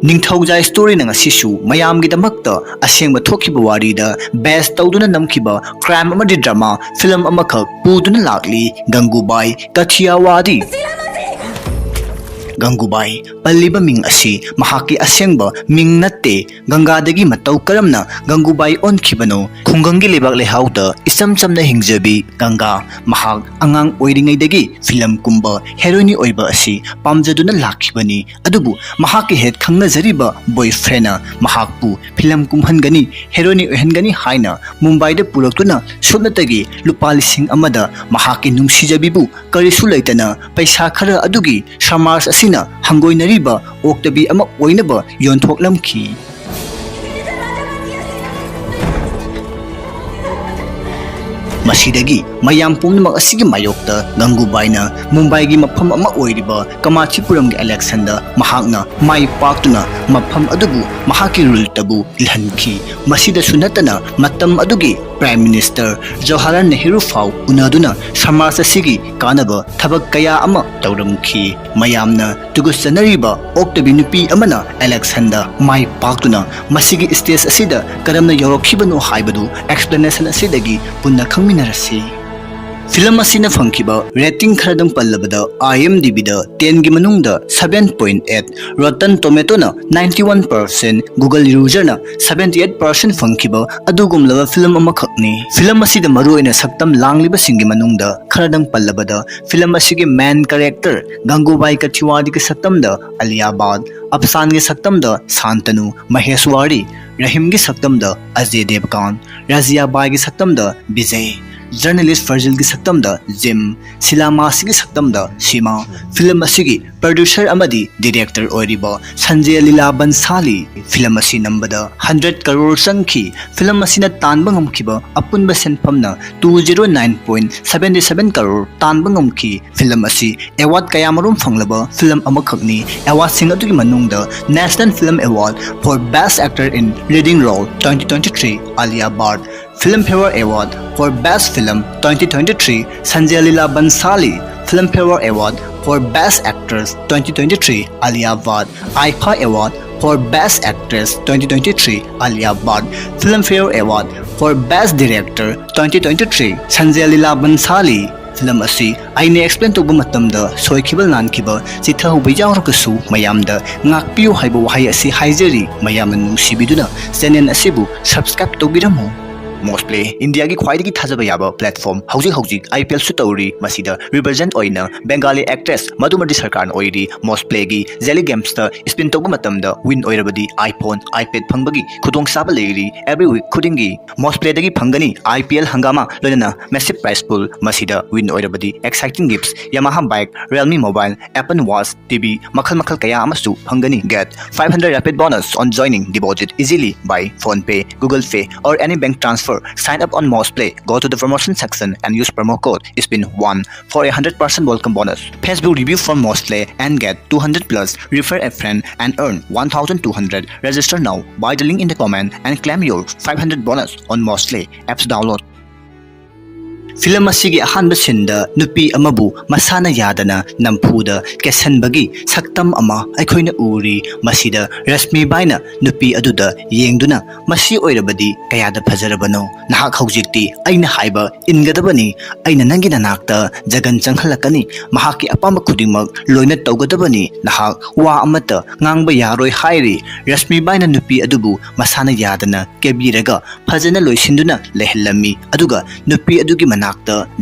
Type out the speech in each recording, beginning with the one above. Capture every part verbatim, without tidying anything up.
ꯅꯤꯡꯊꯧꯖꯥꯏ storyꯅ ꯉꯁꯤꯁꯨ ꯃꯌꯥꯝꯒꯤꯗꯃꯛꯇ ꯑꯁꯦꯡꯕ ꯊꯣꯛꯈꯤꯕ ꯋꯥꯔꯤꯗ base ꯇꯧꯗꯨꯅ ꯅꯝꯈꯤꯕ crime ꯑꯃꯗꯤ drama film ꯑꯃꯈꯛ ꯄꯨꯗꯨꯅ ꯂꯥꯛꯂꯤ, ꯒꯪꯒꯨꯕꯥꯏ ꯀꯊꯤꯌꯥꯋꯥꯗꯤ꯫ ꯒꯪꯒꯨꯕꯥꯏ ꯄꯜꯂꯤꯕ ꯃꯤꯡ ꯑꯁꯤ ꯃꯍꯥꯛꯀꯤ ꯑꯁꯦꯡꯕ ꯃꯤꯡ ꯅꯠꯇꯦ꯫ ꯒꯪꯒꯥꯗꯒꯤ ꯃꯇꯧ ꯀꯔꯝꯅ ꯒꯪꯒꯨꯕꯥꯏ ꯑꯣꯟꯈꯤꯕꯅꯣ? ꯈꯨꯡꯒꯪꯒꯤ ꯂꯩꯕꯥꯛ ꯂꯩꯍꯥꯎꯗ ꯏꯆꯝ ꯆꯝꯅ ꯍꯤꯡꯖꯕꯤ ꯒꯪꯒꯥ꯫ ꯃꯍꯥꯛ ꯑꯉꯥꯡ ꯑꯣꯏꯔꯤꯉꯩꯗꯒꯤ film ꯀꯨꯝꯕ, heroine ꯑꯣꯏꯕ ꯑꯁꯤ ꯄꯥꯝꯖꯗꯨꯅ ꯂꯥꯛꯈꯤꯕꯅꯤ꯫ ꯑꯗꯨꯕꯨ ꯃꯍꯥꯛꯀꯤ ꯍꯦꯛ ꯈꯪꯅꯖꯔꯤꯕ boyfriendꯅ ꯃꯍꯥꯛꯄꯨ film ꯀꯨꯝꯍꯟꯒꯅꯤ, heroine ꯑꯣꯏꯍꯟꯒꯅꯤ ꯍꯥꯏꯅ ꯃꯨꯝꯕꯥꯏꯗ ꯄꯨꯔꯛꯇꯨꯅ ꯁꯨꯞꯅꯇꯒꯤ ꯂꯨꯄꯥ ꯂꯤꯁꯤꯡ ꯑꯃꯗ ꯃꯍꯥꯛꯀꯤ ꯅꯨꯡꯁꯤꯖꯕꯤꯕꯨ ꯀꯔꯤꯁꯨ ꯂꯩꯇꯅ ꯄꯩꯁꯥ ꯈꯔ ꯑꯗꯨꯒꯤ ꯁꯃꯥꯖ ꯑꯁꯤꯅ ꯍꯪꯒꯣꯏꯅꯔꯤꯕ ꯑꯣꯛꯇꯕꯤ ꯑꯃ ꯑꯣꯏꯅꯕ ꯌꯣꯟꯊꯣꯛꯂꯝꯈꯤ꯫ ꯃꯁꯤꯗꯒꯤ ꯃꯌꯥꯝ ꯄꯨꯝꯅꯃꯛ ꯑꯁꯤꯒꯤ ꯃꯥꯌꯣꯛꯇ ꯒꯪꯒꯨꯕꯥꯏꯅ ꯃꯨꯝꯕꯥꯏꯒꯤ ꯃꯐꯝ ꯑꯃ ꯑꯣꯏꯔꯤꯕ ꯀꯃꯥꯊꯤꯄꯨꯔꯝꯒꯤ electionꯗ ꯃꯍꯥꯛꯅ ꯃꯥꯏ ꯄꯥꯛꯇꯨꯅ ꯃꯐꯝ ꯑꯗꯨꯕꯨ ꯃꯍꯥꯛꯀꯤ ruleꯇꯕꯨ ꯏꯜꯍꯟꯈꯤ꯫ ꯃꯁꯤꯗꯁꯨ ꯅꯠꯇꯅ ꯃꯇꯝ ꯑꯗꯨꯒꯤ Prime Minister ꯖꯋꯥꯍꯔꯂꯥꯜ ꯅꯦꯍꯔꯨ ꯐꯥꯎ ꯎꯅꯗꯨꯅ ꯁꯃꯥꯖ ꯑꯁꯤꯒꯤ ꯀꯥꯟꯅꯕ ꯊꯕꯛ ꯀꯌꯥ ꯑꯃ ꯇꯧꯔꯝꯈꯤ꯫ ꯃꯌꯥꯝꯅ ꯇꯨꯀꯠꯆꯅꯔꯤꯕ ꯑꯣꯛꯇꯕꯤ ꯅꯨꯄꯤ ꯑꯃꯅ electionꯗ ꯃꯥꯏ ꯄꯥꯛꯇꯨꯅ ꯃꯁꯤꯒꯤ stage ꯑꯁꯤꯗ ꯀꯔꯝꯅ ꯌꯧꯔꯛꯈꯤꯕꯅꯣ ꯍꯥꯏꯕꯗꯨ explanation ꯑꯁꯤꯗꯒꯤ ꯄꯨꯟꯅ ꯈꯪꯃꯤꯟꯅꯔꯁꯤ꯫ Film ꯑꯁꯤꯅ ꯐꯪꯈꯤꯕ rating ꯈꯔꯗꯪ ꯄꯜꯂꯕꯗ, IMDbꯗ tenꯒꯤ ꯃꯅꯨꯡꯗ seven point eight, Rotten Tomatoeꯅ ninety one percent, Google userꯅ seventy eight percent ꯐꯪꯈꯤꯕ ꯑꯗꯨꯒꯨꯝꯂꯕ film ꯑꯃꯈꯛꯅꯤ꯫ Film ꯑꯁꯤꯗ ꯃꯔꯨꯑꯣꯏꯅ ꯁꯛꯇꯝ ꯂꯥꯡꯂꯤꯕꯁꯤꯡꯒꯤ ꯃꯅꯨꯡꯗ ꯈꯔꯗꯪ ꯄꯜꯂꯕꯗ, film ꯑꯁꯤꯒꯤ main character ꯒꯪꯒꯨꯕꯥꯏ ꯀꯊꯤꯋꯥꯗꯤꯒꯤ ꯁꯛꯇꯝꯗ ꯑꯂꯤꯌꯥ ꯚꯠ, ꯑꯐꯁꯥꯟꯒꯤ ꯁꯛꯇꯝꯗ ꯁꯥꯟꯇꯅꯨ ꯃꯍꯦꯁꯋꯥꯔꯤ, ꯔꯍꯤꯝꯒꯤ ꯁꯛꯇꯝꯗ ꯑꯖꯦ ꯗꯦꯕꯒꯥꯟ, ꯔꯥꯖꯤꯌꯥ ꯕꯥꯏꯒꯤ ꯁꯛꯇꯝꯗ ꯕꯤꯖꯩ, journalist ꯐꯔꯖꯤꯜꯒꯤ ꯁꯛꯇꯝꯗ ꯖꯤꯝ, ꯁꯤꯂꯥ ꯃꯥꯁꯤꯒꯤ ꯁꯛꯇꯝꯗ ꯁꯤꯃꯥ꯫ Film ꯑꯁꯤꯒꯤ producer ꯑꯃꯗꯤ director ꯑꯣꯏꯔꯤꯕ ꯁꯟꯖꯌ ꯂꯤꯂꯥ ꯕꯟꯁꯥꯂꯤ꯫ Film ꯑꯁꯤ ꯅꯝꯕꯗ hundred crore ꯆꯪꯈꯤ꯫ Film ꯑꯁꯤꯅ ꯇꯥꯟꯕ ꯉꯝꯈꯤꯕ ꯑꯄꯨꯟꯕ ꯁꯦꯟꯐꯝꯅ two zero nine point seven seven crore ꯇꯥꯟꯕ ꯉꯝꯈꯤ꯫ Film ꯑꯁꯤ award ꯀꯌꯥꯃꯔꯨꯝ ꯐꯪꯂꯕ film ꯑꯃꯈꯛꯅꯤ꯫ Awardꯁꯤꯡ ꯑꯗꯨꯒꯤ ꯃꯅꯨꯡꯗ National Film Award for Best Actor in Leading Role twenty twenty-three, ꯑꯂꯤꯌꯥ ꯚꯠ, Filmfare Award for Best Film twenty twenty-three, Sanjay Leela Bhansali, Filmfare Award for Best Actress twenty twenty-three, Alia Bhatt, IIFA Award for Best Actress twenty twenty-three, Alia Bhatt. Filmfare Award for Best Director twenty twenty-three, Sanjay Leela Bhansali. Film ꯑꯁꯤ ꯑꯩꯅ explain ꯇꯧꯕ ꯃꯇꯝꯗ ꯁꯣꯏꯈꯤꯕ ꯂꯥꯟꯈꯤꯕ ꯆꯤꯊꯍꯧꯕ ꯌꯥꯎꯔꯒꯁꯨ ꯃꯌꯥꯝꯗ ꯉꯥꯛꯄꯤꯌꯨ ꯍꯥꯏꯕ ꯋꯥꯍꯩ ꯑꯁꯤ ꯍꯥꯏꯖꯔꯤ꯫ ꯃꯌꯥꯝꯅ ꯅꯨꯡꯁꯤꯕꯤꯗꯨꯅ channel ꯑꯁꯤꯕꯨ subscribe ꯇꯧꯕꯤꯔꯝꯃꯨ꯫ ꯃꯣꯁ ꯄ꯭ꯂꯦ, ꯏꯟꯗꯤꯌꯥꯒꯤ ꯈ꯭ꯋꯥꯏꯗꯒꯤ ꯊꯥꯖꯕ ꯌꯥꯕ platform꯫ ꯍꯧꯖꯤꯛ ꯍꯧꯖꯤꯛ IPL ꯁꯨ ꯇꯧꯔꯤ꯫ ꯃꯁꯤꯗ represent ꯑꯣꯏꯅ ꯕꯦꯡꯒꯥꯂꯤ actress ꯃꯙꯨꯃꯇꯤ ꯁꯔꯀꯥꯔꯅ ꯑꯣꯏꯔꯤ꯫ ꯃꯣꯁ ꯄ꯭ꯂꯦꯒꯤ Jelly Games ꯇ spin ꯇꯧꯕ ꯃꯇꯝꯗ win ꯑꯣꯏꯔꯕꯗꯤ iPhone, iPad ꯐꯪꯕꯒꯤ ꯈꯨꯗꯣꯡꯆꯥꯕ ꯂꯩꯔꯤ꯫ Every week ꯈꯨꯗꯤꯡꯒꯤ ꯃꯣꯁ ꯄ꯭ꯂꯦꯗꯒꯤ ꯐꯪꯒꯅꯤ IPL ꯍꯪꯒꯥꯃꯥ, ꯂꯣꯏꯅꯅ massive prize pool꯫ ꯃꯁꯤꯗ win ꯑꯣꯏꯔꯕꯗꯤ exciting gifts, Yamaha bike, Realme mobile, Apple Watch, TV, ꯃꯈꯜ ꯃꯈꯜ ꯀꯌꯥ ꯑꯃꯁꯨ ꯐꯪꯒꯅꯤ꯫ Get five hundred rapid bonus on joining, deposit easily by PhonePe, Google Pay or any bank transfer. Sign up on Moz Play, go to the promotion section and use promo code spin one for a hundred percent welcome bonus. Facebook review for Moz Play and get two hundred plus. Refer a friend and earn one thousand two hundred. Register now by the link in the comment and claim your five hundred bonus on Moz Play. Apps download. Film ꯑꯁꯤꯒꯤ ꯑꯍꯥꯟꯕ scene ꯗ ꯅꯨꯄꯤ ꯑꯃꯕꯨ ꯃꯁꯥꯅ ꯌꯥꯗꯅ ꯅꯝꯐꯨꯗ ꯀꯦꯁꯟꯕꯒꯤ ꯁꯛꯇꯝ ꯑꯃ ꯑꯩꯈꯣꯏꯅ ꯎꯔꯤ꯫ ꯃꯁꯤꯗ ꯔꯁꯃꯤꯕꯥꯏꯅ ꯅꯨꯄꯤ ꯑꯗꯨꯗ ꯌꯦꯡꯗꯨꯅ, "ꯃꯁꯤ ꯑꯣꯏꯔꯕꯗꯤ ꯀꯌꯥꯗ ꯐꯖꯔꯕꯅꯣ? ꯅꯍꯥꯛ ꯍꯧꯖꯤꯛꯇꯤ ꯑꯩꯅ ꯍꯥꯏꯕ ꯏꯟꯒꯗꯕꯅꯤ꯫ ꯑꯩꯅ ꯅꯪꯒꯤ ꯅꯅꯥꯛꯇ ꯖꯒꯟ ꯆꯪꯍꯜꯂꯛꯀꯅꯤ꯫ ꯃꯍꯥꯛꯀꯤ ꯑꯄꯥꯝꯕ ꯈꯨꯗꯤꯡꯃꯛ ꯂꯣꯏꯅ ꯇꯧꯒꯗꯕꯅꯤ꯫ ꯅꯍꯥꯛ ꯋꯥ ꯑꯃꯠꯇ ꯉꯥꯡꯕ ꯌꯥꯔꯣꯏ" ꯍꯥꯏꯔꯤ꯫ ꯔꯁꯃꯤꯕꯥꯏꯅ ꯅꯨꯄꯤ ꯑꯗꯨꯕꯨ ꯃꯁꯥꯅ ꯌꯥꯗꯅ ꯀꯦꯕꯤꯔꯒ ꯐꯖꯅ ꯂꯣꯏꯁꯤꯟꯗꯨꯅ ꯂꯩꯍꯜꯂꯝꯃꯤ꯫ ꯑꯗꯨꯒ ꯅꯨꯄꯤ ꯑꯗꯨꯒꯤ ꯃꯅꯥꯛꯇ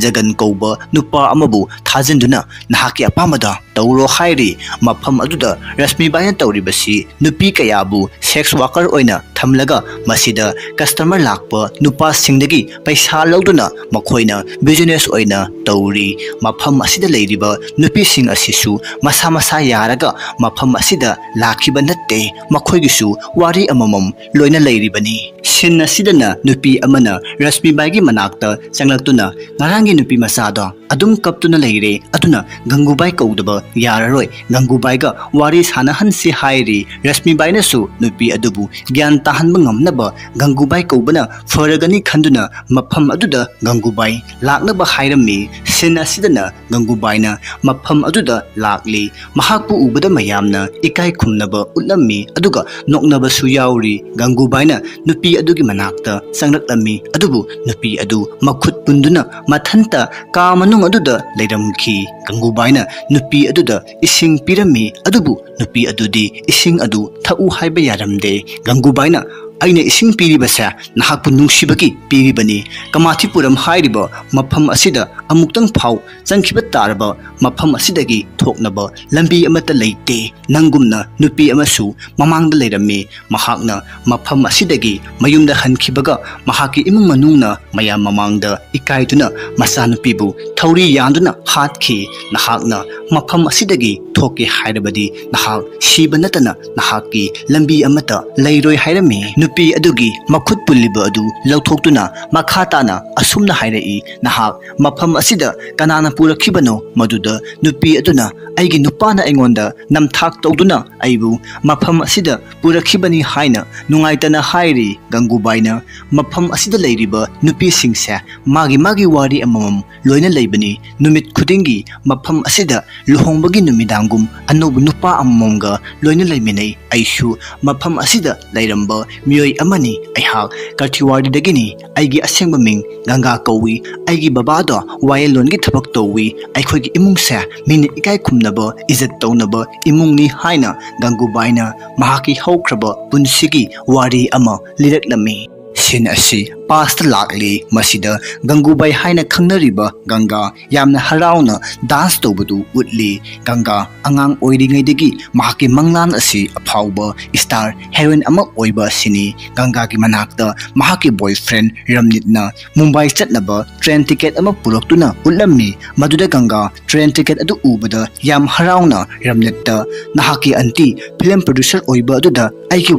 ꯖꯒꯟ ꯀꯧꯕ ꯅꯨꯄꯥ ꯑꯃꯕꯨ ꯊꯥꯖꯤꯟꯗꯨꯅ "ꯅꯍꯥꯛꯀꯤ ꯑꯄꯥꯝꯕꯗ ꯇꯧꯔꯣ" ꯍꯥꯏꯔꯤ꯫ ꯃꯐꯝ ꯑꯗꯨꯗ ꯔꯁꯃꯤꯕꯥꯏꯅ ꯇꯧꯔꯤꯕꯁꯤ ꯅꯨꯄꯤ ꯀꯌꯥꯕꯨ sex worker ꯑꯣꯏꯅ ꯊꯝꯂꯒ ꯃꯁꯤꯗ customer ꯂꯥꯛꯄ ꯅꯨꯄꯥꯁꯤꯡꯗꯒꯤ ꯄꯩꯁꯥ ꯂꯧꯗꯨꯅ ꯃꯈꯣꯏꯅ business ꯑꯣꯏꯅ ꯇꯧꯔꯤ꯫ ꯃꯐꯝ ꯑꯁꯤꯗ ꯂꯩꯔꯤꯕ ꯅꯨꯄꯤꯁꯤꯡ ꯑꯁꯤꯁꯨ ꯃꯁꯥ ꯃꯁꯥ ꯌꯥꯔꯒ ꯃꯐꯝ ꯑꯁꯤꯗ ꯂꯥꯛꯈꯤꯕ ꯅꯠꯇꯦ꯫ ꯃꯈꯣꯏꯒꯤꯁꯨ ꯋꯥꯔꯤ ꯑꯃꯃꯝ ꯂꯣꯏꯅ ꯂꯩꯔꯤꯕꯅꯤ꯫ Scene ꯑꯁꯤꯗꯅ ꯅꯨꯄꯤ ꯑꯃꯅ ꯔꯁꯃꯤꯕꯥꯏꯒꯤ ꯃꯅꯥꯛꯇ ꯆꯪꯂꯛꯇꯨꯅ, "ꯉꯔꯥꯡꯒꯤ ꯅꯨꯄꯤ ꯃꯆꯥꯗꯣ ꯑꯗꯨꯝ ꯀꯞꯇꯨꯅ ꯂꯩꯔꯦ, ꯑꯗꯨꯅ ꯒꯪꯒꯨꯕꯥꯏ ꯀꯧꯗꯕ ꯌꯥꯔꯔꯣꯏ, ꯒꯪꯒꯨꯕꯥꯏꯒ ꯋꯥꯔꯤ ꯁꯥꯟꯅꯍꯟꯁꯤ ꯍꯥꯏꯔꯤ꯫ ꯔꯁꯃꯤꯕꯥꯏꯅꯁꯨ ꯅꯨꯄꯤ ꯑꯗꯨꯕꯨ ꯒ꯭ꯌꯥꯟ ꯇꯥꯍꯟꯕ ꯉꯝꯅꯕ ꯒꯪꯒꯨꯕꯥꯏ ꯀꯧꯕꯅ ꯐꯔꯒꯅꯤ ꯈꯟꯗꯨꯅ ꯃꯐꯝ ꯑꯗꯨꯗ ꯒꯪꯒꯨꯕꯥꯏ ꯂꯥꯛꯅꯕ ꯍꯥꯏꯔꯝꯃꯤ꯫ ꯁꯤꯟ ꯑꯁꯤꯗꯅ ꯒꯪꯒꯨꯕꯥꯏꯅ ꯃꯐꯝ ꯑꯗꯨꯗ ꯂꯥꯛꯂꯤ꯫ ꯃꯍꯥꯛꯄꯨ ꯎꯕꯗ ꯃꯌꯥꯝꯅ ꯏꯀꯥꯏ ꯈꯨꯝꯅꯕ ꯎꯠꯂꯝꯃꯤ, ꯑꯗꯨꯒ ꯅꯣꯛꯅꯕꯁꯨ ꯌꯥꯎꯔꯤ꯫ ꯒꯪꯒꯨꯕꯥꯏꯅ ꯅꯨꯄꯤ ꯑꯗꯨꯒꯤ ꯃꯅꯥꯛꯇ ꯆꯪꯂꯛꯂꯝꯃꯤ, ꯑꯗꯨꯕꯨ ꯅꯨꯄꯤ ꯑꯗꯨ ꯃꯈꯨꯠ ꯄꯨꯟꯗꯨꯅ ꯃꯊꯟꯇ ꯀꯥ ꯃꯅꯨꯡ ꯑꯗꯨꯗ ꯂꯩꯔꯝꯈꯤ꯫ ꯒꯪꯒꯨꯕꯥꯏꯅ ꯅꯨꯄꯤ ꯑꯗꯨꯗ ꯏꯁꯤꯡ ꯄꯤꯔꯝꯃꯤ, ꯑꯗꯨꯕꯨ ꯅꯨꯄꯤ ꯑꯗꯨꯗꯤ ꯏꯁꯤꯡ ꯑꯗꯨ ꯊꯛꯎ ꯍꯥꯏꯕ ꯌꯥꯔꯝꯗꯦ꯫ ꯒꯪꯒꯨꯕꯥꯏꯅ, "ꯑꯩꯅ ꯏꯁꯤꯡ ꯄꯤꯔꯤꯕꯁꯦ ꯅꯍꯥꯛꯄꯨ ꯅꯨꯡꯁꯤꯕꯒꯤ ꯄꯤꯔꯤꯕꯅꯤ꯫ ꯀꯃꯥꯊꯤꯄꯨꯔꯝ ꯍꯥꯏꯔꯤꯕ ꯃꯐꯝ ꯑꯁꯤꯗ ꯑꯃꯨꯛꯇꯪ ꯐꯥꯎ ꯆꯪꯈꯤꯕ ꯇꯥꯔꯕ ꯃꯐꯝ ꯑꯁꯤꯗꯒꯤ ꯊꯣꯛꯅꯕ ꯂꯝꯕꯤ ꯑꯃꯠꯇ ꯂꯩꯇꯦ꯫ ꯅꯪꯒꯨꯝꯅ ꯅꯨꯄꯤ ꯑꯃꯁꯨ ꯃꯃꯥꯡꯗ ꯂꯩꯔꯝꯃꯤ꯫ ꯃꯍꯥꯛꯅ ꯃꯐꯝ ꯑꯁꯤꯗꯒꯤ ꯃꯌꯨꯝꯗ ꯍꯟꯈꯤꯕꯒ ꯃꯍꯥꯛꯀꯤ ꯏꯃꯨꯡ ꯃꯅꯨꯡꯅ ꯃꯌꯥꯝ ꯃꯃꯥꯡꯗ ꯏꯀꯥꯏꯗꯨꯅ ꯃꯆꯥꯅꯨꯄꯤꯕꯨ ꯊꯧꯔꯤ ꯌꯥꯟꯗꯨꯅ ꯍꯥꯠꯈꯤ꯫ ꯅꯍꯥꯛꯅ ꯃꯐꯝ ꯑꯁꯤꯗꯒꯤ ꯊꯣꯛꯀꯦ ꯍꯥꯏꯔꯕꯗꯤ ꯅꯍꯥꯛ ꯁꯤꯕ ꯅꯠꯇꯅ ꯅꯍꯥꯛꯀꯤ ꯂꯝꯕꯤ ꯑꯃꯠꯇ ꯂꯩꯔꯣꯏ" ꯍꯥꯏꯔꯝꯃꯤ꯫ ꯅꯨꯄꯤ ꯑꯗꯨꯒꯤ ꯃꯈꯨꯠ ꯄꯨꯜꯂꯤꯕ ꯑꯗꯨ ꯂꯧꯊꯣꯛꯇꯨꯅ ꯃꯈꯥ ꯇꯥꯅ ꯑꯁꯨꯝꯅ ꯍꯥꯏꯔꯛꯏ, "ꯅꯍꯥꯛ ꯃꯐꯝ ꯑꯁꯤꯗ ꯀꯅꯥꯅ ꯄꯨꯔꯛꯈꯤꯕꯅꯣ?" ꯃꯗꯨꯗ ꯅꯨꯄꯤ ꯑꯗꯨꯅ, "ꯑꯩꯒꯤ ꯅꯨꯄꯥꯅ ꯑꯩꯉꯣꯟꯗ ꯅꯝꯊꯥꯛ ꯇꯧꯗꯨꯅ ꯑꯩꯕꯨ ꯃꯐꯝ ꯑꯁꯤꯗ ꯄꯨꯔꯛꯈꯤꯕꯅꯤ" ꯍꯥꯏꯅ ꯅꯨꯡꯉꯥꯏꯇꯅ ꯍꯥꯏꯔꯤ꯫ ꯒꯪꯒꯨꯕꯥꯏꯅ, "ꯃꯐꯝ ꯑꯁꯤꯗ ꯂꯩꯔꯤꯕ ꯅꯨꯄꯤꯁꯤꯡꯁꯦ ꯃꯥꯒꯤ ꯃꯥꯒꯤ ꯋꯥꯔꯤ ꯑꯃꯃꯝ ꯂꯣꯏꯅ ꯂꯩꯕꯅꯤ꯫ ꯅꯨꯃꯤꯠ ꯈꯨꯗꯤꯡꯒꯤ ꯃꯐꯝ ꯑꯁꯤꯗ ꯂꯨꯍꯣꯡꯕꯒꯤ ꯅꯨꯃꯤꯗꯥꯡꯒꯨꯝ ꯑꯅꯧꯕ ꯅꯨꯄꯥ ꯑꯃꯃꯝꯒ ꯂꯣꯏꯅ ꯂꯩꯃꯤꯟꯅꯩ꯫ ꯑꯩꯁꯨ ꯃꯐꯝ ꯑꯁꯤꯗ ꯂꯩꯔꯝꯕ ꯃꯤꯑꯣꯏ ꯑꯃꯅꯤ꯫ ꯑꯩꯍꯥꯛ ꯀꯥꯊꯤꯋꯥꯔꯤꯗꯒꯤꯅꯤ꯫ ꯑꯩꯒꯤ ꯑꯁꯦꯡꯕ ꯃꯤꯡ ꯒꯪꯒꯥ ꯀꯧꯏ꯫ ꯑꯩꯒꯤ ꯕꯕꯥꯗꯣ ꯋꯥꯌꯦꯜꯂꯣꯟꯒꯤ ꯊꯕꯛ ꯇꯧꯏ꯫ ꯑꯩꯈꯣꯏꯒꯤ ꯏꯃꯨꯡꯁꯦ ꯃꯤꯅ ꯏꯀꯥꯏ ꯈꯨꯝꯅꯕ, ꯏꯖꯠ ꯇꯧꯅꯕ ꯏꯃꯨꯡꯅꯤ" ꯍꯥꯏꯅ ꯒꯪꯒꯨꯕꯥꯏꯅ ꯃꯍꯥꯛꯀꯤ ꯍꯧꯈ꯭ꯔꯕ ꯄꯨꯟꯁꯤꯒꯤ ꯋꯥꯔꯤ ꯑꯃ ꯂꯤꯔꯛꯂꯝꯃꯤ꯫ ꯁꯤꯟ ꯑꯁꯤ ꯄꯥꯁꯇ ꯂꯥꯛꯂꯤ꯫ ꯃꯁꯤꯗ ꯒꯪꯒꯨꯕꯥꯏ ꯍꯥꯏꯅ ꯈꯪꯅꯔꯤꯕ ꯒꯪꯒꯥ ꯌꯥꯝꯅ ꯍꯔꯥꯎꯅ ꯗꯥꯟꯁ ꯇꯧꯕꯗꯨ ꯎꯠꯂꯤ꯫ ꯒꯪꯒꯥ ꯑꯉꯥꯡ ꯑꯣꯏꯔꯤꯉꯩꯗꯒꯤ ꯃꯍꯥꯛꯀꯤ ꯃꯪꯂꯥꯟ ꯑꯁꯤ ꯑꯐꯥꯎꯕ ꯁ꯭ꯇꯥꯔ ꯍꯦꯔꯣꯏꯟ ꯑꯃ ꯑꯣꯏꯕ ꯑꯁꯤꯅꯤ꯫ ꯒꯪꯒꯥꯒꯤ ꯃꯅꯥꯛꯇ ꯃꯍꯥꯛꯀꯤ ꯕꯣꯏꯐ꯭ꯔꯦꯟ ꯔꯝꯅꯤꯠꯅ ꯃꯨꯝꯕꯥꯏ ꯆꯠꯅꯕ ꯇ꯭ꯔꯦꯟ ꯇꯤꯀꯦꯠ ꯑꯃ ꯄꯨꯔꯛꯇꯨꯅ ꯎꯠꯂꯝꯃꯤ꯫ ꯃꯗꯨꯗ ꯒꯪꯒꯥ ꯇ꯭ꯔꯦꯟ ꯇꯤꯀꯦꯠ ꯑꯗꯨ ꯎꯕꯗ ꯌꯥꯝ ꯍꯔꯥꯎꯅ ꯔꯝꯅꯤꯠꯇ, "ꯅꯍꯥꯛꯀꯤ ꯑꯟꯇꯤ ꯐꯤꯂꯝ ꯄ꯭ꯔꯣꯗ꯭ꯌꯨꯁꯔ ꯑꯣꯏꯕ ꯑꯗꯨꯗ ꯑꯩꯒꯤ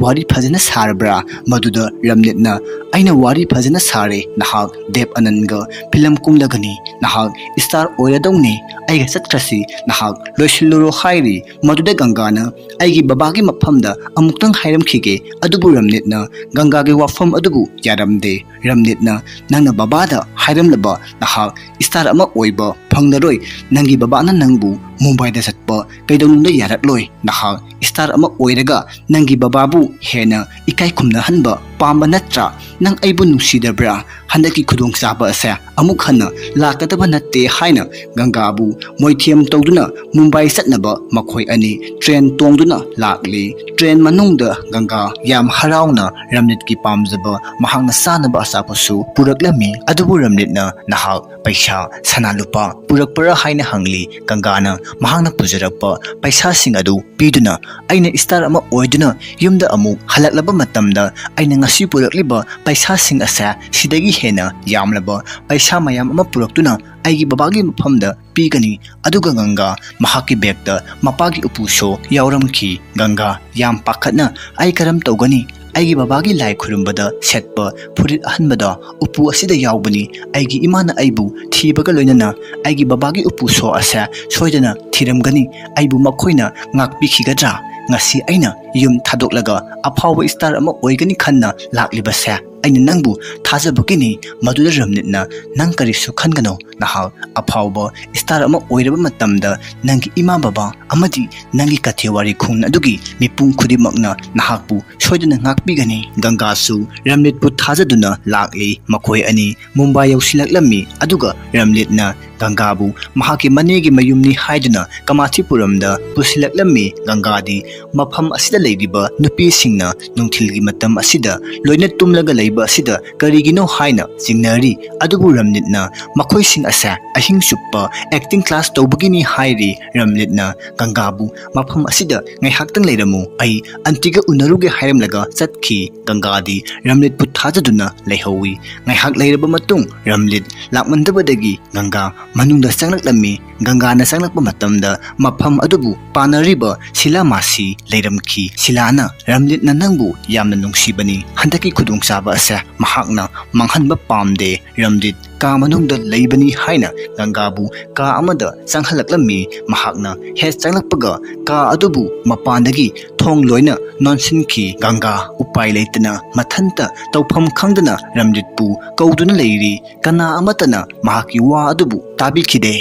ꯋꯥꯔꯤ ꯐꯖꯅ ꯁꯥꯔꯕ꯭ꯔꯥ?" ꯃꯗꯨꯗ ꯔꯝꯅꯤꯠꯅ, "ꯑꯩꯅ ꯋꯥꯔꯤ ꯐꯖꯅ ꯐꯖꯅ ꯁꯥꯔꯦ, ꯅꯍꯥꯛ ꯗꯦꯕ ꯑꯅꯟꯒ ꯐꯤꯂꯝ ꯀꯨꯝꯂꯒꯅꯤ, ꯅꯍꯥꯛ ꯁ꯭ꯇꯥꯔ ꯑꯣꯏꯔꯗꯧꯅꯤ, ꯑꯩꯒ ꯆꯠꯈ꯭ꯔꯁꯤ, ꯅꯍꯥꯛ ꯂꯣꯏꯁꯤꯜꯂꯨꯔꯣ" ꯍꯥꯏꯔꯤ꯫ ꯃꯗꯨꯗ ꯒꯪꯒꯥꯅ ꯑꯩꯒꯤ ꯕꯕꯥꯒꯤ ꯃꯐꯝꯗ ꯑꯃꯨꯛꯇꯪ ꯍꯥꯏꯔꯝꯈꯤꯒꯦ, ꯑꯗꯨꯕꯨ ꯔꯝꯅꯤꯠꯅ ꯒꯪꯒꯥꯒꯤ ꯋꯥꯐꯝ ꯑꯗꯨꯕꯨ ꯌꯥꯔꯝꯗꯦ꯫ ꯔꯝꯅꯤꯠꯅ "ꯅꯪꯅ ꯕꯕꯥꯗ ꯍꯥꯏꯔꯝꯂꯕ ꯅꯍꯥꯛ ꯁ꯭ꯇꯥꯔ ꯑꯃ ꯑꯣꯏꯕ ꯐꯪꯂꯔꯣꯏ꯫ ꯅꯪꯒꯤ ꯕꯕꯥꯅ ꯅꯪꯕꯨ ꯃꯨꯝꯕꯥꯏꯗ ꯆꯠꯄ ꯀꯩꯗꯧꯅꯨꯡꯗ ꯌꯥꯔꯛꯂꯣꯏ꯫ ꯅꯍꯥꯛ ꯁ꯭ꯇꯥꯔ ꯑꯃ ꯑꯣꯏꯔꯒ ꯅꯪꯒꯤ ꯕꯕꯥꯕꯨ ꯍꯦꯟꯅ ꯏꯀꯥꯏ ꯈꯨꯝꯅꯍꯟꯕ ꯄꯥꯝꯕ ꯅꯠꯇ꯭ꯔꯥ? ꯅꯪ ꯑꯩꯕꯨ ꯅꯨꯡꯁꯤꯗꯕ꯭ꯔꯥ? ꯍꯟꯗꯛꯀꯤ ꯈꯨꯗꯣꯡꯆꯥꯕ ꯑꯁꯦ ꯑꯃꯨꯛ ꯍꯟꯅ ꯂꯥꯛꯀꯗꯕ ꯅꯠꯇꯦ" ꯍꯥꯏꯅ ꯒꯪꯒꯥꯕꯨ ꯃꯣꯏꯊꯦꯝ ꯇꯧꯗꯨꯅ ꯃꯨꯝꯕꯥꯏ ꯆꯠꯅꯕ ꯃꯈꯣꯏ ꯑꯅꯤ ꯇ꯭ꯔꯦꯟ ꯇꯣꯡꯗꯨꯅ ꯂꯥꯛꯂꯤ꯫ ꯇ꯭ꯔꯦꯟ ꯃꯅꯨꯡꯗ ꯒꯪꯒꯥ ꯌꯥꯝ ꯍꯔꯥꯎꯅ ꯔꯝꯅꯤꯠꯀꯤ ꯄꯥꯝꯖꯕ ꯃꯍꯥꯛꯅ ꯆꯥꯅꯕ ꯑꯆꯥꯄꯣꯠꯁꯨ ꯄꯨꯔꯛꯂꯝꯃꯤ꯫ ꯑꯗꯨꯕꯨ ꯔꯝꯅꯤꯠꯅ "ꯅꯍꯥꯛ ꯄꯩꯁꯥ, ꯁꯅꯥ ꯂꯨꯄꯥ ꯄꯨꯔꯛꯄꯔꯥ?" ꯍꯥꯏꯅ ꯍꯪꯂꯤ꯫ ꯒꯪꯒꯥꯅ ꯃꯍꯥꯛꯅ ꯄꯨꯖꯔꯛꯄ ꯄꯩꯁꯥꯁꯤꯡ ꯑꯗꯨ ꯄꯤꯗꯨꯅ, "ꯑꯩꯅ ꯁ꯭ꯇꯥꯔ ꯑꯃ ꯑꯣꯏꯗꯨꯅ ꯌꯨꯝꯗ ꯑꯃꯨꯛ ꯍꯜꯂꯛꯂꯕ ꯃꯇꯝꯗ ꯑꯩꯅ ꯉꯁꯤ ꯄꯨꯔꯛꯂꯤꯕ ꯄꯩꯁꯥꯁꯤꯡ ꯑꯁꯦ ꯁꯤꯗꯒꯤ ꯍꯦꯟꯅ ꯌꯥꯝꯂꯕ ꯄꯩꯁꯥ ꯃꯌꯥꯝ ꯑꯃ ꯄꯨꯔꯛꯇꯨꯅ ꯑꯩꯒꯤ ꯕꯕꯥꯒꯤ ꯃꯐꯝꯗ ꯄꯤꯒꯅꯤ"꯫ ꯑꯗꯨꯒ ꯒꯪꯒꯥ ꯃꯍꯥꯛꯀꯤ ꯕꯦꯒꯇ ꯃꯄꯥꯒꯤ ꯎꯄꯨꯁꯣ ꯌꯥꯎꯔꯝꯈꯤ꯫ ꯒꯪꯒꯥ ꯌꯥꯝ ꯄꯥꯈꯠꯅ, "ꯑꯩ ꯀꯔꯝ ꯇꯧꯒꯅꯤ? ꯑꯩꯒꯤ ꯕꯕꯥꯒꯤ ꯂꯥꯏ ꯈꯨꯔꯨꯝꯕꯗ ꯁꯦꯠꯄ ꯐꯨꯔꯤꯠ ꯑꯍꯟꯕꯗꯣ ꯎꯄꯨ ꯑꯁꯤꯗ ꯌꯥꯎꯕꯅꯤ꯫ ꯑꯩꯒꯤ ꯏꯃꯥꯅ ꯑꯩꯕꯨ ꯊꯤꯕꯒ ꯂꯣꯏꯅꯅ ꯑꯩꯒꯤ ꯕꯕꯥꯒꯤ ꯎꯄꯨꯁꯣ ꯑꯁꯦ ꯁꯣꯏꯗꯅ ꯊꯤꯔꯝꯒꯅꯤ꯫ ꯑꯩꯕꯨ ꯃꯈꯣꯏꯅ ꯉꯥꯛꯄꯤꯈꯤꯒꯗ꯭ꯔꯥ? ꯉꯁꯤ ꯑꯩꯅ ꯌꯨꯝ ꯊꯥꯗꯣꯛꯂꯒ ꯑꯐꯥꯎꯕ ꯁ꯭ꯇꯥꯔ ꯑꯃ ꯑꯣꯏꯒꯅꯤ ꯈꯟꯅ ꯂꯥꯛꯂꯤꯕꯁꯦ꯫ ꯑꯩꯅ ꯅꯪꯕꯨ ꯊꯥꯖꯕꯒꯤꯅꯤ꯫ ꯃꯗꯨꯗ ꯔꯝꯅꯤꯠꯅ, "ꯅꯪ ꯀꯔꯤꯁꯨ ꯈꯟꯒꯅꯨ꯫ ꯅꯍꯥꯛ ꯑꯐꯥꯎꯕ ꯁ꯭ꯇꯥꯔ ꯑꯃ ꯑꯣꯏꯔꯕ ꯃꯇꯝꯗ ꯅꯪꯒꯤ ꯏꯃꯥ ꯕꯕꯥ ꯑꯃꯗꯤ ꯅꯪꯒꯤ ꯀꯊꯦꯋꯥꯔꯤ ꯈꯨꯟ ꯑꯗꯨꯒꯤ ꯃꯤꯄꯨꯝ ꯈꯨꯗꯤꯡꯃꯛꯅ ꯅꯍꯥꯛꯄꯨ ꯁꯣꯏꯗꯅ ꯉꯥꯛꯄꯤꯒꯅꯤ"꯫ ꯒꯪꯒꯥꯁꯨ ꯔꯝꯅꯤꯠꯄꯨ ꯊꯥꯖꯗꯨꯅ ꯂꯥꯛꯂꯤ꯫ ꯃꯈꯣꯏ ꯑꯅꯤ ꯃꯨꯝꯕꯥꯏ ꯌꯧꯁꯤꯜꯂꯛꯂꯝꯃꯤ꯫ ꯑꯗꯨꯒ ꯔꯝꯅꯤꯠꯅ ꯒꯪꯒꯥꯕꯨ ꯃꯍꯥꯛꯀꯤ ꯃꯅꯦꯒꯤ ꯃꯌꯨꯝꯅꯤ ꯍꯥꯏꯗꯨꯅ ꯀꯃꯥꯊꯤꯄꯨꯔꯝꯗ ꯄꯨꯁꯤꯜꯂꯛꯂꯝꯃꯤ꯫ ꯒꯪꯒꯥꯗꯤ ꯃꯐꯝ ꯑꯁꯤꯗ ꯂꯩꯔꯤꯕ ꯅꯨꯄꯤꯁꯤꯡꯅ ꯅꯨꯡꯊꯤꯜꯒꯤ ꯃꯇꯝ ꯑꯁꯤꯗ ꯂꯣꯏꯅ ꯇꯨꯝꯂꯒ ꯂꯩꯕ ꯑꯁꯤꯗ ꯀꯔꯤꯒꯤꯅꯣ ꯍꯥꯏꯅ ꯆꯤꯡꯅꯔꯤ꯫ ꯑꯗꯨꯕꯨ ꯔꯝꯅꯤꯠꯅ ꯃꯈꯣꯏꯁꯤꯡ ꯑꯁꯦ ꯑꯍꯤꯡ ꯆꯨꯞꯄ acting class ꯇꯧꯕꯒꯤꯅꯤ ꯍꯥꯏꯔꯤ꯫ ꯔꯝꯅꯤꯠꯅ ꯒꯪꯒꯥꯕꯨ "ꯃꯐꯝ ꯑꯁꯤꯗ ꯉꯥꯏꯍꯥꯛꯇꯪ ꯂꯩꯔꯝꯃꯨ, ꯑꯩ ꯑꯟꯇꯤꯒ ꯎꯅꯔꯨꯒꯦ" ꯍꯥꯏꯔꯝꯂꯒ ꯆꯠꯈꯤ꯫ ꯒꯪꯒꯥꯗꯤ ꯔꯝꯅꯤꯠꯄꯨ ꯊꯥꯖꯗꯨꯅ ꯂꯩꯍꯧꯏ꯫ ꯉꯥꯏꯍꯥꯛ ꯂꯩꯔꯕ ꯃꯇꯨꯡ ꯔꯝꯅꯤꯠ ꯂꯥꯛꯃꯟꯗꯕꯗꯒꯤ ꯒꯪꯒꯥ ꯃꯅꯨꯡꯗ ꯆꯪꯂꯛꯂꯝꯃꯤ꯫ ꯒꯪꯒꯥꯅ ꯆꯪꯂꯛꯄ ꯃꯇꯝꯗ ꯃꯐꯝ ꯑꯗꯨꯕꯨ ꯄꯥꯟꯅꯔꯤꯕ ꯁꯤꯂꯥ ꯃꯥꯁꯤ ꯂꯩꯔꯝꯈꯤ꯫ ꯁꯤꯂꯥꯅ, "ꯔꯝꯅꯤꯠꯅ ꯅꯪꯕꯨ ꯌꯥꯝꯅ ꯅꯨꯡꯁꯤꯕꯅꯤ꯫ ꯍꯟꯗꯛꯀꯤ ꯈꯨꯗꯣꯡꯆꯥꯕ ꯑꯁꯦ ꯃꯍꯥꯛꯅ ꯃꯥꯡꯍꯟꯕ ꯄꯥꯝꯗꯦ꯫ ꯔꯝꯖꯤꯠ ꯀꯥ ꯃꯅꯨꯡꯗ ꯂꯩꯕꯅꯤ ꯍꯥꯏꯅ ꯒꯪꯒꯥꯕꯨ ꯀꯥ ꯑꯃꯗ ꯆꯪꯍꯜꯂꯛꯂꯝꯃꯤ꯫ ꯃꯍꯥꯛꯅ ꯍꯦꯛ ꯆꯪꯂꯛꯄꯒ ꯀꯥ ꯑꯗꯨꯕꯨ ꯃꯄꯥꯟꯗꯒꯤ ꯊꯣꯡ ꯂꯣꯏꯅ ꯅꯣꯟꯁꯤꯟꯈꯤ꯫ ꯒꯪꯒꯥ ꯎꯄꯥꯏ ꯂꯩꯇꯅ ꯃꯊꯟꯇ ꯇꯧꯐꯝ ꯈꯪꯗꯅ ꯔꯝꯖꯤꯠꯄꯨ ꯀꯧꯗꯨꯅ ꯂꯩꯔꯤ꯫ ꯀꯅꯥ ꯑꯃꯠꯇꯅ ꯃꯍꯥꯛꯀꯤ ꯋꯥ ꯑꯗꯨꯕꯨ ꯇꯥꯕꯤꯈꯤꯗꯦ꯫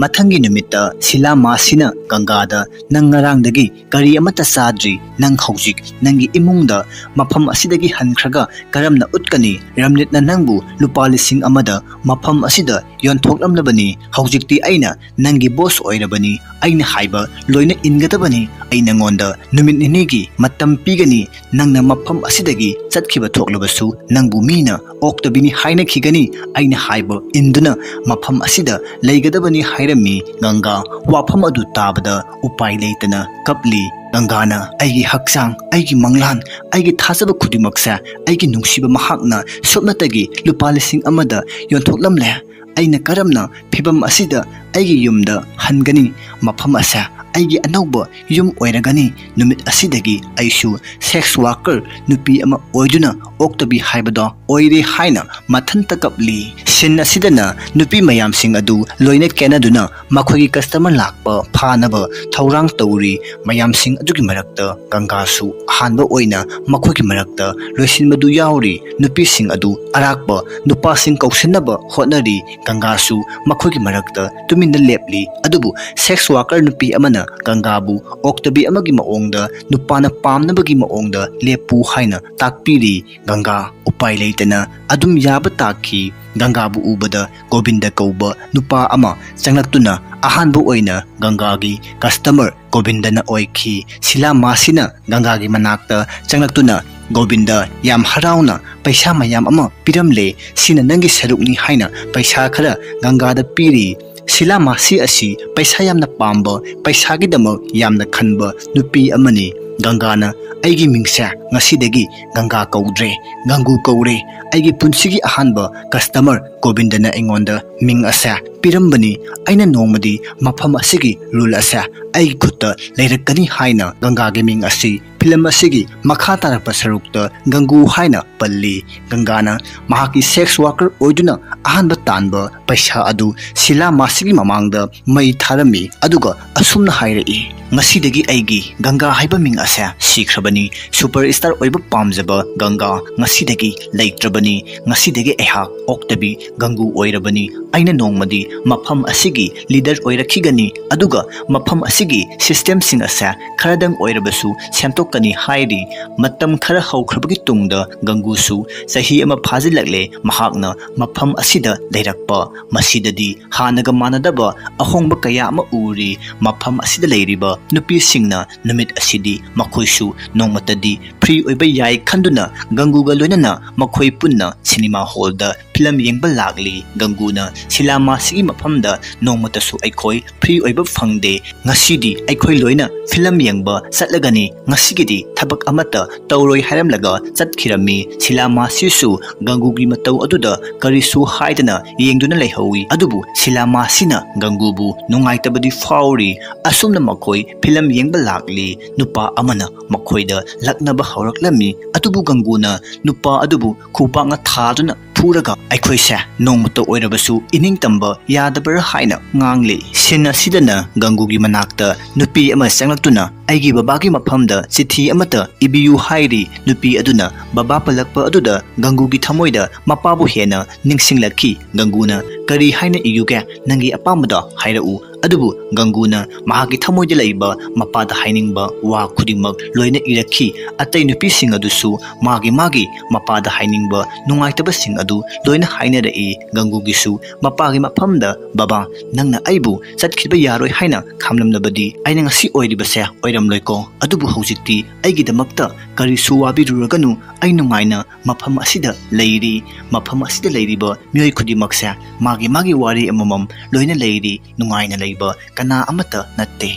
ꯃꯊꯪꯒꯤ ꯅꯨꯃꯤꯠꯇ ꯁꯤꯂꯥ ꯃꯥꯁꯤꯅ ꯒꯪꯒꯥꯗ, "ꯅꯪ ꯉꯔꯥꯡꯗꯒꯤ ꯀꯔꯤ ꯑꯃꯠꯇ ꯆꯥꯗ꯭ꯔꯤ꯫ ꯅꯪ ꯍꯧꯖꯤꯛ ꯅꯪꯒꯤ ꯏꯃꯨꯡꯗ ꯃꯐꯝ ꯑꯁꯤꯗꯒꯤ ꯍꯟꯈ꯭ꯔꯒ ꯀꯔꯝꯅ ꯎꯠꯀꯅꯤ? ꯔꯝꯖꯤꯠꯅ ꯅꯪꯕꯨ ꯂꯨꯄꯥ ꯂꯤꯁꯤꯡ ꯑꯃꯗ ꯃꯐꯝ ꯑꯁꯤꯗ ꯌꯣꯟꯊꯣꯛꯂꯝꯂꯕꯅꯤ꯫ ꯍꯧꯖꯤꯛꯇꯤ ꯑꯩꯅ ꯅꯪꯒꯤ ꯕꯣꯁ ꯑꯣꯏꯔꯕꯅꯤ꯫ ꯑꯩꯅ ꯍꯥꯏꯕ ꯂꯣꯏꯅ ꯏꯟꯒꯗꯕꯅꯤ꯫ ꯑꯩ ꯅꯪꯉꯣꯟꯗ ꯅꯨꯃꯤꯠ ꯅꯤꯅꯤꯒꯤ ꯃꯇꯝ ꯄꯤꯒꯅꯤ꯫ ꯅꯪꯅ ꯃꯐꯝ ꯑꯁꯤꯗꯒꯤ ꯆꯠꯈꯤꯕ ꯊꯣꯛꯂꯕꯁꯨ ꯅꯪꯕꯨ ꯃꯤꯅ ꯑꯣꯛꯇꯕꯤꯅꯤ ꯍꯥꯏꯅꯈꯤꯒꯅꯤ꯫ ꯑꯩꯅ ꯍꯥꯏꯕ ꯏꯟꯗꯨꯅ ꯃꯐꯝ ꯑꯁꯤꯗ ꯂꯩꯒꯗꯕꯅꯤ" ꯍꯥꯏꯔꯝꯃꯤ꯫ ꯒꯪꯒꯥ ꯋꯥꯐꯝ ꯑꯗꯨ ꯇꯥꯕꯗ ꯎꯄꯥꯏ ꯂꯩꯇꯅ ꯀꯞꯂꯤ꯫ ꯒꯪꯒꯥꯅ, "ꯑꯩꯒꯤ ꯍꯛꯆꯥꯡ, ꯑꯩꯒꯤ ꯃꯪꯂꯥꯟ, ꯑꯩꯒꯤ ꯊꯥꯖꯕ ꯈꯨꯗꯤꯡꯃꯛꯁꯦ ꯑꯩꯒꯤ ꯅꯨꯡꯁꯤꯕ ꯃꯍꯥꯛꯅ ꯁꯨꯞꯅꯇꯒꯤ ꯂꯨꯄꯥ ꯂꯤꯁꯤꯡ ꯑꯃꯗ ꯌꯣꯟꯊꯣꯛꯂꯝꯂꯦ꯫ ꯑꯩꯅ ꯀꯔꯝꯅ ꯐꯤꯕꯝ ꯑꯁꯤꯗ ꯑꯩꯒꯤ ꯌꯨꯝꯗ ꯍꯟꯒꯅꯤ? ꯃꯐꯝ ꯑꯁꯦ ꯑꯩꯒꯤ ꯑꯅꯧꯕ ꯌꯨꯝ ꯑꯣꯏꯔꯒꯅꯤ꯫ ꯅꯨꯃꯤꯠ ꯑꯁꯤꯗꯒꯤ ꯑꯩꯁꯨ ꯁꯦꯛꯁ ꯋꯥꯔꯀꯔ ꯅꯨꯄꯤ ꯑꯃ ꯑꯣꯏꯗꯨꯅ ꯑꯣꯛꯇꯕꯤ ꯍꯥꯏꯕꯗꯣ ꯑꯣꯏꯔꯦ" ꯍꯥꯏꯅ ꯃꯊꯟꯇ ꯀꯞꯂꯤ꯫ ꯁꯤꯟ ꯑꯁꯤꯗꯅ ꯅꯨꯄꯤ ꯃꯌꯥꯝꯁꯤꯡ ꯑꯗꯨ ꯂꯣꯏꯅ ꯀꯦꯅꯗꯨꯅ ꯃꯈꯣꯏꯒꯤ ꯀꯁꯇꯃꯔ ꯂꯥꯛꯄ ꯐꯥꯅꯕ ꯊꯧꯔꯥꯡ ꯇꯧꯔꯤ꯫ ꯃꯌꯥꯝꯁꯤꯡ ꯑꯗꯨꯒꯤ ꯃꯔꯛꯇ ꯒꯪꯒꯥꯁꯨ ꯑꯍꯥꯟꯕ ꯑꯣꯏꯅ ꯃꯈꯣꯏꯒꯤ ꯃꯔꯛꯇ ꯂꯣꯏꯁꯤꯟꯕꯗꯨ ꯌꯥꯎꯔꯤ꯫ ꯅꯨꯄꯤꯁꯤꯡ ꯑꯗꯨ ꯑꯔꯥꯛꯄ ꯅꯨꯄꯥꯁꯤꯡ ꯀꯧꯁꯤꯟꯅꯕ ꯍꯣꯠꯅꯔꯤ꯫ ꯒꯪꯒꯥꯁꯨ ꯃꯈꯣꯏꯒꯤ ꯃꯔꯛꯇ ꯇꯨꯃꯤꯟꯅ ꯂꯦꯞꯂꯤ꯫ ꯑꯗꯨꯕꯨ ꯁꯦꯛꯁ ꯋꯥꯔꯀꯔ ꯅꯨꯄꯤ ꯑꯃꯅ ꯒꯪꯒꯥꯕꯨ ꯑꯣꯛꯇꯕꯤ ꯑꯃꯒꯤ ꯃꯑꯣꯡꯗ, ꯅꯨꯄꯥꯅ ꯄꯥꯝꯅꯕꯒꯤ ꯃꯑꯣꯡꯗ ꯂꯦꯞꯄꯨ ꯍꯥꯏꯅ ꯇꯥꯛꯄꯤꯔꯤ꯫ ꯒꯪꯒꯥ ꯎꯄꯥꯏ ꯂꯩꯇꯅ ꯑꯗꯨꯝ ꯌꯥꯕ ꯇꯥꯈꯤ꯫ ꯒꯪꯒꯥꯕꯨ ꯎꯕꯗ ꯒꯣꯕꯤꯟꯗ ꯀꯧꯕ ꯅꯨꯄꯥ ꯑꯃ ꯆꯪꯂꯛꯇꯨꯅ ꯑꯍꯥꯟꯕ ꯑꯣꯏꯅ ꯒꯪꯒꯥꯒꯤ ꯀꯁꯇꯃꯔ ꯒꯣꯕꯤꯟꯗꯅ ꯑꯣꯏꯈꯤ꯫ ꯁꯤꯂꯥ ꯃꯥꯁꯤꯅ ꯒꯪꯒꯥꯒꯤ ꯃꯅꯥꯛꯇ ꯆꯪꯂꯛꯇꯨꯅ ꯒꯣꯕꯤꯟꯗ ꯌꯥꯝ ꯍꯔꯥꯎꯅ ꯄꯩꯁꯥ ꯃꯌꯥꯝ ꯑꯃ ꯄꯤꯔꯝꯂꯦ꯫ "ꯁꯤꯅ ꯅꯪꯒꯤ ꯁꯔꯨꯛꯅꯤ" ꯍꯥꯏꯅ ꯄꯩꯁꯥ ꯈꯔ ꯒꯪꯒꯥꯗ ꯄꯤꯔꯤ꯫ ꯁꯤꯂꯥ ꯃꯥꯁꯤ ꯑꯁꯤ ꯄꯩꯁꯥ ꯌꯥꯝꯅ ꯄꯥꯝꯕ, ꯄꯩꯁꯥꯒꯤꯗꯃꯛ ꯌꯥꯝꯅ ꯈꯟꯕ ꯅꯨꯄꯤ ꯑꯃꯅꯤ꯫ ꯒꯪꯒꯥꯅ, "ꯑꯩꯒꯤ ꯃꯤꯡꯁꯦ ꯉꯁꯤꯗꯒꯤ ꯒꯪꯒꯥ ꯀꯧꯗ꯭ꯔꯦ, ꯒꯪꯒꯨ ꯀꯧꯔꯦ꯫ ꯑꯩꯒꯤ ꯄꯨꯟꯁꯤꯒꯤ ꯑꯍꯥꯟꯕ ꯀꯁꯇꯃꯔ ꯒꯣꯕꯤꯟꯗꯅ ꯑꯩꯉꯣꯟꯗ ꯃꯤꯡ ꯑꯁꯦ ꯄꯤꯔꯝꯕꯅꯤ꯫ ꯑꯩꯅ ꯅꯣꯡꯃꯗꯤ ꯃꯐꯝ ꯑꯁꯤꯒꯤ ꯔꯨꯜ ꯑꯁꯦ ꯑꯩꯒꯤ ꯈꯨꯠꯇ ꯂꯩꯔꯛꯀꯅꯤ" ꯍꯥꯏꯅ ꯒꯪꯒꯥꯒꯤ ꯃꯤꯡ ꯑꯁꯤ ꯐꯤꯂꯝ ꯑꯁꯤꯒꯤ ꯃꯈꯥ ꯇꯥꯔꯛꯄ ꯁꯔꯨꯛꯇ ꯒꯪꯒꯨ ꯍꯥꯏꯅ ꯄꯜꯂꯤ꯫ ꯒꯪꯒꯥꯅ ꯃꯍꯥꯛꯀꯤ ꯁꯦꯛꯁ ꯋꯥꯔꯀꯔ ꯑꯣꯏꯗꯨꯅ ꯑꯍꯥꯟꯕ ꯇꯥꯟꯕ ꯄꯩꯁꯥ ꯑꯗꯨ ꯁꯤꯂꯥ ꯃꯥꯁꯤꯒꯤ ꯃꯃꯥꯡꯗ ꯃꯩ ꯊꯥꯔꯝꯃꯤ, ꯑꯗꯨꯒ ꯑꯁꯨꯝꯅ ꯍꯥꯏꯔꯛꯏ, "ꯉꯁꯤꯗꯒꯤ ꯑꯩꯒꯤ ꯒꯪꯒꯥ ꯍꯥꯏꯕ ꯃꯤꯡ ꯑꯁꯦ ꯁꯤꯈ꯭ꯔꯕꯅꯤ꯫ ꯁꯨꯄꯔ ꯁ꯭ꯇꯥꯔ ꯑꯣꯏꯕ ꯄꯥꯝꯖꯕ ꯒꯪꯒꯥ ꯉꯁꯤꯗꯒꯤ ꯂꯩꯇ꯭ꯔꯕꯅꯤ꯫ ꯉꯁꯤꯗꯒꯤ ꯑꯩꯍꯥꯛ ꯑꯣꯛꯇꯕꯤ ꯒꯪꯒꯨ ꯑꯣꯏꯔꯕꯅꯤ꯫ ꯑꯩꯅ ꯅꯣꯡꯃꯗꯤ ꯃꯐꯝ ꯑꯁꯤꯒꯤ ꯂꯤꯗꯔ ꯑꯣꯏꯔꯛꯈꯤꯒꯅꯤ, ꯑꯗꯨꯒ ꯃꯐꯝ ꯑꯁꯤꯒꯤ ꯁꯤꯁꯇꯦꯝꯁꯤꯡ ꯑꯁꯦ ꯈꯔꯗꯪ ꯑꯣꯏꯔꯕꯁꯨ ꯁꯦꯝꯗꯣꯛꯀꯅꯤ" ꯍꯥꯏꯔꯤ꯫ ꯃꯇꯝ ꯈꯔ ꯍꯧꯈ꯭ꯔꯕꯒꯤ ꯇꯨꯡꯗ ꯒꯪꯒꯨꯁꯨ ꯆꯍꯤ ꯑꯃ ꯐꯥꯖꯤꯜꯂꯛꯂꯦ꯫ ꯃꯍꯥꯛꯅ ꯃꯐꯝ ꯑꯁꯤꯗ ꯂꯩꯔꯛꯄ꯫ ꯃꯁꯤꯗꯗꯤ ꯍꯥꯟꯅꯒ ꯃꯥꯟꯅꯗꯕ ꯑꯍꯣꯡꯕ ꯀꯌꯥ ꯑꯃ ꯎꯔꯤ꯫ ꯃꯐꯝ ꯑꯁꯤꯗ ꯂꯩꯔꯤꯕ ꯅꯨꯄꯤꯁꯤꯡꯅ ꯅꯨꯃꯤꯠ ꯑꯁꯤꯗꯤ ꯃꯈꯣꯏꯁꯨ ꯅꯣꯡꯃꯇꯗꯤ ꯐ꯭ꯔꯤ ꯑꯣꯏꯕ ꯌꯥꯏ ꯈꯟꯗꯨꯅ ꯒꯪꯒꯨꯒ ꯂꯣꯏꯅꯅ ꯃꯈꯣꯏ ꯄꯨꯟꯅ ꯁꯤꯅꯦꯃꯥ ꯍꯣꯜꯗ ꯐꯤꯂꯝ ꯌꯦꯡꯕ ꯂꯥꯛꯂꯤ꯫ ꯒꯪꯒꯨꯅ ꯁꯤꯂꯥꯃꯥꯁꯤꯒꯤ ꯃꯐꯝꯗ, "ꯅꯣꯡꯃꯇꯁꯨ ꯑꯩꯈꯣꯏ ꯐ꯭ꯔꯤ ꯑꯣꯏꯕ ꯐꯪꯗꯦ꯫ ꯉꯁꯤꯗꯤ ꯑꯩꯈꯣꯏ ꯂꯣꯏꯅ ꯐꯤꯂꯝ ꯌꯦꯡꯕ ꯆꯠꯂꯒꯅꯤ꯫ ꯉꯁꯤꯒꯤꯗꯤ ꯊꯕꯛ ꯑꯃꯠꯇ ꯇꯧꯔꯣꯏ" ꯍꯥꯏꯔꯝꯂꯒ ꯆꯠꯈꯤꯔꯝꯃꯤ꯫ ꯁꯤꯂꯥꯃꯥꯁꯤꯁꯨ ꯒꯪꯒꯨꯒꯤ ꯃꯇꯧ ꯑꯗꯨꯗ ꯀꯔꯤꯁꯨ ꯍꯥꯏꯗꯅ ꯌꯦꯡꯗꯨꯅ ꯂꯩꯍꯧꯏ꯫ ꯑꯗꯨꯕꯨ ꯁꯤꯂꯥꯃꯥꯁꯤꯅ ꯒꯪꯒꯨꯕꯨ ꯅꯨꯡꯉꯥꯏꯇꯕꯗꯤ ꯐꯥꯎꯔꯤ꯫ ꯑꯁꯨꯝꯅ ꯃꯈꯣꯏ ꯐꯤꯂꯝ ꯌꯦꯡꯕ ꯂꯥꯛꯂꯤ꯫ ꯅꯨꯄꯥ ꯑꯃꯅ ꯃꯈꯣꯏꯗ ꯂꯛꯅꯕ ꯍꯧꯔꯛꯂꯝꯃꯤ꯫ ꯑꯗꯨꯕꯨ ꯒꯪꯒꯨꯅ ꯅꯨꯄꯥ ꯑꯗꯨꯕꯨ ꯈꯨꯕꯥꯛꯅ ꯊꯥꯗꯨꯅ ꯐꯨꯔꯒ, "ꯑꯩꯈꯣꯏꯁꯦ ꯅꯣꯡꯃꯇ ꯑꯣꯏꯔꯕꯁꯨ ꯏꯅꯤꯡ ꯇꯝꯕ ꯌꯥꯗꯕ꯭ꯔꯥ?" ꯍꯥꯏꯅ ꯉꯥꯡꯂꯤ꯫ ꯁꯤꯟ ꯑꯁꯤꯗꯅ ꯒꯪꯒꯨꯒꯤ ꯃꯅꯥꯛꯇ ꯅꯨꯄꯤ ꯑꯃ ꯆꯪꯂꯛꯇꯨꯅ, "ꯑꯩꯒꯤ ꯕꯕꯥꯒꯤ ꯃꯐꯝꯗ ꯆꯤꯊꯤ ꯑꯃꯠꯇ ꯏꯕꯤꯌꯨ" ꯍꯥꯏꯔꯤ꯫ ꯅꯨꯄꯤ ꯑꯗꯨꯅ ꯕꯕꯥ ꯄꯜꯂꯛꯄ ꯑꯗꯨꯗ ꯒꯪꯒꯨꯒꯤ ꯊꯃꯣꯏꯗ ꯃꯄꯥꯕꯨ ꯍꯦꯟꯅ ꯅꯤꯡꯁꯤꯡꯂꯛꯈꯤ꯫ ꯒꯪꯒꯨꯅ, "ꯀꯔꯤ ꯍꯥꯏꯅ ꯏꯌꯨꯒꯦ? ꯅꯪꯒꯤ ꯑꯄꯥꯝꯕꯗꯣ ꯍꯥꯏꯔꯛꯎ"꯫ ꯑꯗꯨꯕꯨ ꯒꯪꯒꯨꯅ ꯃꯍꯥꯛꯀꯤ ꯊꯃꯣꯏꯗ ꯂꯩꯕ ꯃꯄꯥꯗ ꯍꯥꯏꯅꯤꯡꯕ ꯋꯥ ꯈꯨꯗꯤꯡꯃꯛ ꯂꯣꯏꯅ ꯏꯔꯛꯈꯤ꯫ ꯑꯇꯩ ꯅꯨꯄꯤꯁꯤꯡ ꯑꯗꯨꯁꯨ ꯃꯥꯒꯤ ꯃꯥꯒꯤ ꯃꯄꯥꯗ ꯍꯥꯏꯅꯤꯡꯕ ꯅꯨꯡꯉꯥꯏꯇꯕꯁꯤꯡ ꯑꯗꯨ ꯂꯣꯏꯅ ꯍꯥꯏꯅꯔꯛꯏ꯫ ꯒꯪꯒꯨꯒꯤꯁꯨ ꯃꯄꯥꯒꯤ ꯃꯐꯝꯗ, "ꯕꯕꯥ, ꯅꯪꯅ ꯑꯩꯕꯨ ꯆꯠꯈꯤꯕ ꯌꯥꯔꯣꯏ ꯍꯥꯏꯅ ꯈꯥꯝꯂꯝꯂꯕꯗꯤ ꯑꯩꯅ ꯉꯁꯤ ꯑꯣꯏꯔꯤꯕꯁꯦ ꯑꯣꯏꯔꯝꯂꯣꯏꯀꯣ꯫ ꯑꯗꯨꯕꯨ ꯍꯧꯖꯤꯛꯇꯤ ꯑꯩꯒꯤꯗꯃꯛꯇ ꯀꯔꯤꯁꯨ ꯋꯥꯕꯤꯔꯨꯔꯒꯅꯨ꯫ ꯑꯩ ꯅꯨꯡꯉꯥꯏꯅ ꯃꯐꯝ ꯑꯁꯤꯗ ꯂꯩꯔꯤ꯫ ꯃꯐꯝ ꯑꯁꯤꯗ ꯂꯩꯔꯤꯕ ꯃꯤꯑꯣꯏ ꯈꯨꯗꯤꯡꯃꯛꯁꯦ ꯃꯥꯒꯤ ꯃꯥꯒꯤ ꯋꯥꯔꯤ ꯑꯃꯃꯝ ꯂꯣꯏꯅ ꯂꯩꯔꯤ꯫ ꯅꯨꯡꯉꯥꯏꯅ ꯂꯩꯕ ꯀꯅꯥ ꯑꯃꯠꯇ ꯅꯠꯇꯦ"꯫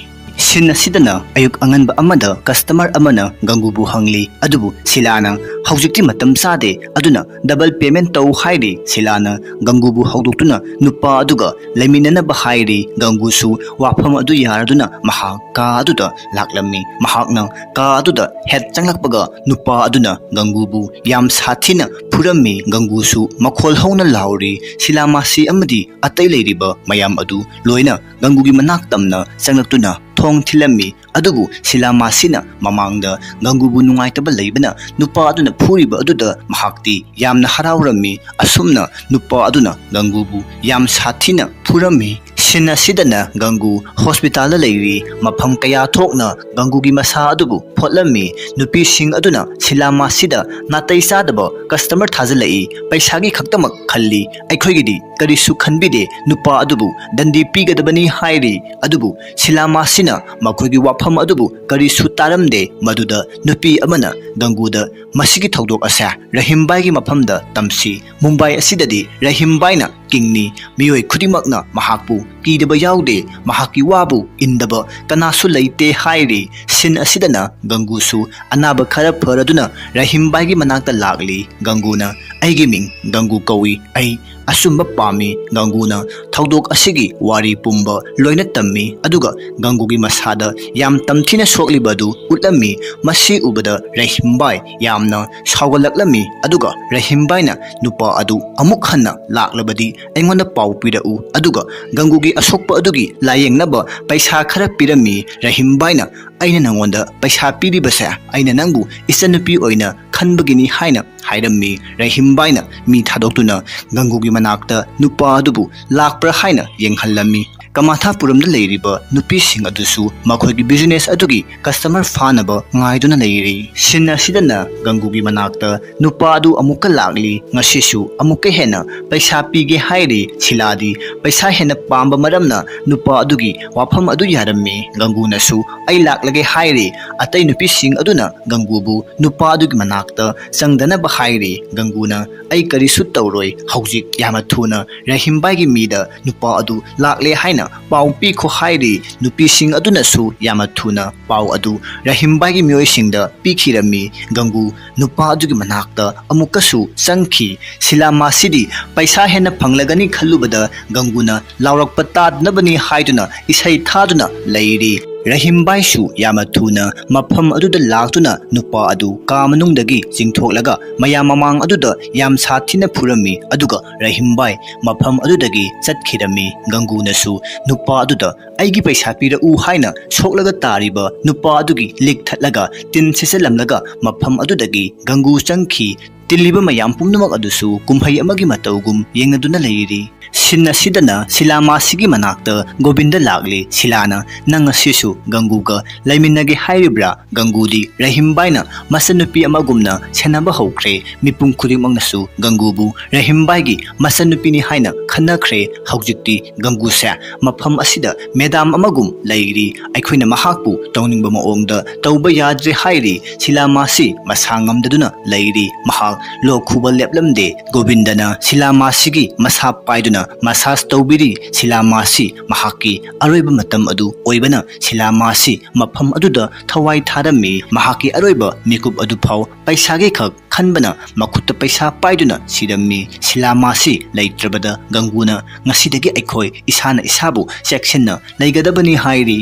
ꯁꯤꯟ ꯑꯁꯤꯗꯅ ꯑꯌꯨꯛ ꯑꯉꯟꯕ ꯑꯃꯗ customer ꯑꯃꯅ ꯒꯪꯒꯨꯕꯨ ꯍꯪꯂꯤ, ꯑꯗꯨꯕꯨ ꯁꯤꯂꯥꯅ "ꯍꯧꯖꯤꯛꯇꯤ ꯃꯇꯝ ꯆꯥꯗꯦ, ꯑꯗꯨꯅ double payment ꯇꯧ" ꯍꯥꯏꯔꯤ꯫ ꯁꯤꯂꯥꯅ ꯒꯪꯒꯨꯕꯨ ꯍꯧꯗꯣꯛꯇꯨꯅ ꯅꯨꯄꯥ ꯑꯗꯨꯒ ꯂꯩꯃꯤꯟꯅꯅꯕ ꯍꯥꯏꯔꯤ꯫ ꯒꯪꯒꯨꯁꯨ ꯋꯥꯐꯝ ꯑꯗꯨ ꯌꯥꯔꯗꯨꯅ ꯃꯍꯥꯛ ꯀꯥ ꯑꯗꯨꯗ ꯂꯥꯛꯂꯝꯃꯤ꯫ ꯃꯍꯥꯛꯅ ꯀꯥ ꯑꯗꯨꯗ ꯍꯦꯛ ꯆꯪꯂꯛꯄꯒ ꯅꯨꯄꯥ ꯑꯗꯨꯅ ꯒꯪꯒꯨꯕꯨ ꯌꯥꯝ ꯁꯥꯊꯤꯅ ꯐꯨꯔꯝꯃꯤ꯫ ꯒꯪꯒꯨꯁꯨ ꯃꯈꯣꯜ ꯍꯧꯅ ꯂꯥꯎꯔꯤ꯫ ꯁꯤꯂꯥ ꯃꯥꯁꯤ ꯑꯃꯗꯤ ꯑꯇꯩ ꯂꯩꯔꯤꯕ ꯃꯌꯥꯝ ꯑꯗꯨ ꯂꯣꯏꯅ ꯒꯪꯒꯨꯒꯤ ꯃꯅꯥꯛ ꯇꯝꯅ ꯆꯪꯂꯛꯇꯨꯅ ꯊꯣꯡ ꯊꯤꯜꯂꯝꯃꯤ꯫ ꯑꯗꯨꯕꯨ ꯁꯤꯂꯥ ꯃꯥꯁꯤꯅ ꯃꯃꯥꯡꯗ ꯒꯪꯒꯨꯕꯨ ꯅꯨꯡꯉꯥꯏꯇꯕ ꯂꯩꯕꯅ ꯅꯨꯄꯥ ꯑꯗꯨꯅ ꯐꯨꯔꯤꯕ ꯑꯗꯨꯗ ꯃꯍꯥꯛꯇꯤ ꯌꯥꯝꯅ ꯍꯔꯥꯎꯔꯝꯃꯤ꯫ ꯑꯁꯨꯝꯅ ꯅꯨꯄꯥ ꯑꯗꯨꯅ ꯒꯪꯒꯨꯕꯨ ꯌꯥꯝ ꯁꯥꯊꯤꯅ ꯐꯨꯔꯝꯃꯤ꯫ ꯁꯤꯟ ꯑꯁꯤꯗꯅ ꯒꯪꯒꯨ ꯍꯣꯁꯄꯤꯇꯥꯜꯗ ꯂꯩꯔꯤ꯫ ꯃꯐꯝ ꯀꯌꯥ ꯊꯣꯛꯅ ꯒꯪꯒꯨꯒꯤ ꯃꯁꯥ ꯑꯗꯨꯕꯨ ꯐꯣꯠꯂꯝꯃꯤ꯫ ꯅꯨꯄꯤꯁꯤꯡ ꯑꯗꯨꯅ ꯁꯤꯂꯥ ꯃꯥꯁꯤꯗ ꯅꯥꯇꯩ ꯆꯥꯗꯕ customer ꯊꯥꯖꯤꯜꯂꯛꯏ, ꯄꯩꯁꯥꯒꯤ ꯈꯛꯇꯃꯛ ꯈꯜꯂꯤ, ꯑꯩꯈꯣꯏꯒꯤꯗꯤ ꯀꯔꯤꯁꯨ ꯈꯟꯕꯤꯗꯦ, ꯅꯨꯄꯥ ꯑꯗꯨꯕꯨ ꯗꯟꯗꯤ ꯄꯤꯒꯗꯕꯅꯤ ꯍꯥꯏꯔꯤ꯫ ꯑꯗꯨꯕꯨ ꯁꯤꯂꯥ ꯃꯥꯁꯤꯅ ꯃꯈꯣꯏꯒꯤ ꯋꯥꯐꯝ ꯑꯗꯨꯕꯨ ꯀꯔꯤꯁꯨ ꯇꯥꯔꯝꯗꯦ꯫ ꯃꯗꯨꯗ ꯅꯨꯄꯤ ꯑꯃꯅ ꯒꯪꯒꯨꯗ "ꯃꯁꯤꯒꯤ ꯊꯧꯗꯣꯛ ꯑꯁꯦ ꯔꯍꯤꯝꯕꯥꯏꯒꯤ ꯃꯐꯝꯗ ꯇꯝꯁꯤ꯫ ꯃꯨꯝꯕꯥꯏ ꯑꯁꯤꯗꯗꯤ ꯔꯍꯤꯝꯕꯥꯏꯅ ꯀꯤꯡꯅꯤ꯫ ꯃꯤꯑꯣꯏ ꯈꯨꯗꯤꯡꯃꯛꯅ ꯃꯍꯥꯛꯄꯨ ꯀꯤꯗꯕ ꯌꯥꯎꯗꯦ꯫ ꯃꯍꯥꯛꯀꯤ ꯋꯥꯕꯨ ꯏꯟꯗꯕ ꯀꯅꯥꯁꯨ ꯂꯩꯇꯦ" ꯍꯥꯏꯔꯤ꯫ ꯁꯤꯟ ꯑꯁꯤꯗꯅ ꯒꯪꯒꯨꯁꯨ ꯑꯅꯥꯕ ꯈꯔ ꯐꯔꯗꯨꯅ ꯔꯍꯤꯝꯕꯥꯏꯒꯤ ꯃꯅꯥꯛꯇ ꯂꯥꯛꯂꯤ꯫ ꯒꯪꯒꯨꯅ "ꯑꯩꯒꯤ ꯃꯤꯡ ꯒꯪꯒꯨ ꯀꯧꯏ꯫ ꯑꯩ ꯑꯆꯨꯝꯕ ꯄꯥꯝꯃꯤ꯫" ꯒꯪꯒꯨꯅ ꯊꯧꯗꯣꯛ ꯑꯁꯤꯒꯤ ꯋꯥꯔꯤ ꯄꯨꯝꯕ ꯂꯣꯏꯅ ꯇꯝꯃꯤ, ꯑꯗꯨꯒ ꯒꯪꯒꯨꯒꯤ ꯃꯁꯥꯗ ꯌꯥꯝ ꯇꯝꯊꯤꯅ ꯁꯣꯛꯂꯤꯕ ꯑꯗꯨ ꯎꯠꯂꯝꯃꯤ꯫ ꯃꯁꯤ ꯎꯕꯗ ꯔꯍꯤꯝꯕꯥꯏ ꯌꯥꯝꯅ ꯁꯥꯎꯒꯠꯂꯛꯂꯝꯃꯤ, ꯑꯗꯨꯒ ꯔꯍꯤꯝꯕꯥꯏꯅ "ꯅꯨꯄꯥ ꯑꯗꯨ ꯑꯃꯨꯛ ꯍꯟꯅ ꯂꯥꯛꯂꯕꯗꯤ ꯑꯩꯉꯣꯟꯗ ꯄꯥꯎ ꯄꯤꯔꯛꯎ꯫" ꯑꯗꯨꯒ ꯒꯪꯒꯨꯒꯤ ꯑꯁꯣꯛꯄ ꯑꯗꯨꯒꯤ ꯂꯥꯌꯦꯡꯅꯕ ꯄꯩꯁꯥ ꯈꯔ ꯄꯤꯔꯝꯃꯤ꯫ ꯔꯍꯤꯝꯕꯥꯏꯅ "ꯑꯩꯅ ꯅꯪꯉꯣꯟꯗ ꯄꯩꯁꯥ ꯄꯤꯔꯤꯕꯁꯦ ꯑꯩꯅ ꯅꯪꯕꯨ ꯏꯆꯟꯅꯨꯄꯤ ꯑꯣꯏꯅ ꯈꯟꯕꯒꯤꯅꯤ" ꯍꯥꯏꯅ ꯍꯥꯏꯔꯝꯃꯤ꯫ ꯔꯍꯤꯝꯕꯥꯏꯅ ꯃꯤ ꯊꯥꯗꯣꯛꯇꯨꯅ ꯒꯪꯒꯨꯒꯤ ꯃꯅꯥꯛꯇ ꯅꯨꯄꯥ ꯑꯗꯨꯕꯨ ꯂꯥꯛꯄ꯭ꯔꯥ ꯍꯥꯏꯅ ꯌꯦꯡꯍꯜꯂꯝꯃꯤ꯫ ꯀꯃꯥꯊꯥꯄꯨꯔꯝꯗ ꯂꯩꯔꯤꯕ ꯅꯨꯄꯤꯁꯤꯡ ꯑꯗꯨꯁꯨ ꯃꯈꯣꯏꯒꯤ business ꯑꯗꯨꯒꯤ customer ꯐꯥꯅꯕ ꯉꯥꯏꯗꯨꯅ ꯂꯩꯔꯤ꯫ ꯁꯤꯟ ꯑꯁꯤꯗꯅ ꯒꯪꯒꯨꯒꯤ ꯃꯅꯥꯛꯇ ꯅꯨꯄꯥ ꯑꯗꯨ ꯑꯃꯨꯛꯀ ꯂꯥꯛꯂꯤ꯫ ꯉꯁꯤꯁꯨ ꯑꯃꯨꯛꯀ ꯍꯦꯟꯅ ꯄꯩꯁꯥ ꯄꯤꯒꯦ ꯍꯥꯏꯔꯤ꯫ ꯁꯤꯂꯥꯗꯤ ꯄꯩꯁꯥ ꯍꯦꯟꯅ ꯄꯥꯝꯕ ꯃꯔꯝꯅ ꯅꯨꯄꯥ ꯑꯗꯨꯒꯤ ꯋꯥꯐꯝ ꯑꯗꯨ ꯌꯥꯔꯝꯃꯤ꯫ ꯒꯪꯒꯨꯅꯁꯨ "ꯑꯩ ꯂꯥꯛꯂꯒꯦ" ꯍꯥꯏꯔꯤ꯫ ꯑꯇꯩ ꯅꯨꯄꯤꯁꯤꯡ ꯑꯗꯨꯅ ꯒꯪꯒꯨꯕꯨ ꯅꯨꯄꯥ ꯑꯗꯨꯒꯤ ꯃꯅꯥꯛꯇ ꯆꯪꯗꯅꯕ ꯍꯥꯏꯔꯤ꯫ ꯒꯪꯒꯨꯅ "ꯑꯩ ꯀꯔꯤꯁꯨ ꯇꯧꯔꯣꯏ꯫ ꯍꯧꯖꯤꯛ ꯌꯥꯝꯅ ꯊꯨꯅ ꯔꯍꯤꯝꯕꯥꯏꯒꯤ ꯃꯤꯗ ꯅꯨꯄꯥ ꯑꯗꯨ ꯂꯥꯛꯂꯦ ꯍꯥꯏꯅ ꯄꯥꯎ ꯄꯤꯈꯣ ꯍꯥꯏꯔꯤ꯫ ꯅꯨꯄꯤꯁꯤꯡ ꯑꯗꯨꯅꯁꯨ ꯌꯥꯝꯅ ꯊꯨꯅ ꯄꯥꯎ ꯑꯗꯨ ꯔꯍꯤꯝꯕꯥꯏꯒꯤ ꯃꯤꯑꯣꯏꯁꯤꯡꯗ ꯄꯤꯈꯤꯔꯝꯃꯤ꯫ ꯒꯪꯒꯨ ꯅꯨꯄꯥ ꯑꯗꯨꯒꯤ ꯃꯅꯥꯛꯇ ꯑꯃꯨꯛꯀꯁꯨ ꯆꯪꯈꯤ꯫ ꯁꯤꯂꯥ ꯃꯥꯁꯤꯗꯤ ꯄꯩꯁꯥ ꯍꯦꯟꯅ ꯐꯪꯂꯒꯅꯤ ꯈꯜꯂꯨꯕꯗ ꯒꯪꯒꯨꯅ ꯂꯥꯎꯔꯛꯄ ꯇꯥꯗꯅꯕꯅꯤ ꯍꯥꯏꯗꯨꯅ ꯏꯁꯩ ꯊꯥꯗꯨꯅ ꯂꯩꯔꯤ꯫ ꯔꯍꯤꯝꯕꯥꯏꯁꯨ ꯌꯥꯝꯅ ꯊꯨꯅ ꯃꯐꯝ ꯑꯗꯨꯗ ꯂꯥꯛꯇꯨꯅ ꯅꯨꯄꯥ ꯑꯗꯨ ꯀꯥ ꯃꯅꯨꯡꯗꯒꯤ ꯆꯤꯡꯊꯣꯛꯂꯒ ꯃꯌꯥꯝ ꯃꯃꯥꯡ ꯑꯗꯨꯗ ꯌꯥꯝ ꯁꯥꯊꯤꯅ ꯐꯨꯔꯝꯃꯤ꯫ ꯑꯗꯨꯒ ꯔꯍꯤꯝꯕꯥꯏ ꯃꯐꯝ ꯑꯗꯨꯗꯒꯤ ꯆꯠꯈꯤꯔꯝꯃꯤ꯫ ꯒꯪꯒꯨꯅꯁꯨ ꯅꯨꯄꯥ ꯑꯗꯨꯗ "ꯑꯩꯒꯤ ꯄꯩꯁꯥ ꯄꯤꯔꯛꯎ" ꯍꯥꯏꯅ ꯁꯣꯛꯂꯒ ꯇꯥꯔꯤꯕ ꯅꯨꯄꯥ ꯑꯗꯨꯒꯤ ꯂꯤꯛ ꯊꯠꯂꯒ ꯇꯤꯟ ꯁꯤꯠꯆꯜꯂꯝꯂꯒ ꯃꯐꯝ ꯑꯗꯨꯗꯒꯤ ꯒꯪꯒꯨ ꯆꯪꯈꯤ꯫ ꯇꯤꯜꯂꯤꯕ ꯃꯌꯥꯝ ꯄꯨꯝꯅꯃꯛ ꯑꯗꯨꯁꯨ ꯀꯨꯝꯍꯩ ꯑꯃꯒꯤ ꯃꯇꯧꯒꯨꯝ ꯌꯦꯡꯅꯗꯨꯅ ꯂꯩꯔꯤ꯫ ꯁꯤꯟ ꯑꯁꯤꯗꯅ ꯁꯤꯂꯥ ꯃꯥꯁꯤꯒꯤ ꯃꯅꯥꯛꯇ ꯒꯣꯕꯤꯟꯗ ꯂꯥꯛꯂꯤ꯫ ꯁꯤꯂꯥꯅ "ꯅꯪ ꯉꯁꯤꯁꯨ ꯒꯪꯒꯨꯒ ꯂꯩꯃꯤꯟꯅꯒꯦ ꯍꯥꯏꯔꯤꯕ꯭ꯔꯥ?" ꯒꯪꯒꯨꯗꯤ ꯔꯍꯤꯝꯕꯥꯏꯅ ꯃꯆꯟꯅꯨꯄꯤ ꯑꯃꯒꯨꯝꯅ ꯁꯦꯟꯅꯕ ꯍꯧꯈ꯭ꯔꯦ꯫ ꯃꯤꯄꯨꯝ ꯈꯨꯗꯤꯡꯃꯛꯅꯁꯨ ꯒꯪꯒꯨꯕꯨ ꯔꯍꯤꯝꯕꯥꯏꯒꯤ ꯃꯆꯟꯅꯨꯄꯤꯅꯤ ꯍꯥꯏꯅ ꯈꯟꯅꯈ꯭ꯔꯦ꯫ ꯍꯧꯖꯤꯛꯇꯤ ꯒꯪꯒꯨꯁꯦ ꯃꯐꯝ ꯑꯁꯤꯗ ꯃꯦꯗꯥꯝ ꯑꯃꯒꯨꯝ ꯂꯩꯔꯤ꯫ ꯑꯩꯈꯣꯏꯅ ꯃꯍꯥꯛꯄꯨ ꯇꯧꯅꯤꯡꯕ ꯃꯑꯣꯡꯗ ꯇꯧꯕ ꯌꯥꯗ꯭ꯔꯦ ꯍꯥꯏꯔꯤ꯫ ꯁꯤꯂꯥ ꯃꯥꯁꯤ ꯃꯁꯥ ꯉꯝꯗꯗꯨꯅ ꯂꯩꯔꯤ꯫ ꯃꯍꯥꯛ ꯂꯣꯛ ꯈꯨꯕ ꯂꯦꯞꯂꯝꯗꯦ꯫ ꯒꯣꯕꯤꯟꯗꯅ ꯁꯤꯂꯥ ꯃꯥꯁꯤꯒꯤ ꯃꯁꯥ ꯄꯥꯏꯗꯨꯅ ꯃꯁꯥꯖ ꯇꯧꯕꯤꯔꯤ꯫ ꯁꯤꯂꯥ ꯃꯥꯁꯤ ꯃꯍꯥꯛꯀꯤ ꯑꯔꯣꯏꯕ ꯃꯇꯝ ꯑꯗꯨ ꯑꯣꯏꯕꯅ ꯁꯤꯂꯥ ꯃꯥꯁꯤ ꯃꯐꯝ ꯑꯗꯨꯗ ꯊꯋꯥꯏ ꯊꯥꯔꯝꯃꯤ꯫ ꯃꯍꯥꯛꯀꯤ ꯑꯔꯣꯏꯕ ꯃꯤꯀꯨꯞ ꯑꯗꯨ ꯐꯥꯎ ꯄꯩꯁꯥꯒꯤ ꯈꯛ ꯈꯟꯕꯅ ꯃꯈꯨꯠꯇ ꯄꯩꯁꯥ ꯄꯥꯏꯗꯨꯅ ꯁꯤꯔꯝꯃꯤ꯫ ꯁꯤꯂꯥ ꯃꯥꯁꯤ ꯂꯩꯇ꯭ꯔꯕꯗ ꯒꯪꯒꯨꯅ ꯉꯁꯤꯗꯒꯤ ꯑꯩꯈꯣꯏ ꯏꯁꯥꯅ ꯏꯁꯥꯕꯨ ꯆꯦꯛꯁꯤꯟꯅ ꯂꯩꯒꯗꯕꯅꯤ ꯍꯥꯏꯔꯤ꯫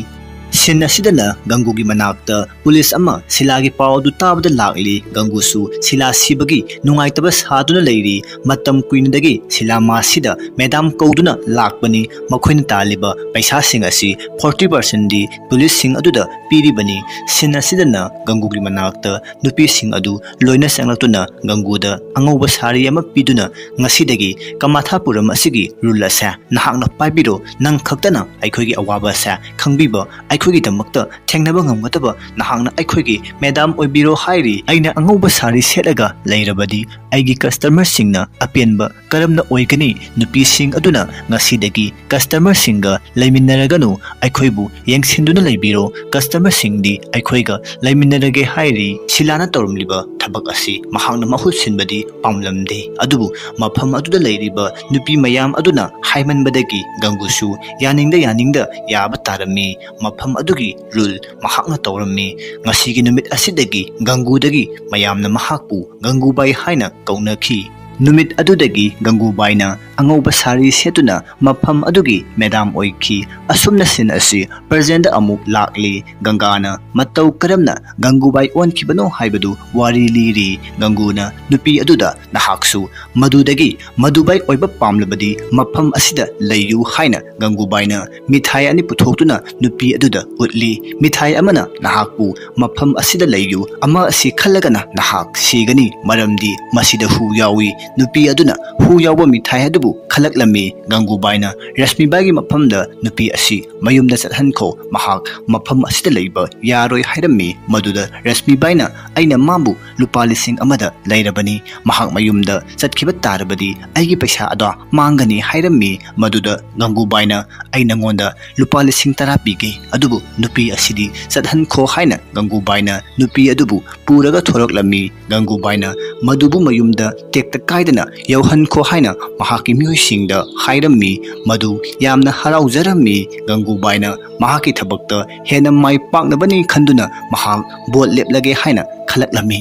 ꯁꯤꯟ ꯑꯁꯤꯗꯅ ꯒꯪꯒꯨꯒꯤ ꯃꯅꯥꯛꯇ ꯄꯨꯂꯤꯁ ꯑꯃ ꯁꯤꯂꯥꯒꯤ ꯄꯥꯎ ꯑꯗꯨ ꯇꯥꯕꯗ ꯂꯥꯛꯂꯤ꯫ ꯒꯪꯒꯨꯁꯨ ꯁꯤꯂꯥ ꯁꯤꯕꯒꯤ ꯅꯨꯡꯉꯥꯏꯇꯕ ꯁꯥꯗꯨꯅ ꯂꯩꯔꯤ꯫ ꯃꯇꯝ ꯀꯨꯏꯅꯗꯒꯤ ꯁꯤꯂꯥ ꯃꯥꯁꯤꯗ ꯃꯦꯗꯥꯝ ꯀꯧꯗꯨꯅ ꯂꯥꯛꯄꯅꯤ꯫ ꯃꯈꯣꯏꯅ ꯇꯥꯜꯂꯤꯕ ꯄꯩꯁꯥꯁꯤꯡ ꯑꯁꯤ ꯐꯣꯔꯇꯤ ꯄꯥꯔꯁꯦꯟꯗꯤ ꯄꯨꯂꯤꯁꯁꯤꯡ ꯑꯗꯨꯗ ꯄꯤꯔꯤꯕꯅꯤ꯫ ꯁꯤꯟ ꯑꯁꯤꯗꯅ ꯒꯪꯒꯨꯒꯤ ꯃꯅꯥꯛꯇ ꯅꯨꯄꯤꯁꯤꯡ ꯑꯗꯨ ꯂꯣꯏꯅ ꯆꯪꯂꯛꯇꯨꯅ ꯒꯪꯒꯨꯗ ꯑꯉꯧꯕ ꯁꯥꯔꯤ ꯑꯃ ꯄꯤꯗꯨꯅ, "ꯉꯁꯤꯗꯒꯤ ꯀꯃꯥꯊꯥꯄꯨꯔꯝ ꯑꯁꯤꯒꯤ ꯔꯨꯜ ꯑꯁꯦ ꯅꯍꯥꯛꯅ ꯄꯥꯏꯕꯤꯔꯣ, ꯅꯪ ꯈꯛꯇꯅ ꯑꯩꯈꯣꯏꯒꯤ ꯑꯋꯥꯕ ꯑꯁꯦ ꯈꯪꯕꯤꯕ, ꯑꯩꯈꯣꯏꯒꯤꯗꯃꯛꯇ ꯊꯦꯡꯅꯕ ꯉꯝꯒꯗꯕ ꯅꯍꯥꯛꯅ ꯑꯩꯈꯣꯏꯒꯤ ꯃꯦꯗꯥꯝ ꯑꯣꯏꯕꯤꯔꯣ ꯍꯥꯏꯔꯤ꯫ ꯑꯩꯅ ꯑꯉꯧꯕ ꯁꯥꯔꯤ ꯁꯦꯠꯂꯒ ꯂꯩꯔꯕꯗꯤ ꯑꯩꯒꯤ ꯀꯁꯇꯃꯔꯁꯤꯡꯅ ꯑꯄꯦꯟꯕ ꯀꯔꯝꯅ ꯑꯣꯏꯒꯅꯤ? ꯅꯨꯄꯤꯁꯤꯡ ꯑꯗꯨꯅ ꯉꯁꯤꯗꯒꯤ ꯀꯁꯇꯃꯔꯁꯤꯡꯒ ꯂꯩꯃꯤꯟꯅꯔꯒꯅꯨ, ꯑꯩꯈꯣꯏꯕꯨ ꯌꯦꯡꯁꯤꯟꯗꯨꯅ ꯂꯩꯕꯤꯔꯣ, ꯀꯁꯇꯃꯔꯁꯤꯡꯗꯤ ꯑꯩꯈꯣꯏꯒ ꯂꯩꯃꯤꯟꯅꯔꯒꯦ ꯍꯥꯏꯔꯤ꯫ ꯁꯤꯂꯥꯅ ꯇꯧꯔꯝꯂꯤꯕ ꯊꯕꯛ ꯑꯁꯤ ꯃꯍꯥꯛꯅ ꯃꯍꯨꯠ ꯁꯤꯟꯕꯗꯤ ꯄꯥꯝꯂꯝꯗꯦ, ꯑꯗꯨꯕꯨ ꯃꯐꯝ ꯑꯗꯨꯗ ꯂꯩꯔꯤꯕ ꯅꯨꯄꯤ ꯃꯌꯥꯝ ꯑꯗꯨꯅ ꯍꯥꯏꯃꯟꯕꯗꯒꯤ ꯒꯪꯒꯨꯁꯨ ꯌꯥꯅꯤꯡꯗ ꯌꯥꯅꯤꯡꯗ ꯌꯥꯕ ꯇꯥꯔꯝꯃꯤ꯫ ꯃꯐꯝ ꯑꯗꯨꯒꯤ ꯔꯨꯜ ꯃꯍꯥꯛꯅ ꯇꯧꯔꯝꯃꯤ꯫ ꯉꯁꯤꯒꯤ ꯅꯨꯃꯤꯠ ꯑꯁꯤꯗꯒꯤ ꯒꯪꯒꯨꯗꯒꯤ ꯃꯌꯥꯝꯅ ꯃꯍꯥꯛꯄꯨ ꯒꯪꯒꯨꯕꯥꯏ ꯍꯥꯏꯅ ꯀꯧꯅꯈꯤ꯫ ꯅꯨꯃꯤꯠ ꯑꯗꯨꯗꯒꯤ ꯒꯪꯒꯨꯕꯥꯏꯅ ꯑꯉꯧꯕ ꯁꯥꯔꯤ ꯁꯦꯠꯇꯨꯅ ꯃꯐꯝ ꯑꯗꯨꯒꯤ ꯃꯦꯗꯥꯝ ꯑꯣꯏꯈꯤ꯫ ꯑꯁꯨꯝꯅ ꯁꯤꯟ ꯑꯁꯤ ꯄ꯭ꯔꯖꯦꯟꯗ ꯑꯃꯨꯛ ꯂꯥꯛꯂꯤ꯫ ꯒꯪꯒꯥꯅ ꯃꯇꯧ ꯀꯔꯝꯅ ꯒꯪꯒꯨꯕꯥꯏ ꯑꯣꯟꯈꯤꯕꯅꯣ ꯍꯥꯏꯕꯗꯨ ꯋꯥꯔꯤ ꯂꯤꯔꯤ꯫ ꯒꯪꯒꯨꯅ ꯅꯨꯄꯤ ꯑꯗꯨꯗ, "ꯅꯍꯥꯛꯁꯨ ꯃꯗꯨꯗꯒꯤ ꯃꯗꯨꯕꯥꯏ ꯑꯣꯏꯕ ꯄꯥꯝꯂꯕꯗꯤ ꯃꯐꯝ ꯑꯁꯤꯗ ꯂꯩꯌꯨ" ꯍꯥꯏꯅ ꯒꯪꯒꯨꯕꯥꯏꯅ ꯃꯤꯊꯥꯏ ꯑꯅꯤ ꯄꯨꯊꯣꯛꯇꯨꯅ ꯅꯨꯄꯤ ꯑꯗꯨꯗ ꯎꯠꯂꯤ꯫ ꯃꯤꯊꯥꯏ ꯑꯃꯅ ꯅꯍꯥꯛꯄꯨ "ꯃꯐꯝ ꯑꯁꯤꯗ ꯂꯩꯌꯨ, ꯑꯃ ꯑꯁꯤ ꯈꯜꯂꯒꯅ ꯅꯍꯥꯛ ꯁꯤꯒꯅꯤ, ꯃꯔꯝꯗꯤ ꯃꯁꯤꯗ ꯍꯨ ꯌꯥꯎꯏ"꯫ ꯅꯨꯄꯤ ꯑꯗꯨꯅ ꯍꯨ ꯌꯥꯎꯕ ꯃꯤꯊꯥꯏ ꯑꯗꯨꯕꯨ ꯈꯜꯂꯛꯂꯝꯃꯤ꯫ ꯒꯪꯒꯨꯕꯥꯏꯅ ꯔꯁꯃꯤꯕꯥꯏꯒꯤ ꯃꯐꯝꯗ ꯅꯨꯄꯤ ꯑꯁꯤ ꯃꯌꯨꯝꯗ ꯆꯠꯍꯟꯈꯣ, ꯃꯍꯥꯛ ꯃꯐꯝ ꯑꯁꯤꯗ ꯂꯩꯕ ꯌꯥꯔꯣꯏ ꯍꯥꯏꯔꯝꯃꯤ꯫ ꯃꯗꯨꯗ ꯔꯁꯃꯤꯕꯥꯏꯅ, "ꯑꯩꯅ ꯃꯥꯕꯨ ꯂꯨꯄꯥ ꯂꯤꯁꯤꯡ ꯑꯃꯗ ꯂꯩꯔꯕꯅꯤ, ꯃꯍꯥꯛ ꯃꯌꯨꯝꯗ ꯆꯠꯈꯤꯕ ꯇꯥꯔꯕꯗꯤ ꯑꯩꯒꯤ ꯄꯩꯁꯥ ꯑꯗꯣ ꯃꯥꯡꯒꯅꯤ" ꯍꯥꯏꯔꯝꯃꯤ꯫ ꯃꯗꯨꯗ ꯒꯪꯒꯨꯕꯥꯏꯅ, "ꯑꯩ ꯅꯉꯣꯟꯗ ꯂꯨꯄꯥ ꯂꯤꯁꯤꯡ ꯇꯔꯥ ꯄꯤꯒꯦ, ꯑꯗꯨꯕꯨ ꯅꯨꯄꯤ ꯑꯁꯤꯗꯤ ꯆꯠꯍꯟꯈꯣ" ꯍꯥꯏꯅ ꯒꯪꯒꯨꯕꯥꯏꯅ ꯅꯨꯄꯤ ꯑꯗꯨꯕꯨ ꯄꯨꯔꯒ ꯊꯣꯔꯛꯂꯝꯃꯤ꯫ ꯒꯪꯒꯨꯕꯥꯏꯅ ꯃꯗꯨꯕꯨ ꯃꯌꯨꯝꯗ ꯇꯦꯛꯇ ꯀꯥꯏꯗꯅ ꯌꯧꯍꯟꯈꯣ ꯍꯥꯏꯅ ꯃꯍꯥꯛꯀꯤ ꯃꯤꯑꯣꯏꯁꯤꯡꯗ ꯍꯥꯏꯔꯝꯃꯤ꯫ ꯃꯗꯨ ꯌꯥꯝꯅ ꯍꯔꯥꯎꯖꯔꯝꯃꯤ꯫ ꯒꯪꯒꯨꯕꯥꯏꯅ ꯃꯍꯥꯛꯀꯤ ꯊꯕꯛꯇ ꯍꯦꯟꯅ ꯃꯥꯏ ꯄꯥꯛꯅꯕꯅꯤ ꯈꯟꯗꯨꯅ ꯃꯍꯥꯛ ꯕꯣꯠ ꯂꯦꯞꯂꯒꯦ ꯍꯥꯏꯅ ꯈꯜꯂꯛꯂꯝꯃꯤ꯫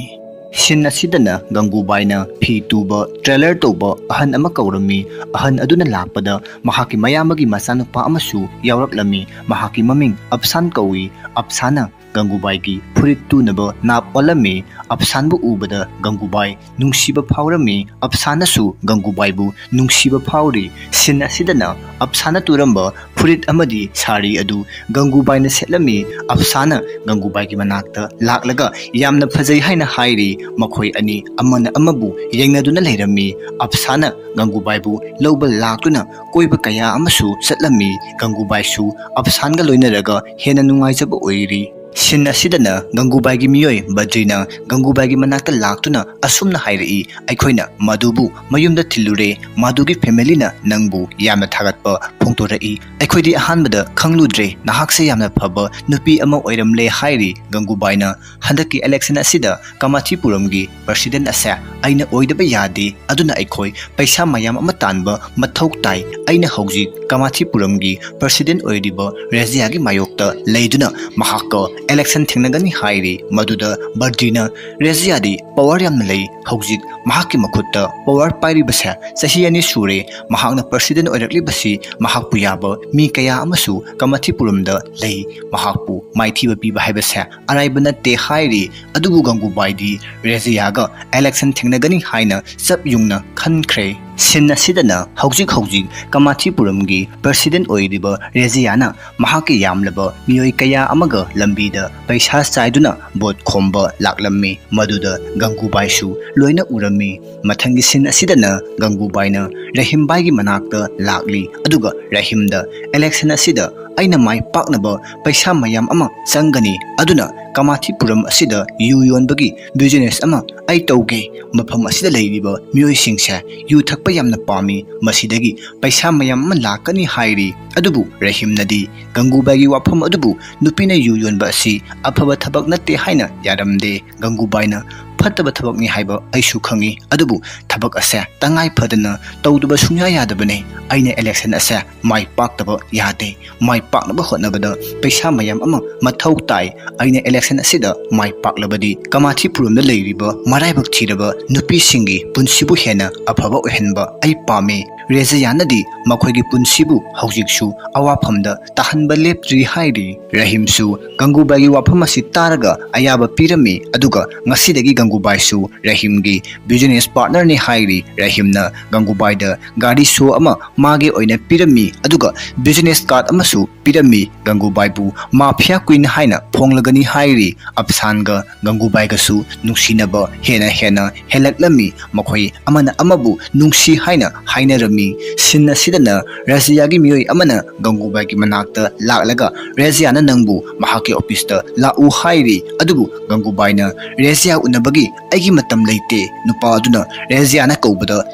ꯁꯤꯟ ꯑꯁꯤꯗꯅ ꯒꯪꯒꯨꯕꯥꯏꯅ ꯐꯤ ꯇꯨꯕ, ꯇ꯭ꯔꯦꯂꯔ ꯇꯧꯕ ꯑꯍꯟ ꯑꯃ ꯀꯧꯔꯝꯃꯤ꯫ ꯑꯍꯟ ꯑꯗꯨꯅ ꯂꯥꯛꯄꯗ ꯃꯍꯥꯛꯀꯤ ꯃꯌꯥꯝꯕꯒꯤ ꯃꯆꯥꯅꯨꯄꯥ ꯑꯃꯁꯨ ꯌꯥꯎꯔꯛꯂꯝꯃꯤ꯫ ꯃꯍꯥꯛꯀꯤ ꯃꯃꯤꯡ ꯑꯞꯁꯥꯟ ꯀꯧꯏ꯫ ꯑꯞꯁꯥꯟꯅ ꯒꯪꯒꯨꯕꯥꯏꯒꯤ ꯐꯨꯔꯤꯠ ꯇꯨꯅꯕ ꯅꯥꯞ ꯑꯣꯜꯂꯝꯃꯤ꯫ ꯑꯐꯁꯥꯟꯕꯨ ꯎꯕꯗ ꯒꯪꯒꯨꯕꯥꯏ ꯅꯨꯡꯁꯤꯕ ꯐꯥꯎꯔꯝꯃꯤ꯫ ꯑꯐꯁꯥꯟꯅꯁꯨ ꯒꯪꯒꯨꯕꯥꯏꯕꯨ ꯅꯨꯡꯁꯤꯕ ꯐꯥꯎꯔꯤ꯫ ꯁꯤꯟ ꯑꯁꯤꯗꯅ ꯑꯐꯁꯥꯟꯅ ꯇꯨꯔꯝꯕ ꯐꯨꯔꯤꯠ ꯑꯃꯗꯤ ꯁꯥꯔꯤ ꯑꯗꯨ ꯒꯪꯒꯨꯕꯥꯏꯅ ꯁꯦꯠꯂꯝꯃꯤ꯫ ꯑꯐꯁꯥꯟꯅ ꯒꯪꯒꯨꯕꯥꯏꯒꯤ ꯃꯅꯥꯛꯇ ꯂꯥꯛꯂꯒ ꯌꯥꯝꯅ ꯐꯖꯩ ꯍꯥꯏꯅ ꯍꯥꯏꯔꯤ꯫ ꯃꯈꯣꯏ ꯑꯅꯤ ꯑꯃꯅ ꯑꯃꯕꯨ ꯌꯦꯡꯅꯗꯨꯅ ꯂꯩꯔꯝꯃꯤ꯫ ꯑꯐꯁꯥꯟꯅ ꯒꯪꯒꯨꯕꯥꯏꯕꯨ ꯂꯧꯕ ꯂꯥꯛꯇꯨꯅ ꯀꯣꯏꯕ ꯀꯌꯥ ꯑꯃꯁꯨ ꯆꯠꯂꯝꯃꯤ꯫ ꯒꯪꯒꯨꯕꯥꯏꯁꯨ ꯑꯐꯁꯥꯟꯒ ꯂꯣꯏꯅꯔꯒ ꯍꯦꯟꯅ ꯅꯨꯡꯉꯥꯏꯖꯕ ꯑꯣꯏꯔꯤ꯫ ꯁꯤꯟ ꯑꯁꯤꯗꯅ ꯒꯪꯒꯨꯕꯥꯏꯒꯤ ꯃꯤꯑꯣꯏ ꯕꯗ꯭ꯔꯤꯅ ꯒꯪꯒꯨꯕꯥꯏꯒꯤ ꯃꯅꯥꯛꯇ ꯂꯥꯛꯇꯨꯅ ꯑꯁꯨꯝꯅ ꯍꯥꯏꯔꯛꯏ, "ꯑꯩꯈꯣꯏꯅ ꯃꯗꯨꯕꯨ ꯃꯌꯨꯝꯗ ꯊꯤꯜꯂꯨꯔꯦ꯫ ꯃꯗꯨꯒꯤ ꯐꯦꯃꯤꯂꯤꯅ ꯅꯪꯕꯨ ꯌꯥꯝꯅ ꯊꯥꯒꯠꯄ ꯐꯣꯡꯗꯣꯔꯛꯏ꯫ ꯑꯩꯈꯣꯏꯗꯤ ꯑꯍꯥꯟꯕꯗ ꯈꯪꯂꯨꯗ꯭ꯔꯦ꯫ ꯅꯍꯥꯛꯁꯦ ꯌꯥꯝꯅ ꯐꯕ ꯅꯨꯄꯤ ꯑꯃ ꯑꯣꯏꯔꯝꯂꯦ" ꯍꯥꯏꯔꯤ꯫ ꯒꯪꯒꯨꯕꯥꯏꯅ, "ꯍꯟꯗꯛꯀꯤ ꯏꯂꯦꯛꯁꯟ ꯑꯁꯤꯗ ꯀꯃꯥꯊꯤꯄꯨꯔꯝꯒꯤ ꯄ꯭ꯔꯁꯤꯗꯦꯟ ꯑꯁꯦ ꯑꯩꯅ ꯑꯣꯏꯗꯕ ꯌꯥꯗꯦ꯫ ꯑꯗꯨꯅ ꯑꯩꯈꯣꯏ ꯄꯩꯁꯥ ꯃꯌꯥꯝ ꯑꯃ ꯇꯥꯟꯕ ꯃꯊꯧ ꯇꯥꯏ꯫ ꯑꯩꯅ ꯍꯧꯖꯤꯛ ꯀꯃꯥꯊꯤꯄꯨꯔꯝꯒꯤ ꯄ꯭ꯔꯁꯤꯗꯦꯟ ꯑꯣꯏꯔꯤꯕ ꯔꯦꯖꯤꯌꯥꯒꯤ ꯃꯥꯌꯣꯛꯇ ꯂꯩꯗꯨꯅ ꯃꯍꯥꯛꯀ ꯏꯂꯦꯛꯁꯟ ꯊꯦꯡꯅꯒꯅꯤ" ꯍꯥꯏꯔꯤ꯫ ꯃꯗꯨꯗ ꯕꯗ꯭ꯔꯤꯅ, "ꯔꯦꯖꯤꯌꯥꯗꯤ ꯄꯋꯥꯔ ꯌꯥꯝꯅ ꯂꯩ꯫ ꯍꯧꯖꯤꯛ ꯃꯍꯥꯛꯀꯤ ꯃꯈꯨꯠꯇ ꯄꯋꯥꯔ ꯄꯥꯏꯔꯤꯕꯁꯦ ꯆꯍꯤ ꯑꯅꯤ ꯁꯨꯔꯦ꯫ ꯃꯍꯥꯛꯅ ꯄ꯭ꯔꯁꯤꯗꯦꯟ ꯑꯣꯏꯔꯛꯂꯤꯕꯁꯤ ꯃꯍꯥꯛꯄꯨ ꯌꯥꯕ ꯃꯤ ꯀꯌꯥ ꯑꯃꯁꯨ ꯀꯃꯥꯊꯤꯄꯨꯔꯝꯗ ꯂꯩ꯫ ꯃꯍꯥꯛꯄꯨ ꯃꯥꯏꯊꯤꯕ ꯄꯤꯕ ꯍꯥꯏꯕꯁꯦ ꯑꯔꯥꯏꯕ ꯅꯠꯇꯦ" ꯍꯥꯏꯔꯤ꯫ ꯑꯗꯨꯕꯨ ꯒꯪꯒꯨꯕꯥꯏꯗꯤ ꯔꯦꯖꯤꯌꯥꯒ ꯏꯂꯦꯛꯁꯟ ꯊꯦꯡꯅꯒꯅꯤ ꯍꯥꯏꯅ ꯆꯞ ꯌꯨꯡꯅ ꯈꯟꯈ꯭ꯔꯦ꯫ ꯁꯤꯟ ꯑꯁꯤꯗꯅ ꯍꯧꯖꯤꯛ ꯍꯧꯖꯤꯛ ꯀꯃꯥꯊꯤꯄꯨꯔꯝꯒꯤ ꯄ꯭ꯔꯁꯤꯗꯦꯟ ꯑꯣꯏꯔꯤꯕ ꯔꯦꯖꯤꯌꯥꯅ ꯃꯍꯥꯛꯀꯤ ꯌꯥꯝꯂꯕ ꯃꯤꯑꯣꯏ ꯀꯌꯥ ꯑꯃꯒ ꯂꯝꯕꯤꯗ ꯄꯩꯁꯥ ꯆꯥꯏꯗꯨꯅ ꯚꯣꯠ ꯈꯣꯝꯕ ꯂꯥꯛꯂꯝꯃꯤ꯫ ꯃꯗꯨꯗ ꯒꯪꯒꯨꯕꯥꯏꯁꯨ ꯂꯣꯏꯅ ꯎꯔꯝꯃꯤ꯫ ꯃꯊꯪꯒꯤ ꯁꯤꯟ ꯑꯁꯤꯗꯅ ꯒꯪꯒꯨꯕꯥꯏꯅ ꯔꯍꯤꯝꯕꯥꯏꯒꯤ ꯃꯅꯥꯛꯇ ꯂꯥꯛꯂꯤ꯫ ꯑꯗꯨꯒ ꯔꯍꯤꯝꯗ, "ꯏꯂꯦꯛꯁꯟ ꯑꯁꯤꯗ ꯑꯩꯅ ꯃꯥꯏ ꯄꯥꯛꯅꯕ ꯄꯩꯁꯥ ꯃꯌꯥꯝ ꯑꯃ ꯆꯪꯒꯅꯤ꯫ ꯑꯗꯨꯅ ꯀꯃꯥꯊꯤꯄꯨꯔꯝ ꯑꯁꯤꯗ ꯌꯨ ꯌꯣꯟꯕꯒꯤ ꯕꯤꯖꯤꯅꯦꯁ ꯑꯃ ꯑꯩ ꯇꯧꯒꯦ꯫ ꯃꯐꯝ ꯑꯁꯤꯗ ꯂꯩꯔꯤꯕ ꯃꯤꯑꯣꯏꯁꯤꯡꯁꯦ ꯌꯨ ꯊꯛꯄ ꯌꯥꯝꯅ ꯄꯥꯝꯃꯤ꯫ ꯃꯁꯤꯗꯒꯤ ꯄꯩꯁꯥ ꯃꯌꯥꯝ ꯑꯃ ꯂꯥꯛꯀꯅꯤ" ꯍꯥꯏꯔꯤ꯫ ꯑꯗꯨꯕꯨ ꯔꯍꯤꯝꯅꯗꯤ ꯒꯪꯒꯨꯕꯥꯏꯒꯤ ꯋꯥꯐꯝ ꯑꯗꯨꯕꯨ ꯅꯨꯄꯤꯅ ꯌꯨ ꯌꯣꯟꯕ ꯑꯁꯤ ꯑꯐꯕ ꯊꯕꯛ ꯅꯠꯇꯦ ꯍꯥꯏꯅ ꯌꯥꯔꯝꯗꯦ꯫ ꯒꯪꯒꯨꯕꯥꯏꯅ, "ꯐꯠꯇꯕ ꯊꯕꯛꯅꯤ ꯍꯥꯏꯕ ꯑꯩꯁꯨ ꯈꯪꯏ, ꯑꯗꯨꯕꯨ ꯊꯕꯛ ꯑꯁꯦ ꯇꯉꯥꯏ ꯐꯗꯅ ꯇꯧꯗꯕ ꯁꯨꯡꯌꯥ ꯌꯥꯗꯕꯅꯤ꯫ ꯑꯩꯅ ꯏꯂꯦꯛꯁꯟ ꯑꯁꯦ ꯃꯥꯏ ꯄꯥꯛꯇꯕ ꯌꯥꯗꯦ꯫ ꯃꯥꯏ ꯄꯥꯛꯅꯕ ꯍꯣꯠꯅꯕꯗ ꯄꯩꯁꯥ ꯃꯌꯥꯝ ꯑꯃ ꯃꯊꯧ ꯇꯥꯏ꯫ ꯑꯩꯅ ꯏꯂꯦꯛꯁꯟ ꯑꯁꯤꯗ ꯃꯥꯏ ꯄꯥꯛꯂꯕꯗꯤ ꯀꯃꯥꯊꯤꯄꯨꯔꯝꯗ ꯂꯩꯔꯤꯕ ꯃꯔꯥꯏꯕꯛ ꯊꯤꯔꯕ ꯅꯨꯄꯤꯁꯤꯡꯒꯤ ꯄꯨꯟꯁꯤꯕꯨ ꯍꯦꯟꯅ ꯑꯐꯕ ꯑꯣꯏꯍꯟꯕ ꯑꯩ ꯄꯥꯝꯃꯤ꯫ ꯔꯦꯖꯤꯌꯥꯅꯗꯤ ꯃꯈꯣꯏꯒꯤ ꯄꯨꯟꯁꯤꯕꯨ ꯍꯧꯖꯤꯛꯁꯨ ꯑꯋꯥꯐꯝꯗ ꯇꯥꯍꯟꯕ ꯂꯦꯞꯇ꯭ꯔꯤ ꯍꯥꯏꯔꯤ꯫ ꯔꯍꯤꯝꯁꯨ ꯒꯪꯒꯨꯕꯥꯏꯒꯤ ꯋꯥꯐꯝ ꯑꯁꯤ ꯇꯥꯔꯒ ꯑꯌꯥꯕ ꯄꯤꯔꯝꯃꯤ, ꯑꯗꯨꯒ ꯉꯁꯤꯗꯒꯤ ꯒꯪꯒꯨꯕꯥꯏꯁꯨ ꯔꯍꯤꯝꯒꯤ business partnerꯅꯤ ꯍꯥꯏꯔꯤ꯫ ꯔꯍꯤꯝꯅ ꯒꯪꯒꯨꯕꯥꯏꯗ ꯒꯥꯔꯤ ꯁꯣ ꯑꯃ ꯃꯥꯒꯤ ꯑꯣꯏꯅ ꯄꯤꯔꯝꯃꯤ, ꯑꯗꯨꯒ business card ꯑꯃꯁꯨ ꯄꯤꯔꯝꯃꯤ꯫ ꯒꯪꯒꯨꯕꯥꯏꯕꯨ mafia queen ꯍꯥꯏꯅ ꯐꯣꯡꯂꯒꯅꯤ ꯍꯥꯏꯔꯤ꯫ ꯑꯐꯁꯥꯟꯒ ꯒꯪꯒꯨꯕꯥꯏꯒꯁꯨ ꯅꯨꯡꯁꯤꯅꯕ ꯍꯦꯟꯅ ꯍꯦꯟꯅ ꯍꯦꯜꯂꯛꯂꯝꯃꯤ꯫ ꯃꯈꯣꯏ ꯑꯃꯅ ꯑꯃꯕꯨ ꯅꯨꯡꯁꯤ ꯍꯥꯏꯅ ꯍꯥꯏꯅꯔꯝꯃꯤ꯫ Scene ꯑꯁꯤꯗꯅ ꯔꯖꯤꯌꯥꯒꯤ ꯃꯤꯑꯣꯏ ꯑꯃꯅ ꯒꯪꯒꯨꯕꯥꯏꯒꯤ ꯃꯅꯥꯛꯇ ꯂꯥꯛꯂꯒ ꯔꯖꯤꯌꯥꯅ ꯅꯪꯕꯨ ꯃꯍꯥꯛꯀꯤ officeꯇ ꯂꯥꯛꯎ ꯍꯥꯏꯔꯤ꯫ ꯑꯗꯨꯕꯨ ꯒꯪꯒꯨꯕꯥꯏꯅ ꯔꯖꯤꯌꯥ ꯎꯅꯕꯒꯤ ꯑꯩꯒꯤ ꯃꯇꯝ ꯂꯩꯇꯦ꯫ ꯅꯨꯄꯥ ꯑꯗꯨꯅ ꯔꯖꯤꯌꯥꯅ ꯀꯧꯕꯗ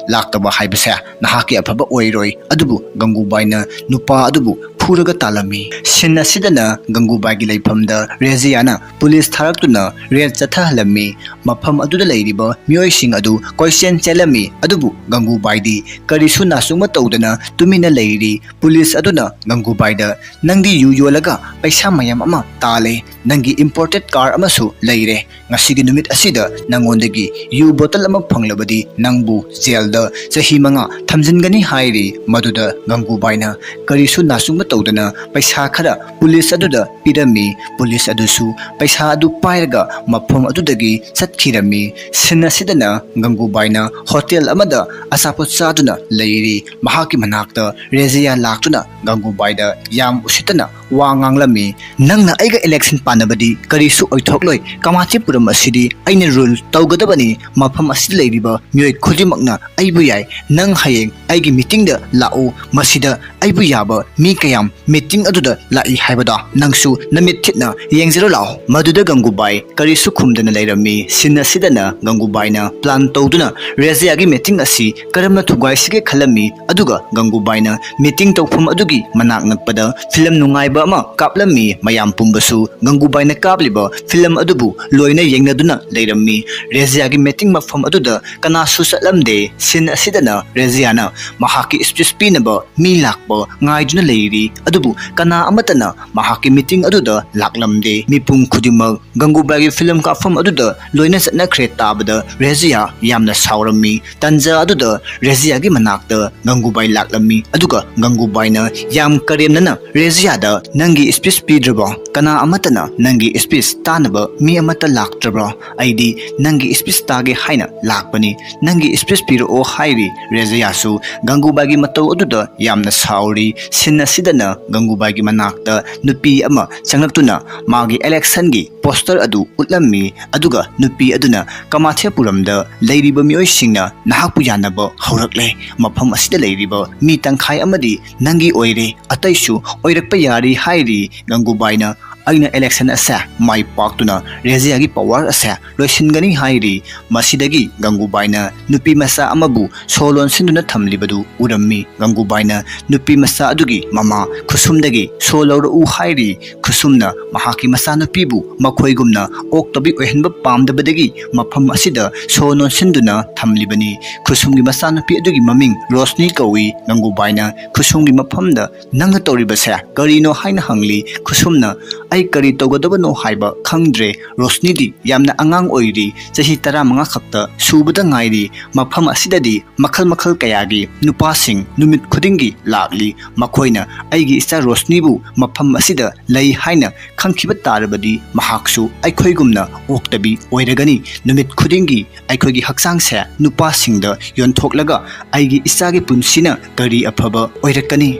ꯂꯥꯛꯇꯕ ꯍꯥꯏꯕꯁꯦ ꯅꯍꯥꯛꯀꯤ ꯑꯐꯕ ꯑꯣꯏꯔꯣꯏ꯫ ꯑꯗꯨꯕꯨ ꯒꯪꯒꯨꯕꯥꯏꯅ ꯅꯨꯄꯥ ꯑꯗꯨꯕꯨ ꯐꯨꯔꯒ ꯇꯥꯜꯂꯝꯃꯤ꯫ Scene ꯑꯁꯤꯗꯅ ꯒꯪꯒꯨꯕꯥꯏꯒꯤ ꯂꯩꯐꯝꯗ ꯔꯦꯖꯤꯌꯥꯅ ꯄꯨꯂꯤꯁ ꯊꯥꯔꯛꯇꯨꯅ raid ꯆꯠꯊꯍꯜꯂꯝꯃꯤ꯫ ꯃꯐꯝ ꯑꯗꯨꯗ ꯂꯩꯔꯤꯕ ꯃꯤꯑꯣꯏꯁꯤꯡ ꯑꯗꯨ ꯀꯣꯏꯆꯦꯟ ꯆꯦꯜꯂꯝꯃꯤ꯫ ꯑꯗꯨꯕꯨ ꯒꯪꯒꯨꯕꯥꯏꯗꯤ ꯀꯔꯤꯁꯨ ꯅꯥꯆꯨꯡꯕ ꯇꯧꯗꯅ ꯇꯨꯃꯤꯟꯅ ꯂꯩꯔꯤ꯫ ꯄꯨꯂꯤꯁ ꯑꯗꯨꯅ ꯒꯪꯒꯨꯕꯥꯏꯗ, "ꯅꯪꯗꯤ ꯌꯨ ꯌꯣꯜꯂꯒ ꯄꯩꯁꯥ ꯃꯌꯥꯝ ꯑꯃ ꯇꯥꯜꯂꯦ꯫ ꯅꯪꯒꯤ imported car ꯑꯃꯁꯨ ꯂꯩꯔꯦ꯫ ꯉꯁꯤꯒꯤ ꯅꯨꯃꯤꯠ ꯑꯁꯤꯗ ꯅꯪꯉꯣꯟꯗꯒꯤ ꯌꯨ bottle ꯑꯃ ꯐꯪꯂꯕꯗꯤ ꯅꯪꯕꯨ ꯖꯦꯜꯗ ꯆꯍꯤ ꯃꯉꯥ ꯊꯝꯖꯤꯟꯒꯅꯤ" ꯍꯥꯏꯔꯤ꯫ ꯃꯗꯨꯗ ꯒꯪꯒꯨꯕꯥꯏꯅ ꯀꯔꯤꯁꯨ ꯅꯥꯆꯨꯡꯕ ꯇꯧꯗꯅ ꯄꯩꯁꯥ ꯈꯔ ꯄꯨꯂꯤꯁ ꯑꯗꯨꯗ ꯄꯤꯔꯝꯃꯤ꯫ ꯄꯨꯂꯤꯁ ꯑꯗꯨꯁꯨ ꯄꯩꯁꯥ ꯑꯗꯨ ꯄꯥꯏꯔꯒ ꯃꯐꯝ ꯑꯗꯨꯗꯒꯤ ꯆꯠꯈꯤꯔꯝꯃꯤ꯫ Scene ꯑꯁꯤꯗꯅ ꯒꯪꯒꯨꯕꯥꯏꯅ ꯍꯣꯇꯦꯜ ꯑꯃꯗ ꯑꯆꯥꯄꯣꯠ ꯆꯥꯗꯨꯅ ꯂꯩꯔꯤ꯫ ꯃꯍꯥꯛꯀꯤ ꯃꯅꯥꯛꯇ ꯔꯦꯖꯤꯌꯥ ꯂꯥꯛꯇꯨꯅ ꯒꯪꯒꯨꯕꯥꯏꯗ ꯌꯥꯝ ꯎꯁꯤꯠꯇꯅ ꯋꯥ ꯉꯥꯡꯂꯝꯃꯤ꯫ "ꯅꯪꯅ ꯑꯩꯒ election ꯄꯥꯟꯅꯕꯗꯤ ꯀꯔꯤꯁꯨ ꯑꯣꯏꯊꯣꯛꯂꯣꯏ꯫ ꯀꯃꯥꯆꯤꯄꯨꯔꯝ ꯑꯁꯤꯗꯤ ꯑꯩꯅ rule ꯇꯧꯒꯗꯕꯅꯤ꯫ ꯃꯐꯝ ꯑꯁꯤꯗ ꯂꯩꯔꯤꯕ ꯃꯤꯑꯣꯏ ꯈꯨꯗꯤꯡꯃꯛꯅ ꯑꯩꯕꯨ ꯌꯥꯏ꯫ ꯅꯪ ꯍꯌꯦꯡ ꯑꯩꯒꯤ meetingꯗ ꯂꯥꯛꯎ꯫ ꯃꯁꯤꯗ ꯑꯩꯕꯨ ꯌꯥꯕ ꯃꯤ ꯀꯌꯥꯝ meeting ꯑꯗꯨꯗ ꯂꯥꯛꯏ ꯍꯥꯏꯕꯗꯣ ꯅꯪꯁꯨ ꯅꯃꯤꯠ ꯊꯤꯠꯅ ꯌꯦꯡꯖꯔꯨ ꯂꯥꯛꯑꯣ꯫" ꯃꯗꯨꯗ ꯒꯪꯒꯨꯕꯥꯏ ꯀꯔꯤꯁꯨ ꯈꯨꯝꯗꯅ ꯂꯩꯔꯝꯃꯤ꯫ Scene ꯑꯁꯤꯗꯅ ꯒꯪꯒꯨꯕꯥꯏꯅ plan ꯇꯧꯗꯨꯅ ꯔꯦꯖꯤꯌꯥꯒꯤ meeting ꯑꯁꯤ ꯀꯔꯝꯅ ꯊꯨꯒꯥꯏꯁꯤꯒꯦ ꯈꯜꯂꯝꯃꯤ꯫ ꯑꯗꯨꯒ ꯒꯪꯒꯨꯕꯥꯏꯅ meeting ꯇꯧꯐꯝ ꯑꯗꯨꯒꯤ ꯃꯅꯥꯛ ꯅꯛꯄꯗ film ꯅꯨꯡꯉꯥꯏꯕ ꯑꯃ ꯀꯥꯞꯂꯝꯃꯤ꯫ ꯃꯌꯥꯝ ꯄꯨꯝꯕꯁꯨ ꯒꯪꯒꯨꯕꯥꯏꯅ ꯀꯥꯞꯂꯤꯕ film ꯑꯗꯨꯕꯨ ꯂꯣꯏꯅ ꯌꯦꯡꯅꯗꯨꯅ ꯂꯩꯔꯝꯃꯤ꯫ ꯔꯦꯖꯤꯌꯥꯒꯤ meeting ꯃꯐꯝ ꯑꯗꯨꯗ ꯀꯅꯥꯁꯨ ꯆꯠꯂꯝꯗꯦ꯫ Scene ꯑꯁꯤꯗꯅ ꯔꯦꯖꯤꯌꯥꯅ ꯃꯍꯥꯛꯀꯤ speech ꯄꯤꯅꯕ ꯃꯤ ꯂꯥꯛꯄ ꯉꯥꯏꯗꯨꯅ ꯂꯩꯔꯤ꯫ ꯑꯗꯨꯕꯨ ꯀꯅꯥ ꯑꯃꯠꯇꯅ ꯃꯍꯥꯛꯀꯤ ꯃꯤꯇꯤꯡ ꯑꯗꯨꯗ ꯂꯥꯛꯂꯝꯗꯦ꯫ ꯃꯤꯄꯨꯝ ꯈꯨꯗꯤꯡꯃꯛ ꯒꯪꯒꯨꯕꯥꯏꯒꯤ ꯐꯤꯂꯝ ꯀꯥꯞꯐꯝ ꯑꯗꯨꯗ ꯂꯣꯏꯅ ꯆꯠꯅꯈ꯭ꯔꯦ ꯇꯥꯕꯗ ꯔꯦꯖꯤꯌꯥ ꯌꯥꯝꯅ ꯁꯥꯎꯔꯝꯃꯤ꯫ ꯇꯟꯖꯥ ꯑꯗꯨꯗ ꯔꯦꯖꯤꯌꯥꯒꯤ ꯃꯅꯥꯛꯇ ꯒꯪꯒꯨꯕꯥꯏ ꯂꯥꯛꯂꯝꯃꯤ꯫ ꯑꯗꯨꯒ ꯒꯪꯒꯨꯕꯥꯏꯅ ꯌꯥꯝ ꯀꯔꯦꯝꯅꯅ ꯔꯦꯖꯤꯌꯥꯗ, "ꯅꯪꯒꯤ ꯁ꯭ꯄꯤꯆ ꯄꯤꯗ꯭ꯔꯕꯣ? ꯀꯅꯥ ꯑꯃꯠꯇꯅ ꯅꯪꯒꯤ ꯁ꯭ꯄꯤꯆ ꯇꯥꯅꯕ ꯃꯤ ꯑꯃꯠꯇ ꯂꯥꯛꯇ꯭ꯔꯕ꯭ꯔꯣ? ꯑꯩꯗꯤ ꯅꯪꯒꯤ ꯁ꯭ꯄꯤꯆ ꯇꯥꯒꯦ ꯍꯥꯏꯅ ꯂꯥꯛꯄꯅꯤ꯫ ꯅꯪꯒꯤ ꯁ꯭ꯄꯤꯆ ꯄꯤꯔꯛꯑꯣ" ꯍꯥꯏꯔꯤ꯫ ꯔꯦꯖꯤꯌꯥꯁꯨ ꯒꯪꯒꯨꯕꯥꯏꯒꯤ ꯃꯇꯧ ꯑꯗꯨꯗ ꯌꯥꯝꯅ ꯁꯥꯎꯔꯤ꯫ ꯁꯤꯟ ꯑꯁꯤꯗꯅ ꯒꯪꯒꯨꯕꯥꯏꯒꯤ ꯃꯅꯥꯛꯇ ꯅꯨꯄꯤ ꯑꯃ ꯆꯪꯂꯛꯇꯨꯅ ꯃꯥꯒꯤ ꯏꯂꯦꯛꯁꯟꯒꯤ ꯄꯣꯁꯇꯔ ꯑꯗꯨ ꯎꯠꯂꯝꯃꯤ꯫ ꯑꯗꯨꯒ ꯅꯨꯄꯤ ꯑꯗꯨꯅ, "ꯀꯃꯥꯊꯦꯄꯨꯔꯝꯗ ꯂꯩꯔꯤꯕ ꯃꯤꯑꯣꯏꯁꯤꯡꯅ ꯅꯍꯥꯛꯄꯨ ꯌꯥꯅꯕ ꯍꯧꯔꯛꯂꯦ꯫ ꯃꯐꯝ ꯑꯁꯤꯗ ꯂꯩꯔꯤꯕ ꯃꯤ ꯇꯪꯈꯥꯏ ꯑꯃꯗꯤ ꯅꯪꯒꯤ ꯑꯣꯏꯔꯦ, ꯑꯇꯩꯁꯨ ꯑꯣꯏꯔꯛꯄ ꯌꯥꯔꯤ" ꯍꯥꯏꯔꯤ꯫ ꯒꯪꯒꯨꯕꯥꯏꯅ, "ꯑꯩꯅ ꯏꯂꯦꯛꯁꯟ ꯑꯁꯦ ꯃꯥꯏ ꯄꯥꯛꯇꯨꯅ ꯔꯦꯖꯤꯌꯥꯒꯤ ꯄꯋꯥꯔ ꯑꯁꯦ ꯂꯣꯏꯁꯤꯟꯒꯅꯤ" ꯍꯥꯏꯔꯤ꯫ ꯃꯁꯤꯗꯒꯤ ꯒꯪꯒꯨꯕꯥꯏꯅ ꯅꯨꯄꯤ ꯃꯆꯥ ꯑꯃꯕꯨ ꯁꯣ ꯂꯣꯟꯁꯤꯟꯗꯨꯅ ꯊꯝꯂꯤꯕꯗꯨ ꯎꯔꯝꯃꯤ꯫ ꯒꯪꯒꯨꯕꯥꯏꯅ ꯅꯨꯄꯤ ꯃꯆꯥ ꯑꯗꯨꯒꯤ ꯃꯃꯥ ꯈꯨꯁꯨꯝꯗꯒꯤ ꯁꯣ ꯂꯧꯔꯛꯎ ꯍꯥꯏꯔꯤ꯫ ꯈꯨꯁꯨꯝꯅ ꯃꯍꯥꯛꯀꯤ ꯃꯆꯥꯅꯨꯄꯤꯕꯨ ꯃꯈꯣꯏꯒꯨꯝꯅ ꯑꯣꯛꯇꯕꯤ ꯑꯣꯏꯍꯟꯕ ꯄꯥꯝꯗꯕꯗꯒꯤ ꯃꯐꯝ ꯑꯁꯤꯗ ꯁꯣ ꯅꯣꯟꯁꯤꯟꯗꯨꯅ ꯊꯝꯂꯤꯕꯅꯤ꯫ ꯈꯨꯁꯨꯝꯒꯤ ꯃꯆꯥꯅꯨꯄꯤ ꯑꯗꯨꯒꯤ ꯃꯃꯤꯡ ꯔꯣꯁꯅꯤ ꯀꯧꯏ꯫ ꯒꯪꯒꯨꯕꯥꯏꯅ ꯈꯨꯁꯨꯝꯒꯤ ꯃꯐꯝꯗ, "ꯅꯪꯅ ꯇꯧꯔꯤꯕꯁꯦ ꯀꯔꯤꯅꯣ?" ꯍꯥꯏꯅ ꯍꯪꯂꯤ꯫ ꯈꯨꯁꯨꯝꯅ, "ꯑꯩ ꯀꯔꯤ ꯇꯧꯒꯗꯕꯅꯣ ꯍꯥꯏꯕ ꯈꯪꯗ꯭ꯔꯦ꯫ ꯔꯣꯁꯅꯤꯗꯤ ꯌꯥꯝꯅ ꯑꯉꯥꯡ ꯑꯣꯏꯔꯤ, ꯆꯍꯤ ꯇꯔꯥꯃꯉꯥ ꯈꯛꯇ ꯁꯨꯕꯗ ꯉꯥꯏꯔꯤ꯫ ꯃꯐꯝ ꯑꯁꯤꯗꯗꯤ ꯃꯈꯜ ꯃꯈꯜ ꯀꯌꯥꯒꯤ ꯅꯨꯄꯥꯁꯤꯡ ꯅꯨꯃꯤꯠ ꯈꯨꯗꯤꯡꯒꯤ ꯂꯥꯛꯂꯤ꯫ ꯃꯈꯣꯏꯅ ꯑꯩꯒꯤ ꯏꯆꯥ ꯔꯣꯁꯅꯤꯕꯨ ꯃꯐꯝ ꯑꯁꯤꯗ ꯂꯩ ꯍꯥꯏꯅ ꯈꯪꯈꯤꯕ ꯇꯥꯔꯕꯗꯤ ꯃꯍꯥꯛꯁꯨ ꯑꯩꯈꯣꯏꯒꯨꯝꯅ ꯑꯣꯛꯇꯕꯤ ꯑꯣꯏꯔꯒꯅꯤ꯫ ꯅꯨꯃꯤꯠ ꯈꯨꯗꯤꯡꯒꯤ ꯑꯩꯈꯣꯏꯒꯤ ꯍꯛꯆꯥꯡꯁꯦ ꯅꯨꯄꯥꯁꯤꯡꯗ ꯌꯣꯟꯊꯣꯛꯂꯒ ꯑꯩꯒꯤ ꯏꯆꯥꯒꯤ ꯄꯨꯟꯁꯤꯅ ꯀꯔꯤ ꯑꯐꯕ ꯑꯣꯏꯔꯛꯀꯅꯤ?"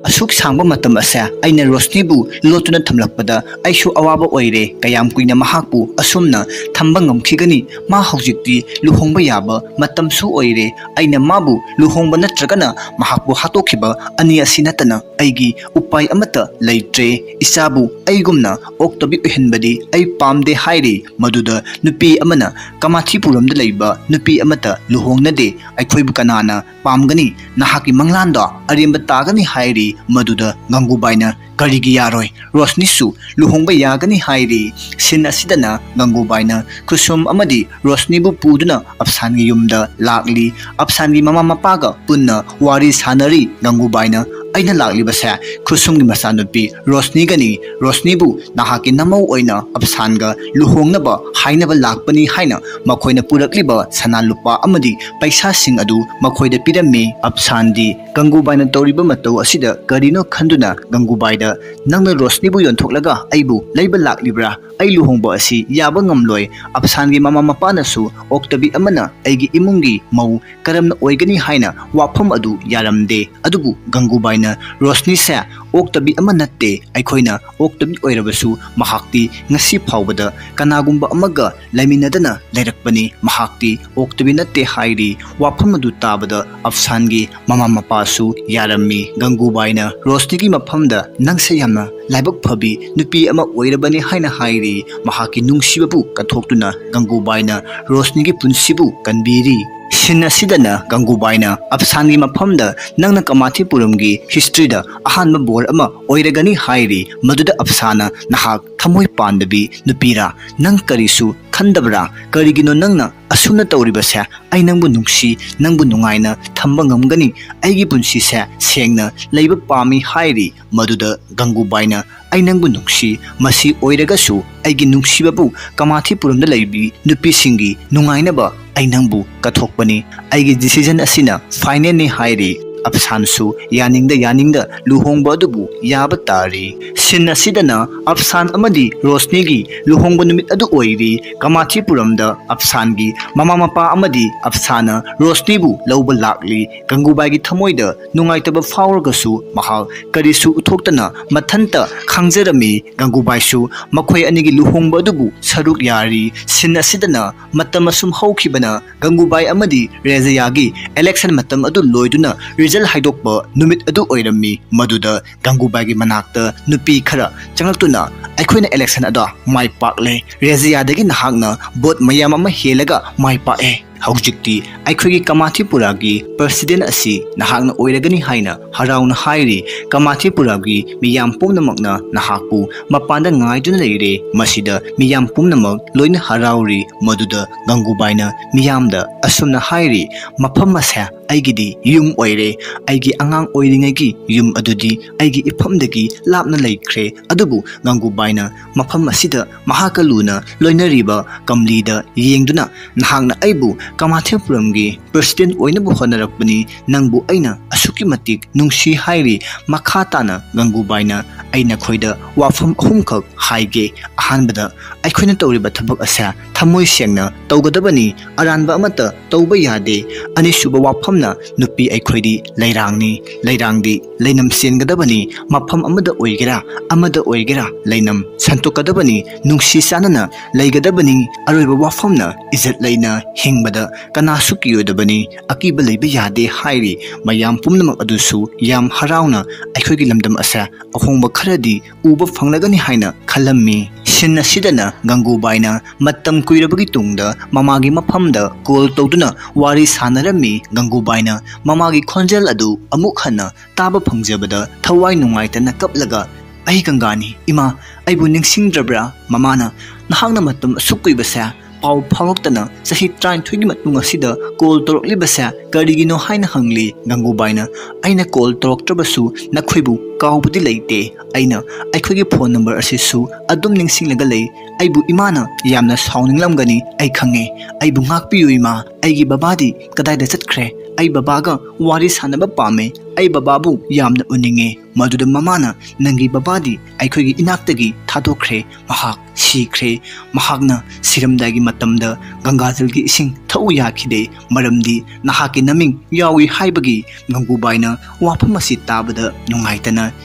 ꯑꯁꯨꯛ ꯁꯥꯡꯕ ꯃꯇꯝ ꯑꯁꯦ ꯑꯩꯅ ꯔꯣꯁꯅꯤꯕꯨ ꯂꯣꯠꯇꯨꯅ ꯊꯝꯂꯛꯄꯗ ꯑꯩꯁꯨ ꯑꯋꯥꯕ ꯑꯣꯏꯔꯦ꯫ ꯀꯌꯥꯝ ꯀꯨꯏꯅ ꯃꯍꯥꯛꯄꯨ ꯑꯁꯨꯝꯅ ꯊꯝꯕ ꯉꯝꯈꯤꯒꯅꯤ? ꯃꯥ ꯍꯧꯖꯤꯛꯇꯤ ꯂꯨꯍꯣꯡꯕ ꯌꯥꯕ ꯃꯇꯝꯁꯨ ꯑꯣꯏꯔꯦ꯫ ꯑꯩꯅ ꯃꯥꯕꯨ ꯂꯨꯍꯣꯡꯕ ꯅꯠꯇ꯭ꯔꯒꯅ ꯃꯍꯥꯛꯄꯨ ꯍꯥꯠꯇꯣꯛꯈꯤꯕ ꯑꯅꯤ ꯑꯁꯤ ꯅꯠꯇꯅ ꯑꯩꯒꯤ ꯎꯄꯥꯏ ꯑꯃꯠꯇ ꯂꯩꯇ꯭ꯔꯦ꯫ ꯏꯆꯥꯕꯨ ꯑꯩꯒꯨꯝꯅ ꯑꯣꯛꯇꯕꯤ ꯑꯣꯏꯍꯟꯕꯗꯤ ꯑꯩ ꯄꯥꯝꯗꯦ ꯍꯥꯏꯔꯤ꯫ ꯃꯗꯨꯗ ꯅꯨꯄꯤ ꯑꯃꯅ, "ꯀꯃꯥꯊꯤꯄꯨꯔꯝꯗ ꯂꯩꯕ ꯅꯨꯄꯤ ꯑꯃꯠꯇ ꯂꯨꯍꯣꯡꯅꯗꯦ꯫ ꯑꯩꯈꯣꯏꯕꯨ ꯀꯅꯥꯅ ꯄꯥꯝꯒꯅꯤ? ꯅꯍꯥꯛꯀꯤ ꯃꯪꯂꯥꯟꯗꯣ ꯑꯔꯦꯝꯕ ꯇꯥꯒꯅꯤ" ꯍꯥꯏꯔꯤ꯫ ꯃꯗꯨꯗ ꯒꯪꯒꯨꯕꯥꯏꯅ, "ꯀꯔꯤꯒꯤ ꯌꯥꯔꯣꯏ? ꯔꯣꯁꯅꯤꯁꯨ ꯂꯨꯍꯣꯡꯕ ꯌꯥꯒꯅꯤ" ꯍꯥꯏꯔꯤ꯫ ꯁꯤꯟ ꯑꯁꯤꯗꯅ ꯒꯪꯒꯨꯕꯥꯏꯅ ꯈꯨꯁꯨꯝ ꯑꯃꯗꯤ ꯔꯣꯁꯅꯤꯕꯨ ꯄꯨꯗꯨꯅ ꯑꯐꯁꯥꯟꯒꯤ ꯌꯨꯝꯗ ꯂꯥꯛꯂꯤ꯫ ꯑꯐꯁꯥꯟꯒꯤ ꯃꯃꯥ ꯃꯄꯥꯒ ꯄꯨꯟꯅ ꯋꯥꯔꯤ ꯁꯥꯟꯅꯔꯤ꯫ ꯒꯪꯒꯨꯕꯥꯏꯅ, ꯑꯩꯅ ꯂꯥꯛꯂꯤꯕꯁꯦ ꯈꯨꯁꯨꯝꯒꯤ ꯃꯆꯥꯅꯨꯄꯤ ꯔꯣꯁꯅꯤꯒꯅꯤ꯫ ꯔꯣꯁꯅꯤꯕꯨ ꯅꯍꯥꯛꯀꯤ ꯅꯃꯧ ꯑꯣꯏꯅ ꯑꯐꯁꯥꯟꯒ ꯂꯨꯍꯣꯡꯅꯕ ꯍꯥꯏꯅꯕ ꯂꯥꯛꯄꯅꯤ ꯍꯥꯏꯅ ꯃꯈꯣꯏꯅ ꯄꯨꯔꯛꯂꯤꯕ ꯁꯅꯥ ꯂꯨꯄꯥ ꯑꯃꯗꯤ ꯄꯩꯁꯥꯁꯤꯡ ꯑꯗꯨ ꯃꯈꯣꯏꯗ ꯄꯤꯔꯝꯃꯤ꯫ ꯑꯐꯁꯥꯟꯗꯤ ꯒꯪꯒꯨꯕꯥꯏꯅ ꯇꯧꯔꯤꯕ ꯃꯇꯧ ꯑꯁꯤꯗ ꯀꯔꯤꯅꯣ ꯈꯟꯗꯨꯅ ꯒꯪꯒꯨꯕꯥꯏꯗ, "ꯅꯪꯅ ꯔꯣꯁꯅꯤꯕꯨ ꯌꯣꯟꯊꯣꯛꯂꯒ ꯑꯩꯕꯨ ꯂꯩꯕ ꯂꯥꯛꯂꯤꯕ꯭ꯔꯥ? ꯑꯩ ꯂꯨꯍꯣꯡꯕ ꯑꯁꯤ ꯌꯥꯕ ꯉꯝꯂꯣꯏ꯫ ꯑꯐꯁꯥꯟꯒꯤ ꯃꯃꯥ ꯃꯄꯥꯅꯁꯨ ꯑꯣꯛꯇꯕꯤ ꯑꯃꯅ ꯑꯩꯒꯤ ꯏꯃꯨꯡꯒꯤ ꯃꯧ ꯀꯔꯝꯅ ꯑꯣꯏꯒꯅꯤ ꯍꯥꯏꯅ ꯋꯥꯐꯝ ꯑꯗꯨ ꯌꯥꯔꯝꯗꯦ꯫" ꯑꯗꯨꯕꯨ ꯒꯪꯒꯨꯕꯥꯏꯅ, "ꯔꯣꯁꯅꯤꯁꯦ ꯑꯣꯛꯇꯕꯤ ꯑꯃ ꯅꯠꯇꯦ꯫ ꯑꯩꯈꯣꯏꯅ ꯑꯣꯛꯇꯕꯤ ꯑꯣꯏꯔꯕꯁꯨ ꯃꯍꯥꯛꯇꯤ ꯉꯁꯤ ꯐꯥꯎꯕꯗ ꯀꯅꯥꯒꯨꯝꯕ ꯑꯃꯒ ꯂꯩꯃꯤꯟꯅꯗꯅ ꯂꯩꯔꯛꯄꯅꯤ꯫ ꯃꯍꯥꯛꯇꯤ ꯑꯣꯛꯇꯕꯤ ꯅꯠꯇꯦ" ꯍꯥꯏꯔꯤ꯫ ꯋꯥꯐꯝ ꯑꯗꯨ ꯇꯥꯕꯗ ꯑꯐꯁꯥꯟꯒꯤ ꯃꯃꯥ ꯃꯄꯥꯁꯨ ꯌꯥꯔꯝꯃꯤ꯫ ꯒꯪꯒꯨꯕꯥꯏꯅ ꯔꯣꯁꯅꯤꯒꯤ ꯃꯐꯝꯗ, "ꯅꯪꯁꯦ ꯌꯥꯝꯅ ꯂꯥꯏꯕꯛ ꯐꯕꯤ ꯅꯨꯄꯤ ꯑꯃ ꯑꯣꯏꯔꯕꯅꯤ" ꯍꯥꯏꯅ ꯍꯥꯏꯔꯤ꯫ ꯃꯍꯥꯛꯀꯤ ꯅꯨꯡꯁꯤꯕꯕꯨ ꯀꯠꯊꯣꯛꯇꯨꯅ ꯒꯪꯒꯨꯕꯥꯏꯅ ꯔꯣꯁꯅꯤꯒꯤ ꯄꯨꯟꯁꯤꯕꯨ ꯀꯟꯕꯤꯔꯤ꯫ ꯁꯤꯟ ꯑꯁꯤꯗꯅ ꯒꯪꯒꯨꯕꯥꯏꯅ ꯑꯐꯁꯥꯟꯒꯤ ꯃꯐꯝꯗ, "ꯅꯪꯅ ꯀꯃꯥꯊꯤꯄꯨꯔꯝꯒꯤ ꯍꯤꯁꯇ꯭ꯔꯤꯗ ꯑꯍꯥꯟꯕ ꯕꯣꯔ ꯑꯃ ꯑꯣꯏꯔꯒꯅꯤ" ꯍꯥꯏꯔꯤ꯫ ꯃꯗꯨꯗ ꯑꯐꯁꯥꯟꯅ, "ꯅꯍꯥꯛ ꯊꯃꯣꯏ ꯄꯥꯟꯗꯕꯤ ꯅꯨꯄꯤꯔꯥ? ꯅꯪ ꯀꯔꯤꯁꯨ ꯈꯟꯗꯕ꯭ꯔꯥ? ꯀꯔꯤꯒꯤꯅꯣ ꯅꯪꯅ ꯑꯁꯨꯝꯅ ꯇꯧꯔꯤꯕꯁꯦ? ꯑꯩ ꯅꯪꯕꯨ ꯅꯨꯡꯁꯤ, ꯅꯪꯕꯨ ꯅꯨꯡꯉꯥꯏꯅ ꯊꯝꯕ ꯉꯝꯒꯅꯤ꯫ ꯑꯩꯒꯤ ꯄꯨꯟꯁꯤꯁꯦ ꯁꯦꯡꯅ ꯂꯩꯕ ꯄꯥꯝꯃꯤ" ꯍꯥꯏꯔꯤ꯫ ꯃꯗꯨꯗ ꯒꯪꯒꯨꯕꯥꯏꯅ, "ꯑꯩ ꯅꯪꯕꯨ ꯅꯨꯡꯁꯤ, ꯃꯁꯤ ꯑꯣꯏꯔꯒꯁꯨ ꯑꯩꯒꯤ ꯅꯨꯡꯁꯤꯕꯕꯨ ꯀꯃꯥꯊꯤꯄꯨꯔꯝꯗ ꯂꯩꯕꯤ ꯅꯨꯄꯤꯁꯤꯡꯒꯤ ꯅꯨꯡꯉꯥꯏꯅꯕ ꯑꯩ ꯅꯪꯕꯨ ꯀꯠꯊꯣꯛꯄꯅꯤ꯫ ꯑꯩꯒꯤ decision ꯑꯁꯤꯅ finalꯅꯤ" ꯍꯥꯏꯔꯤ꯫ ꯑꯐꯁꯥꯟꯁꯨ ꯌꯥꯅꯤꯡꯗ ꯌꯥꯅꯤꯡꯗ ꯂꯨꯍꯣꯡꯕ ꯑꯗꯨꯕꯨ ꯌꯥꯕ ꯇꯥꯔꯤ꯫ ꯁꯤꯟ ꯑꯁꯤꯗꯅ ꯑꯐꯁꯥꯟ ꯑꯃꯗꯤ ꯔꯣꯁꯅꯤꯒꯤ ꯂꯨꯍꯣꯡꯕ ꯅꯨꯃꯤꯠ ꯑꯗꯨ ꯑꯣꯏꯔꯤ꯫ ꯀꯃꯥꯊꯤꯄꯨꯔꯝꯗ ꯑꯐꯁꯥꯟꯒꯤ ꯃꯃꯥ ꯃꯄꯥ ꯑꯃꯗꯤ ꯑꯐꯁꯥꯟꯅ ꯔꯣꯁꯅꯤꯕꯨ ꯂꯧꯕ ꯂꯥꯛꯂꯤ꯫ ꯒꯪꯒꯨꯕꯥꯏꯒꯤ ꯊꯃꯣꯏꯗ ꯅꯨꯡꯉꯥꯏꯇꯕ ꯐꯥꯎꯔꯒꯁꯨ ꯃꯍꯥꯛ ꯀꯔꯤꯁꯨ ꯎꯠꯊꯣꯛꯇꯅ ꯃꯊꯟꯇ ꯈꯥꯡꯖꯔꯝꯃꯤ꯫ ꯒꯪꯒꯨꯕꯥꯏꯁꯨ ꯃꯈꯣꯏ ꯑꯅꯤꯒꯤ ꯂꯨꯍꯣꯡꯕ ꯑꯗꯨꯕꯨ ꯁꯔꯨꯛ ꯌꯥꯔꯤ꯫ ꯁꯤꯟ ꯑꯁꯤꯗꯅ ꯃꯇꯝ ꯑꯁꯨꯝ ꯍꯧꯈꯤꯕꯅ ꯒꯪꯒꯨꯕꯥꯏ ꯑꯃꯗꯤ ꯔꯦꯖꯌꯥꯒꯤ election ꯃꯇꯝ ꯑꯗꯨ ꯂꯣꯏꯗꯨꯅ result ꯍꯥꯏꯗꯣꯛꯄ ꯅꯨꯃꯤꯠ ꯑꯗꯨ ꯑꯣꯏꯔꯝꯃꯤ꯫ ꯃꯗꯨꯗ ꯒꯪꯒꯨꯕꯥꯏꯒꯤ ꯃꯅꯥꯛꯇ ꯅꯨꯄꯤ ꯈꯔ ꯆꯪꯂꯛꯇꯨꯅ, "ꯑꯩꯈꯣꯏꯅ election ꯑꯗꯣ ꯃꯥꯏ ꯄꯥꯛꯂꯦ꯫ ꯔꯦꯖꯌꯥꯗꯒꯤ ꯅꯍꯥꯛꯅ vote ꯃꯌꯥꯝ ꯑꯃ ꯍꯦꯜꯂꯒ ꯃꯥꯏ ꯄꯥꯛꯑꯦ꯫ ꯍꯧꯖꯤꯛꯇꯤ ꯑꯩꯈꯣꯏꯒꯤ ꯀꯃꯥꯊꯤꯄꯨꯔꯥꯒꯤ ꯄ꯭ꯔꯁꯤꯗꯦꯟ ꯑꯁꯤ ꯅꯍꯥꯛꯅ ꯑꯣꯏꯔꯒꯅꯤ ꯍꯥꯏꯅ ꯍꯔꯥꯎꯅ ꯍꯥꯏꯔꯤ꯫ ꯀꯃꯥꯊꯤꯄꯨꯔꯥꯒꯤ ꯃꯤꯌꯥꯝ ꯄꯨꯝꯅꯃꯛꯅ ꯅꯍꯥꯛꯄꯨ ꯃꯄꯥꯟꯗ ꯉꯥꯏꯗꯨꯅ ꯂꯩꯔꯦ꯫ ꯃꯁꯤꯗ ꯃꯤꯌꯥꯝ ꯄꯨꯝꯅꯃꯛ ꯂꯣꯏꯅ ꯍꯔꯥꯎꯔꯤ꯫ ꯃꯗꯨꯗ ꯒꯪꯒꯨꯕꯥꯏꯅ ꯃꯤꯌꯥꯝꯗ ꯑꯁꯨꯝꯅ ꯍꯥꯏꯔꯤ, "ꯃꯐꯝ ꯑꯁꯦ ꯑꯩꯒꯤꯗꯤ ꯌꯨꯝ ꯑꯣꯏꯔꯦ꯫ ꯑꯩꯒꯤ ꯑꯉꯥꯡ ꯑꯣꯏꯔꯤꯉꯩꯒꯤ ꯌꯨꯝ ꯑꯗꯨꯗꯤ ꯑꯩꯒꯤ ꯏꯐꯝꯗꯒꯤ ꯂꯥꯞꯅ ꯂꯩꯈ꯭ꯔꯦ꯫ ꯑꯗꯨꯕꯨ ꯒꯪꯒꯨꯕꯥꯏꯅ ꯃꯐꯝ ꯑꯁꯤꯗ ꯃꯍꯥꯛꯀ ꯂꯨꯅ ꯂꯣꯏꯅꯔꯤꯕ ꯀꯝꯂꯤꯗ ꯌꯦꯡꯗꯨꯅ, ꯅꯍꯥꯛꯅ ꯑꯩꯕꯨ ꯀꯃꯥꯊꯤꯄꯨꯔꯝꯒꯤ ꯄ꯭ꯔꯁꯤꯗꯦꯟ ꯑꯣꯏꯅꯕ ꯍꯣꯠꯅꯔꯛꯄꯅꯤ, ꯅꯪꯕꯨ ꯑꯩꯅ ꯑꯁꯨꯛꯀꯤ ꯃꯇꯤꯛ ꯅꯨꯡꯁꯤ" ꯍꯥꯏꯔꯤ꯫ ꯃꯈꯥ ꯇꯥꯅ ꯒꯪꯒꯨꯕꯥꯏꯅ, "ꯑꯩ ꯅꯈꯣꯏꯗ ꯋꯥꯐꯝ ꯑꯍꯨꯝꯈꯛ ꯍꯥꯏꯒꯦ꯫ ꯑꯍꯥꯟꯕꯗ, ꯑꯩꯈꯣꯏꯅ ꯇꯧꯔꯤꯕ ꯊꯕꯛ ꯑꯁꯦ ꯊꯃꯣꯏ ꯁꯦꯡꯅ ꯇꯧꯒꯗꯕꯅꯤ, ꯑꯔꯥꯟꯕ ꯑꯃꯠꯇ ꯇꯧꯕ ꯌꯥꯗꯦ꯫ ꯑꯅꯤꯁꯨꯕ ꯋꯥꯐꯝꯅ, ꯅꯨꯄꯤ ꯑꯩꯈꯣꯏꯗꯤ ꯂꯩꯔꯥꯡꯅꯤ, ꯂꯩꯔꯥꯡꯗꯤ ꯂꯩꯅꯝ ꯆꯦꯟꯒꯗꯕꯅꯤ, ꯃꯐꯝ ꯑꯃꯗ ꯑꯣꯏꯒꯦꯔꯥ ꯑꯃꯗ ꯑꯣꯏꯒꯦꯔꯥ ꯂꯩꯅꯝ ꯁꯟꯇꯣꯛꯀꯗꯕꯅꯤ, ꯅꯨꯡꯁꯤ ꯆꯥꯟꯅꯅ ꯂꯩꯒꯗꯕꯅꯤ꯫ ꯑꯔꯣꯏꯕ ꯋꯥꯐꯝꯅ, ꯏꯖꯠ ꯂꯩꯅ ꯍꯤꯡꯕꯗ ꯀꯅꯥꯁꯨ ꯀꯤꯔꯣꯏꯗꯕꯅꯤ, ꯑꯀꯤꯕ ꯂꯩꯕ ꯌꯥꯗꯦ" ꯍꯥꯏꯔꯤ꯫ ꯃꯌꯥꯝ ꯄꯨꯝꯅꯃꯛ ꯑꯗꯨꯁꯨ ꯌꯥꯝ ꯍꯔꯥꯎꯅ ꯑꯩꯈꯣꯏꯒꯤ ꯂꯝꯗꯝ ꯑꯁꯦ ꯑꯍꯣꯡꯕ ꯈꯔꯗꯤ ꯎꯕ ꯐꯪꯂꯒꯅꯤ ꯍꯥꯏꯅ ꯈꯜꯂꯝꯃꯤ꯫ ꯁꯤꯟ ꯑꯁꯤꯗꯅ ꯒꯪꯒꯨꯕꯥꯏꯅ ꯃꯇꯝ ꯀꯨꯏꯔꯕꯒꯤ ꯇꯨꯡꯗ ꯃꯃꯥꯒꯤ ꯃꯐꯝꯗ ꯀꯣꯜ ꯇꯧꯗꯨꯅ ꯋꯥꯔꯤ ꯁꯥꯟꯅꯔꯝꯃꯤ꯫ ꯒꯪꯒꯨꯕꯥꯏꯅ ꯃꯃꯥꯒꯤ ꯈꯣꯟꯖꯦꯜ ꯑꯗꯨ ꯑꯃꯨꯛ ꯍꯟꯅ ꯇꯥꯕ ꯐꯪꯖꯕꯗ ꯊꯋꯥꯏ ꯅꯨꯡꯉꯥꯏꯇꯅ ꯀꯞꯂꯒ, "ꯑꯩ ꯒꯪꯒꯥꯅꯤ, ꯏꯃꯥ, ꯑꯩꯕꯨ ꯅꯤꯡꯁꯤꯡꯗ꯭ꯔꯕ꯭ꯔꯥ? ꯃꯃꯥꯅ ꯅꯍꯥꯛꯅ ꯃꯇꯝ ꯑꯁꯨꯛ ꯀꯨꯏꯕꯁꯦ ꯄꯥꯎ ꯐꯥꯎꯔꯛꯇꯅ ꯆꯍꯤ ꯇꯔꯥꯅꯤꯊꯣꯏꯒꯤ ꯃꯇꯨꯡ ꯑꯁꯤꯗ ꯀꯣꯜ ꯇꯧꯔꯛꯂꯤꯕꯁꯦ ꯀꯔꯤꯒꯤꯅꯣ?" ꯍꯥꯏꯅ ꯍꯪꯂꯤ꯫ ꯒꯪꯒꯨꯕꯥꯏꯅ, "ꯑꯩꯅ ꯀꯣꯜ ꯇꯧꯔꯛꯇ꯭ꯔꯕꯁꯨ ꯅꯈꯣꯏꯕꯨ ꯀꯥꯎꯕꯗꯤ ꯂꯩꯇꯦ꯫ ꯑꯩꯅ ꯑꯩꯈꯣꯏꯒꯤ ꯐꯣꯟ ꯅꯝꯕꯔ ꯑꯁꯤꯁꯨ ꯑꯗꯨꯝ ꯅꯤꯡꯁꯤꯡꯂꯒ ꯂꯩ꯫ ꯑꯩꯕꯨ ꯏꯃꯥꯅ ꯌꯥꯝꯅ ꯁꯥꯎꯅꯤꯡꯂꯝꯒꯅꯤ, ꯑꯩ ꯈꯪꯉꯦ꯫ ꯑꯩꯕꯨ ꯉꯥꯛꯄꯤꯌꯨ ꯏꯃꯥ, ꯑꯩꯒꯤ ꯕꯕꯥꯗꯤ ꯀꯗꯥꯏꯗ ꯆꯠꯈ꯭ꯔꯦ? ꯑꯩ ꯕꯕꯥꯒ ꯋꯥꯔꯤ ꯁꯥꯟꯅꯕ ꯄꯥꯝꯃꯦ꯫ ꯑꯩ ꯕꯕꯥꯕꯨ ꯌꯥꯝꯅ ꯎꯅꯤꯡꯉꯦ꯫" ꯃꯗꯨꯗ ꯃꯃꯥꯅ, "ꯅꯪꯒꯤ ꯕꯕꯥꯗꯤ ꯑꯩꯈꯣꯏꯒꯤ ꯏꯅꯥꯛꯇꯒꯤ ꯊꯥꯗꯣꯛꯈ꯭ꯔꯦ, ꯃꯍꯥꯛ ꯁꯤꯈ꯭ꯔꯦ꯫ ꯃꯍꯥꯛꯅ ꯁꯤꯔꯝꯗꯥꯏꯒꯤ ꯃꯇꯝꯗ ꯒꯪꯒꯥꯖꯜꯒꯤ ꯏꯁꯤꯡ ꯊꯛꯎ ꯌꯥꯈꯤꯗꯦ, ꯃꯔꯝꯗꯤ ꯅꯍꯥꯛꯀꯤ ꯅꯃꯤꯡ ꯌꯥꯎꯏ ꯍꯥꯏꯕꯒꯤ꯫" ꯒꯪꯒꯨꯕꯥꯏꯅ ꯋꯥꯐꯝ ꯑꯁꯤ ꯇꯥꯕꯗ ꯅꯨꯡꯉꯥꯏꯇꯅ,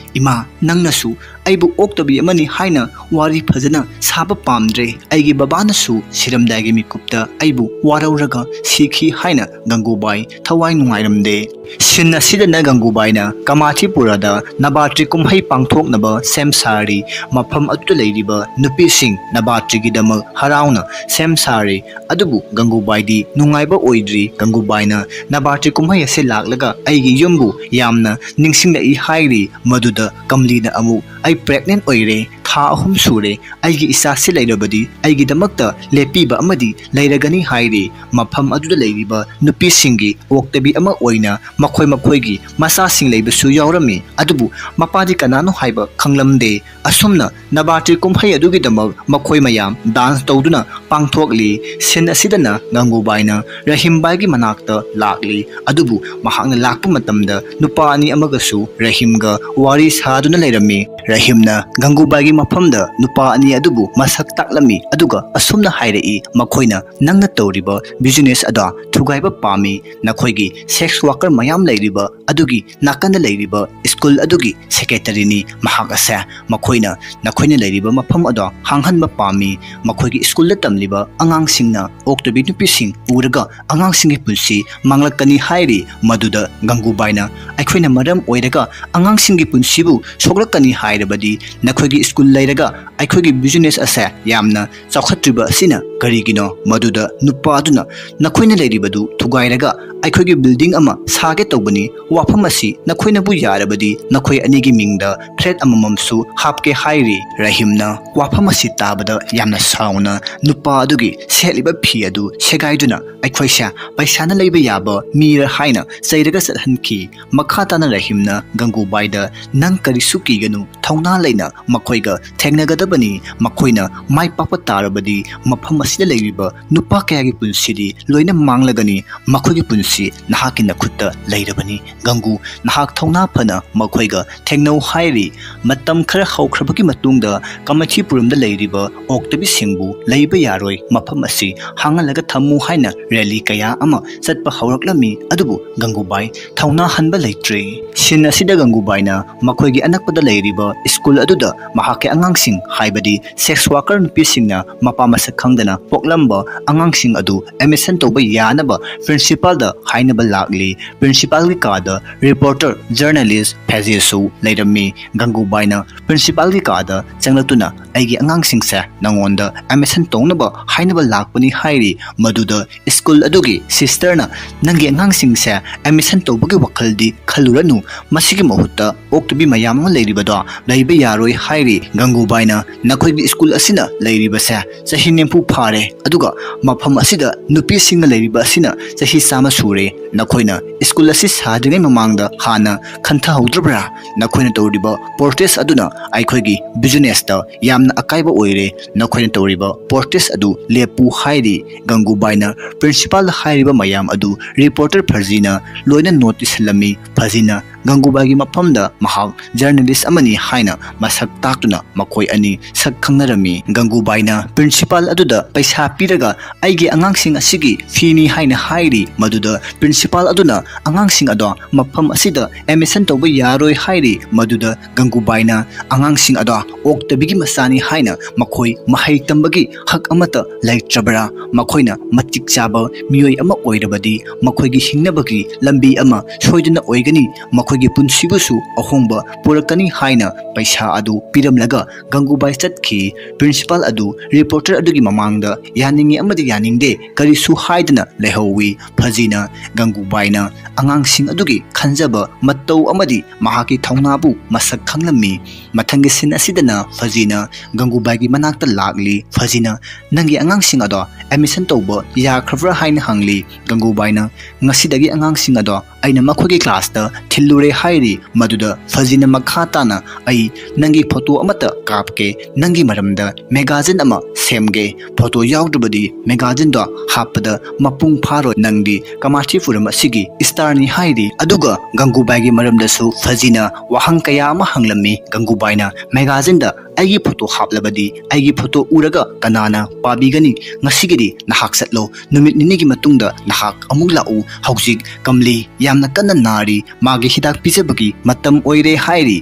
"ꯏꯃꯥ, ꯅꯪꯅꯁꯨ ꯑꯩꯕꯨ ꯑꯣꯛꯇꯕꯤ ꯑꯃꯅꯤ ꯍꯥꯏꯅ ꯋꯥꯔꯤ ꯐꯖꯅ ꯁꯥꯕ ꯄꯥꯝꯗ꯭ꯔꯦ꯫ ꯑꯩꯒꯤ ꯕꯕꯥꯅꯁꯨ ꯁꯤꯔꯝꯗꯥꯏꯒꯤ ꯃꯤꯀꯨꯞꯇ ꯑꯩꯕꯨ ꯋꯥꯔꯧꯔꯒ ꯁꯤꯈꯤ" ꯍꯥꯏꯅ ꯒꯪꯒꯨꯕꯥꯏ ꯊꯋꯥꯏ ꯅꯨꯡꯉꯥꯏꯔꯝꯗꯦ꯫ ꯁꯤꯟ ꯑꯁꯤꯗꯅ ꯒꯪꯒꯨꯕꯥꯏꯅ ꯀꯃꯥꯊꯤꯄꯨꯔꯥꯗ ꯅꯕꯥꯇ꯭ꯔꯤ ꯀꯨꯝꯍꯩ ꯄꯥꯡꯊꯣꯛꯅꯕ ꯁꯦꯝ ꯁꯥꯔꯤ꯫ ꯃꯐꯝ ꯑꯗꯨꯗ ꯂꯩꯔꯤꯕ ꯅꯨꯄꯤꯁꯤꯡ ꯅꯕꯥꯇ꯭ꯔꯤꯒꯤꯗꯃꯛ ꯍꯔꯥꯎꯅ ꯁꯦꯝ ꯁꯥꯔꯤ꯫ ꯑꯗꯨꯕꯨ ꯒꯪꯒꯨꯕꯥꯏꯗꯤ ꯅꯨꯡꯉꯥꯏꯕ ꯑꯣꯏꯗ꯭ꯔꯤ꯫ ꯒꯪꯒꯨꯕꯥꯏꯅ ꯅꯕꯥꯇ꯭ꯔꯤ ꯀꯨꯝꯍꯩ ꯑꯁꯤ ꯂꯥꯛꯂꯒ ꯑꯩꯒꯤ ꯌꯨꯝꯕꯨ ꯌꯥꯝꯅ ꯅꯤꯡꯁꯤꯡꯂꯛꯏ ꯍꯥꯏꯔꯤ꯫ ꯃꯗꯨꯗ ꯀꯝꯂꯤꯅ ꯑꯃꯨꯛ, "ꯑꯩ pregnant ꯑꯣꯏꯔꯦ, ꯊꯥ ꯑꯍꯨꯝ ꯁꯨꯔꯦ, ꯑꯩꯒꯤ ꯏꯆꯥꯁꯤ ꯂꯩꯔꯕꯗꯤ ꯑꯩꯒꯤꯗꯃꯛꯇ ꯂꯦꯞꯄꯤꯕ ꯑꯃꯗꯤ ꯂꯩꯔꯒꯅꯤ" ꯍꯥꯏꯔꯤ꯫ ꯃꯐꯝ ꯑꯗꯨꯗ ꯂꯩꯔꯤꯕ ꯅꯨꯄꯤꯁꯤꯡꯒꯤ ꯑꯣꯛꯇꯕꯤ ꯑꯃ ꯑꯣꯏꯅ ꯃꯈꯣꯏ ꯃꯈꯣꯏꯒꯤ ꯃꯆꯥꯁꯤꯡ ꯂꯩꯕꯁꯨ ꯌꯥꯎꯔꯝꯃꯤ꯫ ꯑꯗꯨꯕꯨ ꯃꯄꯥꯗꯤ ꯀꯅꯥꯅꯣ ꯍꯥꯏꯕ ꯈꯪꯂꯝꯗꯦ꯫ ꯑꯁꯨꯝꯅ ꯅꯕꯥꯇ꯭ꯔꯤ ꯀꯨꯝꯍꯩ ꯑꯗꯨꯒꯤꯗꯃꯛ ꯃꯈꯣꯏ ꯃꯌꯥꯝ dance ꯇꯧꯗꯨꯅ ꯄꯥꯡꯊꯣꯛꯂꯤ꯫ Scene ꯑꯁꯤꯗꯅ ꯒꯪꯒꯨꯕꯥꯏꯅ ꯔꯍꯤꯝꯕꯥꯏꯒꯤ ꯃꯅꯥꯛꯇ ꯂꯥꯛꯂꯤ꯫ ꯑꯗꯨꯕꯨ ꯃꯍꯥꯛꯅ ꯂꯥꯛꯄ ꯃꯇꯝꯗ ꯅꯨꯄꯥ ꯑꯅꯤ ꯑꯃꯒꯁꯨ ꯔꯍꯤꯝꯒ ꯋꯥꯔꯤ ꯁꯥꯗꯨꯅ ꯂꯩꯔꯝꯃꯤ꯫ ꯔꯍꯤꯝꯅ ꯒꯪꯒꯨꯕꯥꯏꯒꯤ ꯃꯐꯝꯗ ꯅꯨꯄꯥ ꯑꯅꯤ ꯑꯗꯨꯕꯨ ꯃꯁꯛ ꯇꯥꯛꯂꯝꯃꯤ, ꯑꯗꯨꯒ ꯑꯁꯨꯝꯅ ꯍꯥꯏꯔꯛꯏ, ꯃꯈꯣꯏꯅ ꯅꯪꯅ ꯇꯧꯔꯤꯕ business ꯑꯗꯣ ꯊꯨꯒꯥꯏꯕ ꯄꯥꯝꯃꯤ꯫ ꯅꯈꯣꯏꯒꯤ sex worker ꯃꯌꯥꯝ ꯂꯩꯔꯤꯕ ꯑꯗꯨꯒꯤ ꯅꯥꯀꯟꯗ ꯂꯩꯔꯤꯕ school ꯑꯗꯨꯒꯤ secretaryꯅꯤ꯫ ꯃꯍꯥꯛ ꯑꯁꯦ ꯃꯈꯣꯏꯅ ꯅꯈꯣꯏꯅ ꯂꯩꯔꯤꯕ ꯃꯐꯝ ꯑꯗꯣ ꯍꯥꯡꯍꯟꯕ ꯄꯥꯝꯃꯤ꯫ ꯃꯈꯣꯏꯒꯤ schoolꯗ ꯇꯝꯂꯤꯕ ꯑꯉꯥꯡꯁꯤꯡꯅ ꯑꯣꯛꯇꯕꯤ ꯅꯨꯄꯤꯁꯤꯡ ꯎꯔꯒ ꯑꯉꯥꯡꯁꯤꯡꯒꯤ ꯄꯨꯟꯁꯤ ꯃꯥꯡꯂꯛꯀꯅꯤ ꯍꯥꯏꯔꯤ꯫ ꯃꯗꯨꯗ ꯒꯪꯒꯨꯕꯥꯏꯅ, "ꯑꯩꯈꯣꯏꯅ ꯃꯔꯝ ꯑꯣꯏꯔꯒ ꯑꯉꯥꯡꯁꯤꯡꯒꯤ ꯄꯨꯟꯁꯤꯕꯨ ꯁꯣꯛꯂꯛꯀꯅꯤ ꯍꯥꯏꯔꯕꯗꯤ ꯅꯈꯣꯏꯒꯤ school ꯂꯩꯔꯒ ꯑꯩꯈꯣꯏꯒꯤ business ꯑꯁꯦ ꯌꯥꯝꯅ ꯆꯥꯎꯈꯠꯇ꯭ꯔꯤꯕ ꯑꯁꯤꯅ ꯀꯔꯤꯒꯤꯅꯣ?" ꯃꯗꯨꯗ ꯅꯨꯄꯥ ꯑꯗꯨꯅ, "ꯅꯈꯣꯏꯅ ꯂꯩꯔꯤꯕꯗꯨ ꯊꯨꯒꯥꯏꯔꯒ ꯑꯩꯈꯣꯏꯒꯤ building ꯑꯃ ꯁꯥꯒꯦ ꯇꯧꯕꯅꯤ꯫ ꯋꯥꯐꯝ ꯑꯁꯤ ꯅꯈꯣꯏꯅꯕꯨ ꯌꯥꯔꯕꯗꯤ ꯅꯈꯣꯏ ꯑꯅꯤꯒꯤ ꯃꯤꯡꯗ flat ꯑꯃꯃꯝꯁꯨ ꯍꯥꯞꯀꯦ" ꯍꯥꯏꯔꯤ꯫ ꯔꯍꯤꯝꯅ ꯋꯥꯐꯝ ꯑꯁꯤ ꯇꯥꯕꯗ ꯌꯥꯝꯅ ꯁꯥꯎꯅ ꯅꯨꯄꯥ ꯑꯗꯨꯒꯤ ꯁꯦꯠꯂꯤꯕ ꯐꯤ ꯑꯗꯨ ꯁꯦꯒꯥꯏꯗꯨꯅ, "ꯑꯩꯈꯣꯏꯁꯦ ꯄꯩꯁꯥꯅ ꯂꯩꯕ ꯌꯥꯕ ꯃꯤꯔ?" ꯍꯥꯏꯅ ꯆꯩꯔꯒ ꯆꯠꯍꯟꯈꯤ꯫ ꯃꯈꯥ ꯇꯥꯅ ꯔꯍꯤꯝꯅ ꯒꯪꯒꯨꯕꯥꯏꯗ, "ꯅꯪ ꯀꯔꯤꯁꯨ ꯀꯤꯒꯅꯨ, ꯊꯧꯅꯥ ꯂꯩꯅ ꯃꯈꯣꯏꯒ ꯊꯦꯡꯅꯒꯗꯕꯅꯤ꯫ ꯃꯈꯣꯏꯅ ꯃꯥꯏ ꯄꯥꯛꯄ ꯇꯥꯔꯕꯗꯤ ꯃꯐꯝ ꯑꯁꯤꯗ ꯂꯩꯔꯤꯕ ꯅꯨꯄꯥ ꯀꯌꯥꯒꯤ ꯄꯨꯟꯁꯤꯗꯤ ꯂꯣꯏꯅ ꯃꯥꯡꯂꯒꯅꯤ꯫ ꯃꯈꯣꯏꯒꯤ ꯄꯨꯟꯁꯤ ꯅꯍꯥꯛꯀꯤ ꯅꯈꯨꯠꯇ ꯂꯩꯔꯕꯅꯤ꯫ ꯒꯪꯒꯨ, ꯅꯍꯥꯛ ꯊꯧꯅꯥ ꯐꯅ ꯃꯈꯣꯏꯒ ꯊꯦꯡꯅꯧ" ꯍꯥꯏꯔꯤ꯫ ꯃꯇꯝ ꯈꯔ ꯍꯧꯈ꯭ꯔ ꯂꯥꯛꯈ꯭ꯔꯕꯒꯤ ꯃꯇꯨꯡꯗ ꯀꯃꯊꯤꯄꯨꯔꯝꯗ ꯂꯩꯔꯤꯕ ꯑꯣꯛꯇꯕꯤꯁꯤꯡꯕꯨ ꯂꯩꯕ ꯌꯥꯔꯣꯏ, ꯃꯐꯝ ꯑꯁꯤ ꯍꯥꯡꯍꯜꯂꯒ ꯊꯝꯃꯨ ꯍꯥꯏꯅ ꯔꯦꯂꯤ ꯀꯌꯥ ꯑꯃ ꯆꯠꯄ ꯍꯧꯔꯛꯂꯝꯃꯤ꯫ ꯑꯗꯨꯕꯨ ꯒꯪꯒꯨꯕꯥꯏ ꯊꯧꯅꯥ ꯍꯟꯕ ꯂꯩꯇ꯭ꯔꯦ꯫ ꯁꯤꯟ ꯑꯁꯤꯗ ꯒꯪꯒꯨꯕꯥꯏꯅ ꯃꯈꯣꯏꯒꯤ ꯑꯅꯛꯄꯗ ꯂꯩꯔꯤꯕ ꯁ꯭ꯀꯨꯜ ꯑꯗꯨꯗ ꯃꯍꯥꯛꯀꯤ ꯑꯉꯥꯡꯁꯤꯡ, ꯍꯥꯏꯕꯗꯤ ꯁꯦꯛꯁ ꯋꯥꯔꯀꯔ ꯅꯨꯄꯤꯁꯤꯡꯅ ꯃꯄꯥ ꯃꯁꯛ ꯈꯪꯗꯅ ꯄꯣꯛꯂꯝꯕ ꯑꯉꯥꯡꯁꯤꯡ ꯑꯗꯨ ꯑꯦꯗꯃꯤꯁꯟ ꯇꯧꯕ ꯌꯥꯅꯕ ꯄ꯭ꯔꯤꯟꯁꯤꯄꯥꯜꯗ ꯍꯥꯏꯅꯕ ꯂꯥꯛꯂꯤ꯫ ꯄ꯭ꯔꯤꯟꯁꯤꯄꯥꯜꯒꯤ ꯀꯥꯗ ꯔꯤꯄꯣꯔꯇꯔ ꯖꯔꯅꯦꯂꯤꯁ ꯐꯦꯖꯦꯁꯨ ꯂꯩꯔꯝꯃꯤ꯫ ꯒꯪꯒꯨꯕꯥꯏꯅ ꯄ꯭ꯔꯤꯟꯁꯤꯄꯥꯜꯒꯤ ꯀꯥꯗ ꯆꯪꯂꯛꯇꯨꯅ, "ꯑꯩꯒꯤ ꯑꯉꯥꯡꯁꯤꯡꯁꯦ ꯅꯉꯣꯟꯗ ꯑꯦꯗꯃꯤꯁꯟ ꯇꯧꯅꯕ ꯍꯥꯏꯅꯕ ꯂꯥꯛꯄꯅꯤ" ꯍꯥꯏꯔꯤ꯫ ꯃꯗꯨꯗ ꯁ꯭ꯀꯨꯜ ꯑꯗꯨꯒꯤ ꯁꯤꯁꯇꯔꯅ, "ꯅꯪꯒꯤ ꯑꯉꯥꯡꯁꯤꯡꯁꯦ ꯑꯦꯗꯃꯤꯁꯟ ꯇꯧꯕꯒꯤ ꯋꯥꯈꯜꯗꯤ ꯈꯜꯂꯨꯔꯅꯨ, ꯃꯁꯤꯒꯤ ꯃꯍꯨꯠꯇ ꯑꯣꯛꯇꯕꯤ ꯃꯌꯥꯝ ꯑꯃ ꯂꯩꯔꯤꯕꯗꯣ ꯂꯩꯕ ꯌꯥꯔꯣꯏ" ꯍꯥꯏꯔꯤ꯫ ꯒꯪꯒꯨꯕꯥꯏꯅ, "ꯅꯈꯣꯏꯒꯤ ꯁ꯭ꯀꯨꯜ ꯑꯁꯤꯅ ꯂꯩꯔꯤꯕꯁꯦ ꯆꯍꯤ ꯅꯤꯐꯨ ꯐꯥꯔꯦ, ꯑꯗꯨꯒ ꯃꯐꯝ ꯑꯁꯤꯗ ꯅꯨꯄꯤꯁꯤꯡꯅ ꯂꯩꯔꯤꯕ ꯑꯁꯤꯅ ꯆꯍꯤ ꯆꯥꯝꯃ ꯁꯨꯔꯦ꯫ ꯅꯈꯣꯏꯅ ꯁ꯭ꯀꯨꯜ ꯑꯁꯤ ꯁꯥꯗ꯭ꯔꯤꯉꯩ ꯃꯃꯥꯡꯗ ꯍꯥꯟꯅ ꯈꯟꯊꯍꯧꯗ꯭ꯔꯕ꯭ꯔꯥ? ꯅꯈꯣꯏꯅ ꯇꯧꯔꯤꯕ ꯄ꯭ꯔꯣꯇꯦꯁ ꯑꯗꯨꯅ ꯑꯩꯈꯣꯏꯒꯤ ꯕꯤꯖꯤꯅꯦꯁꯇ ꯌꯥꯝꯅ ꯑꯀꯥꯏꯕ ꯑꯣꯏꯔꯦ꯫ ꯅꯈꯣꯏꯅ ꯇꯧꯔꯤꯕ ꯄ꯭ꯔꯣꯇꯦꯁ ꯑꯗꯨ ꯂꯦꯞꯄꯨ" ꯍꯥꯏꯔꯤ꯫ ꯒꯪꯒꯨꯕꯥꯏꯅ ꯄ꯭ꯔꯤꯟꯁꯤꯄꯥꯜꯗ ꯍꯥꯏꯔꯤꯕ ꯃꯌꯥꯝ ꯑꯗꯨ ꯔꯤꯄꯣꯔꯇꯔ ꯐꯔꯖꯤꯅ ꯂꯣꯏꯅ ꯅꯣꯠ ꯏꯁꯤꯜꯂꯝꯃꯤ꯫ ꯐꯔꯖꯤꯅ ꯒꯪꯒꯨꯕꯥꯏꯒꯤ ꯃꯐꯝꯗ ꯃꯍꯥꯛ ꯖꯔꯅꯦꯂꯤꯁ ꯑꯃꯅꯤ ꯍꯥꯏꯅ ꯃꯁꯛ ꯇꯥꯛꯇꯨꯅ ꯃꯈꯣꯏ ꯑꯅꯤ ꯁꯛ ꯈꯪꯅꯔꯝꯃꯤ꯫ ꯒꯪꯒꯨꯕꯥꯏꯅ ꯄ꯭ꯔꯤꯟꯁꯤꯄꯥꯜ ꯑꯗꯨꯗ ꯄꯩꯁꯥ ꯄꯤꯔꯒ "ꯑꯩꯒꯤ ꯑꯉꯥꯡꯁꯤꯡ ꯑꯁꯤꯒꯤ ꯐꯤꯅꯤ" ꯍꯥꯏꯅ ꯍꯥꯏꯔꯤ꯫ ꯃꯗꯨꯗ ꯄ꯭ꯔꯤꯟꯁꯤꯄꯥꯜ ꯑꯗꯨꯅ ꯑꯉꯥꯡꯁꯤꯡ ꯑꯗꯣ ꯃꯐꯝ ꯑꯁꯤꯗ ꯑꯦꯗꯃꯤꯁꯟ ꯇꯧꯕ ꯌꯥꯔꯣꯏ ꯍꯥꯏꯔꯤ꯫ ꯃꯗꯨꯗ ꯒꯪꯒꯨꯕꯥꯏꯅ ꯑꯉꯥꯡꯁꯤꯡ ꯑꯗꯣ ꯑꯣꯛꯇꯕꯤꯒꯤ ꯃꯆꯥꯅꯤ ꯍꯥꯏꯅ ꯃꯈꯣꯏ ꯃꯍꯩ ꯇꯝꯕꯒꯤ ꯍꯛ ꯑꯃꯠꯇ ꯂꯩꯇ꯭ꯔꯕ꯭ꯔꯥ? ꯃꯈꯣꯏꯅ ꯃꯇꯤꯛ ꯆꯥꯕ ꯃꯤꯑꯣꯏ ꯑꯃ ꯑꯣꯏꯔꯕꯗꯤ ꯃꯈꯣꯏꯒꯤ ꯍꯤꯡꯅꯕꯒꯤ ꯂꯝꯕꯤ ꯑꯃ ꯁꯣꯏꯗꯅ ꯑꯣꯏꯒꯅꯤ, ꯃꯈꯣꯏꯒꯤ ꯄꯨꯟꯁꯤꯕꯨꯁꯨ ꯑꯍꯣꯡꯕ ꯄꯨꯔꯛꯀꯅꯤ ꯍꯥꯏꯅ ꯄꯩꯁꯥ ꯑꯗꯨ ꯄꯤꯔꯝꯂꯒ ꯒꯪꯒꯨꯕꯥꯏ ꯆꯠꯈꯤ꯫ ꯄ꯭ꯔꯤꯟꯁꯤꯄꯥꯜ ꯑꯗꯨ ꯔꯤꯄꯣꯔꯇꯔ ꯑꯗꯨꯒꯤ ꯃꯃꯥꯡꯗ ꯌꯥꯅꯤꯡꯉꯤ ꯑꯃꯗꯤ ꯌꯥꯅꯤꯡꯗꯦ ꯀꯔꯤꯁꯨ ꯍꯥꯏꯗꯅ ꯂꯩꯍꯧꯋꯤ꯫ ꯐꯖꯤꯅ ꯒꯪꯒꯨꯕꯥꯏꯅ ꯑꯉꯥꯡꯁꯤꯡ ꯑꯗꯨꯒꯤ ꯈꯟꯖꯕ ꯃꯇꯧ ꯑꯃꯗꯤ ꯃꯍꯥꯛꯀꯤ ꯊꯧꯅꯥꯕꯨ ꯃꯁꯛ ꯈꯪꯂꯝꯃꯤ꯫ ꯃꯊꯪꯒꯤ ꯁꯤꯟ ꯑꯁꯤꯗꯅ ꯐꯖꯤꯅ ꯒꯪꯒꯨꯕꯥꯏꯒꯤ ꯃꯅꯥꯛꯇ ꯂꯥꯛꯂꯤ꯫ ꯐꯖꯤꯅ, "ꯅꯪꯒꯤ ꯑꯉꯥꯡꯁꯤꯡ ꯑꯗꯣ ꯑꯦꯗꯃꯤꯁꯟ ꯇꯧꯕ ꯌꯥꯈ꯭ꯔꯕ꯭ꯔꯥ?" ꯍꯥꯏꯅ ꯍꯪꯂꯤ꯫ ꯒꯪꯒꯨꯕꯥꯏꯅ, "ꯉꯁꯤꯗꯒꯤ ꯑꯉꯥꯡꯁꯤꯡ ꯑꯗꯣ ꯑꯩꯅ ꯃꯈꯣꯏꯒꯤ ꯀ꯭ꯂꯥꯁꯇ ꯊꯤꯜꯂꯨꯔꯦ ꯍꯥꯏꯔꯤ꯫ ꯃꯗꯨꯗ ꯐꯖꯤꯅ ꯃꯈꯥ ꯇꯥꯅ, "ꯑꯩ ꯅꯪꯒꯤ ꯐꯣꯇꯣ ꯑꯃꯠꯇ ꯀꯥꯞꯀꯦ, ꯅꯪꯒꯤ ꯃꯔꯝꯗ ꯃꯦꯒꯥꯖꯤꯟ ꯑꯃ ꯁꯦꯝꯒꯦ, ꯐꯣꯇꯣ ꯌꯥꯎꯗ꯭ꯔꯕꯗꯤ ꯃꯦꯒꯥꯖꯤꯟꯗꯣ ꯍꯥꯞꯄꯗ ꯃꯄꯨꯡ ꯐꯥꯔꯣꯏ, ꯅꯪꯗꯤ ꯀꯃꯥꯊꯤꯄꯨꯔꯝ ꯑꯁꯤꯒꯤ ꯏꯁꯇꯥꯔꯅꯤ" ꯍꯥꯏꯔꯤ꯫ ꯑꯗꯨꯒ ꯒꯪꯒꯨꯕꯥꯏꯒꯤ ꯃꯔꯝꯗꯁꯨ ꯐꯖꯤꯅ ꯋꯥꯍꯪ ꯀꯌꯥ ꯑꯃ ꯍꯪꯂꯝꯃꯤ꯫ ꯒꯪꯒꯨꯕꯥꯏꯅ ꯃꯦꯒꯥꯖꯤꯟꯗ "ꯑꯩꯒꯤ ꯐꯣꯇꯣ ꯍꯥꯞꯂꯕꯗꯤ ꯑꯩꯒꯤ ꯐꯣꯇꯣ ꯎꯔꯒ ꯀꯅꯥꯅ ꯄꯥꯕꯤꯒꯅꯤ? ꯉꯁꯤꯒꯤꯗꯤ ꯅꯍꯥꯛ ꯆꯠꯂꯣ, ꯅꯨꯃꯤꯠ ꯅꯤꯅꯤꯒꯤ ꯃꯇꯨꯡꯗ ꯅꯍꯥꯛ ꯑꯃꯨꯛ ꯂꯥꯛꯎ꯫ ꯍꯧꯖꯤꯛ ꯀꯝꯂꯤ ꯌꯥꯝꯅ ꯀꯟꯅ ꯅꯥꯔꯤ, ꯃꯥꯒꯤ ꯍꯤꯗꯥꯛ ꯄꯤꯖꯕꯒꯤ ꯃꯇꯝ ꯑꯣꯏꯔꯦ" ꯍꯥꯏꯔꯤ꯫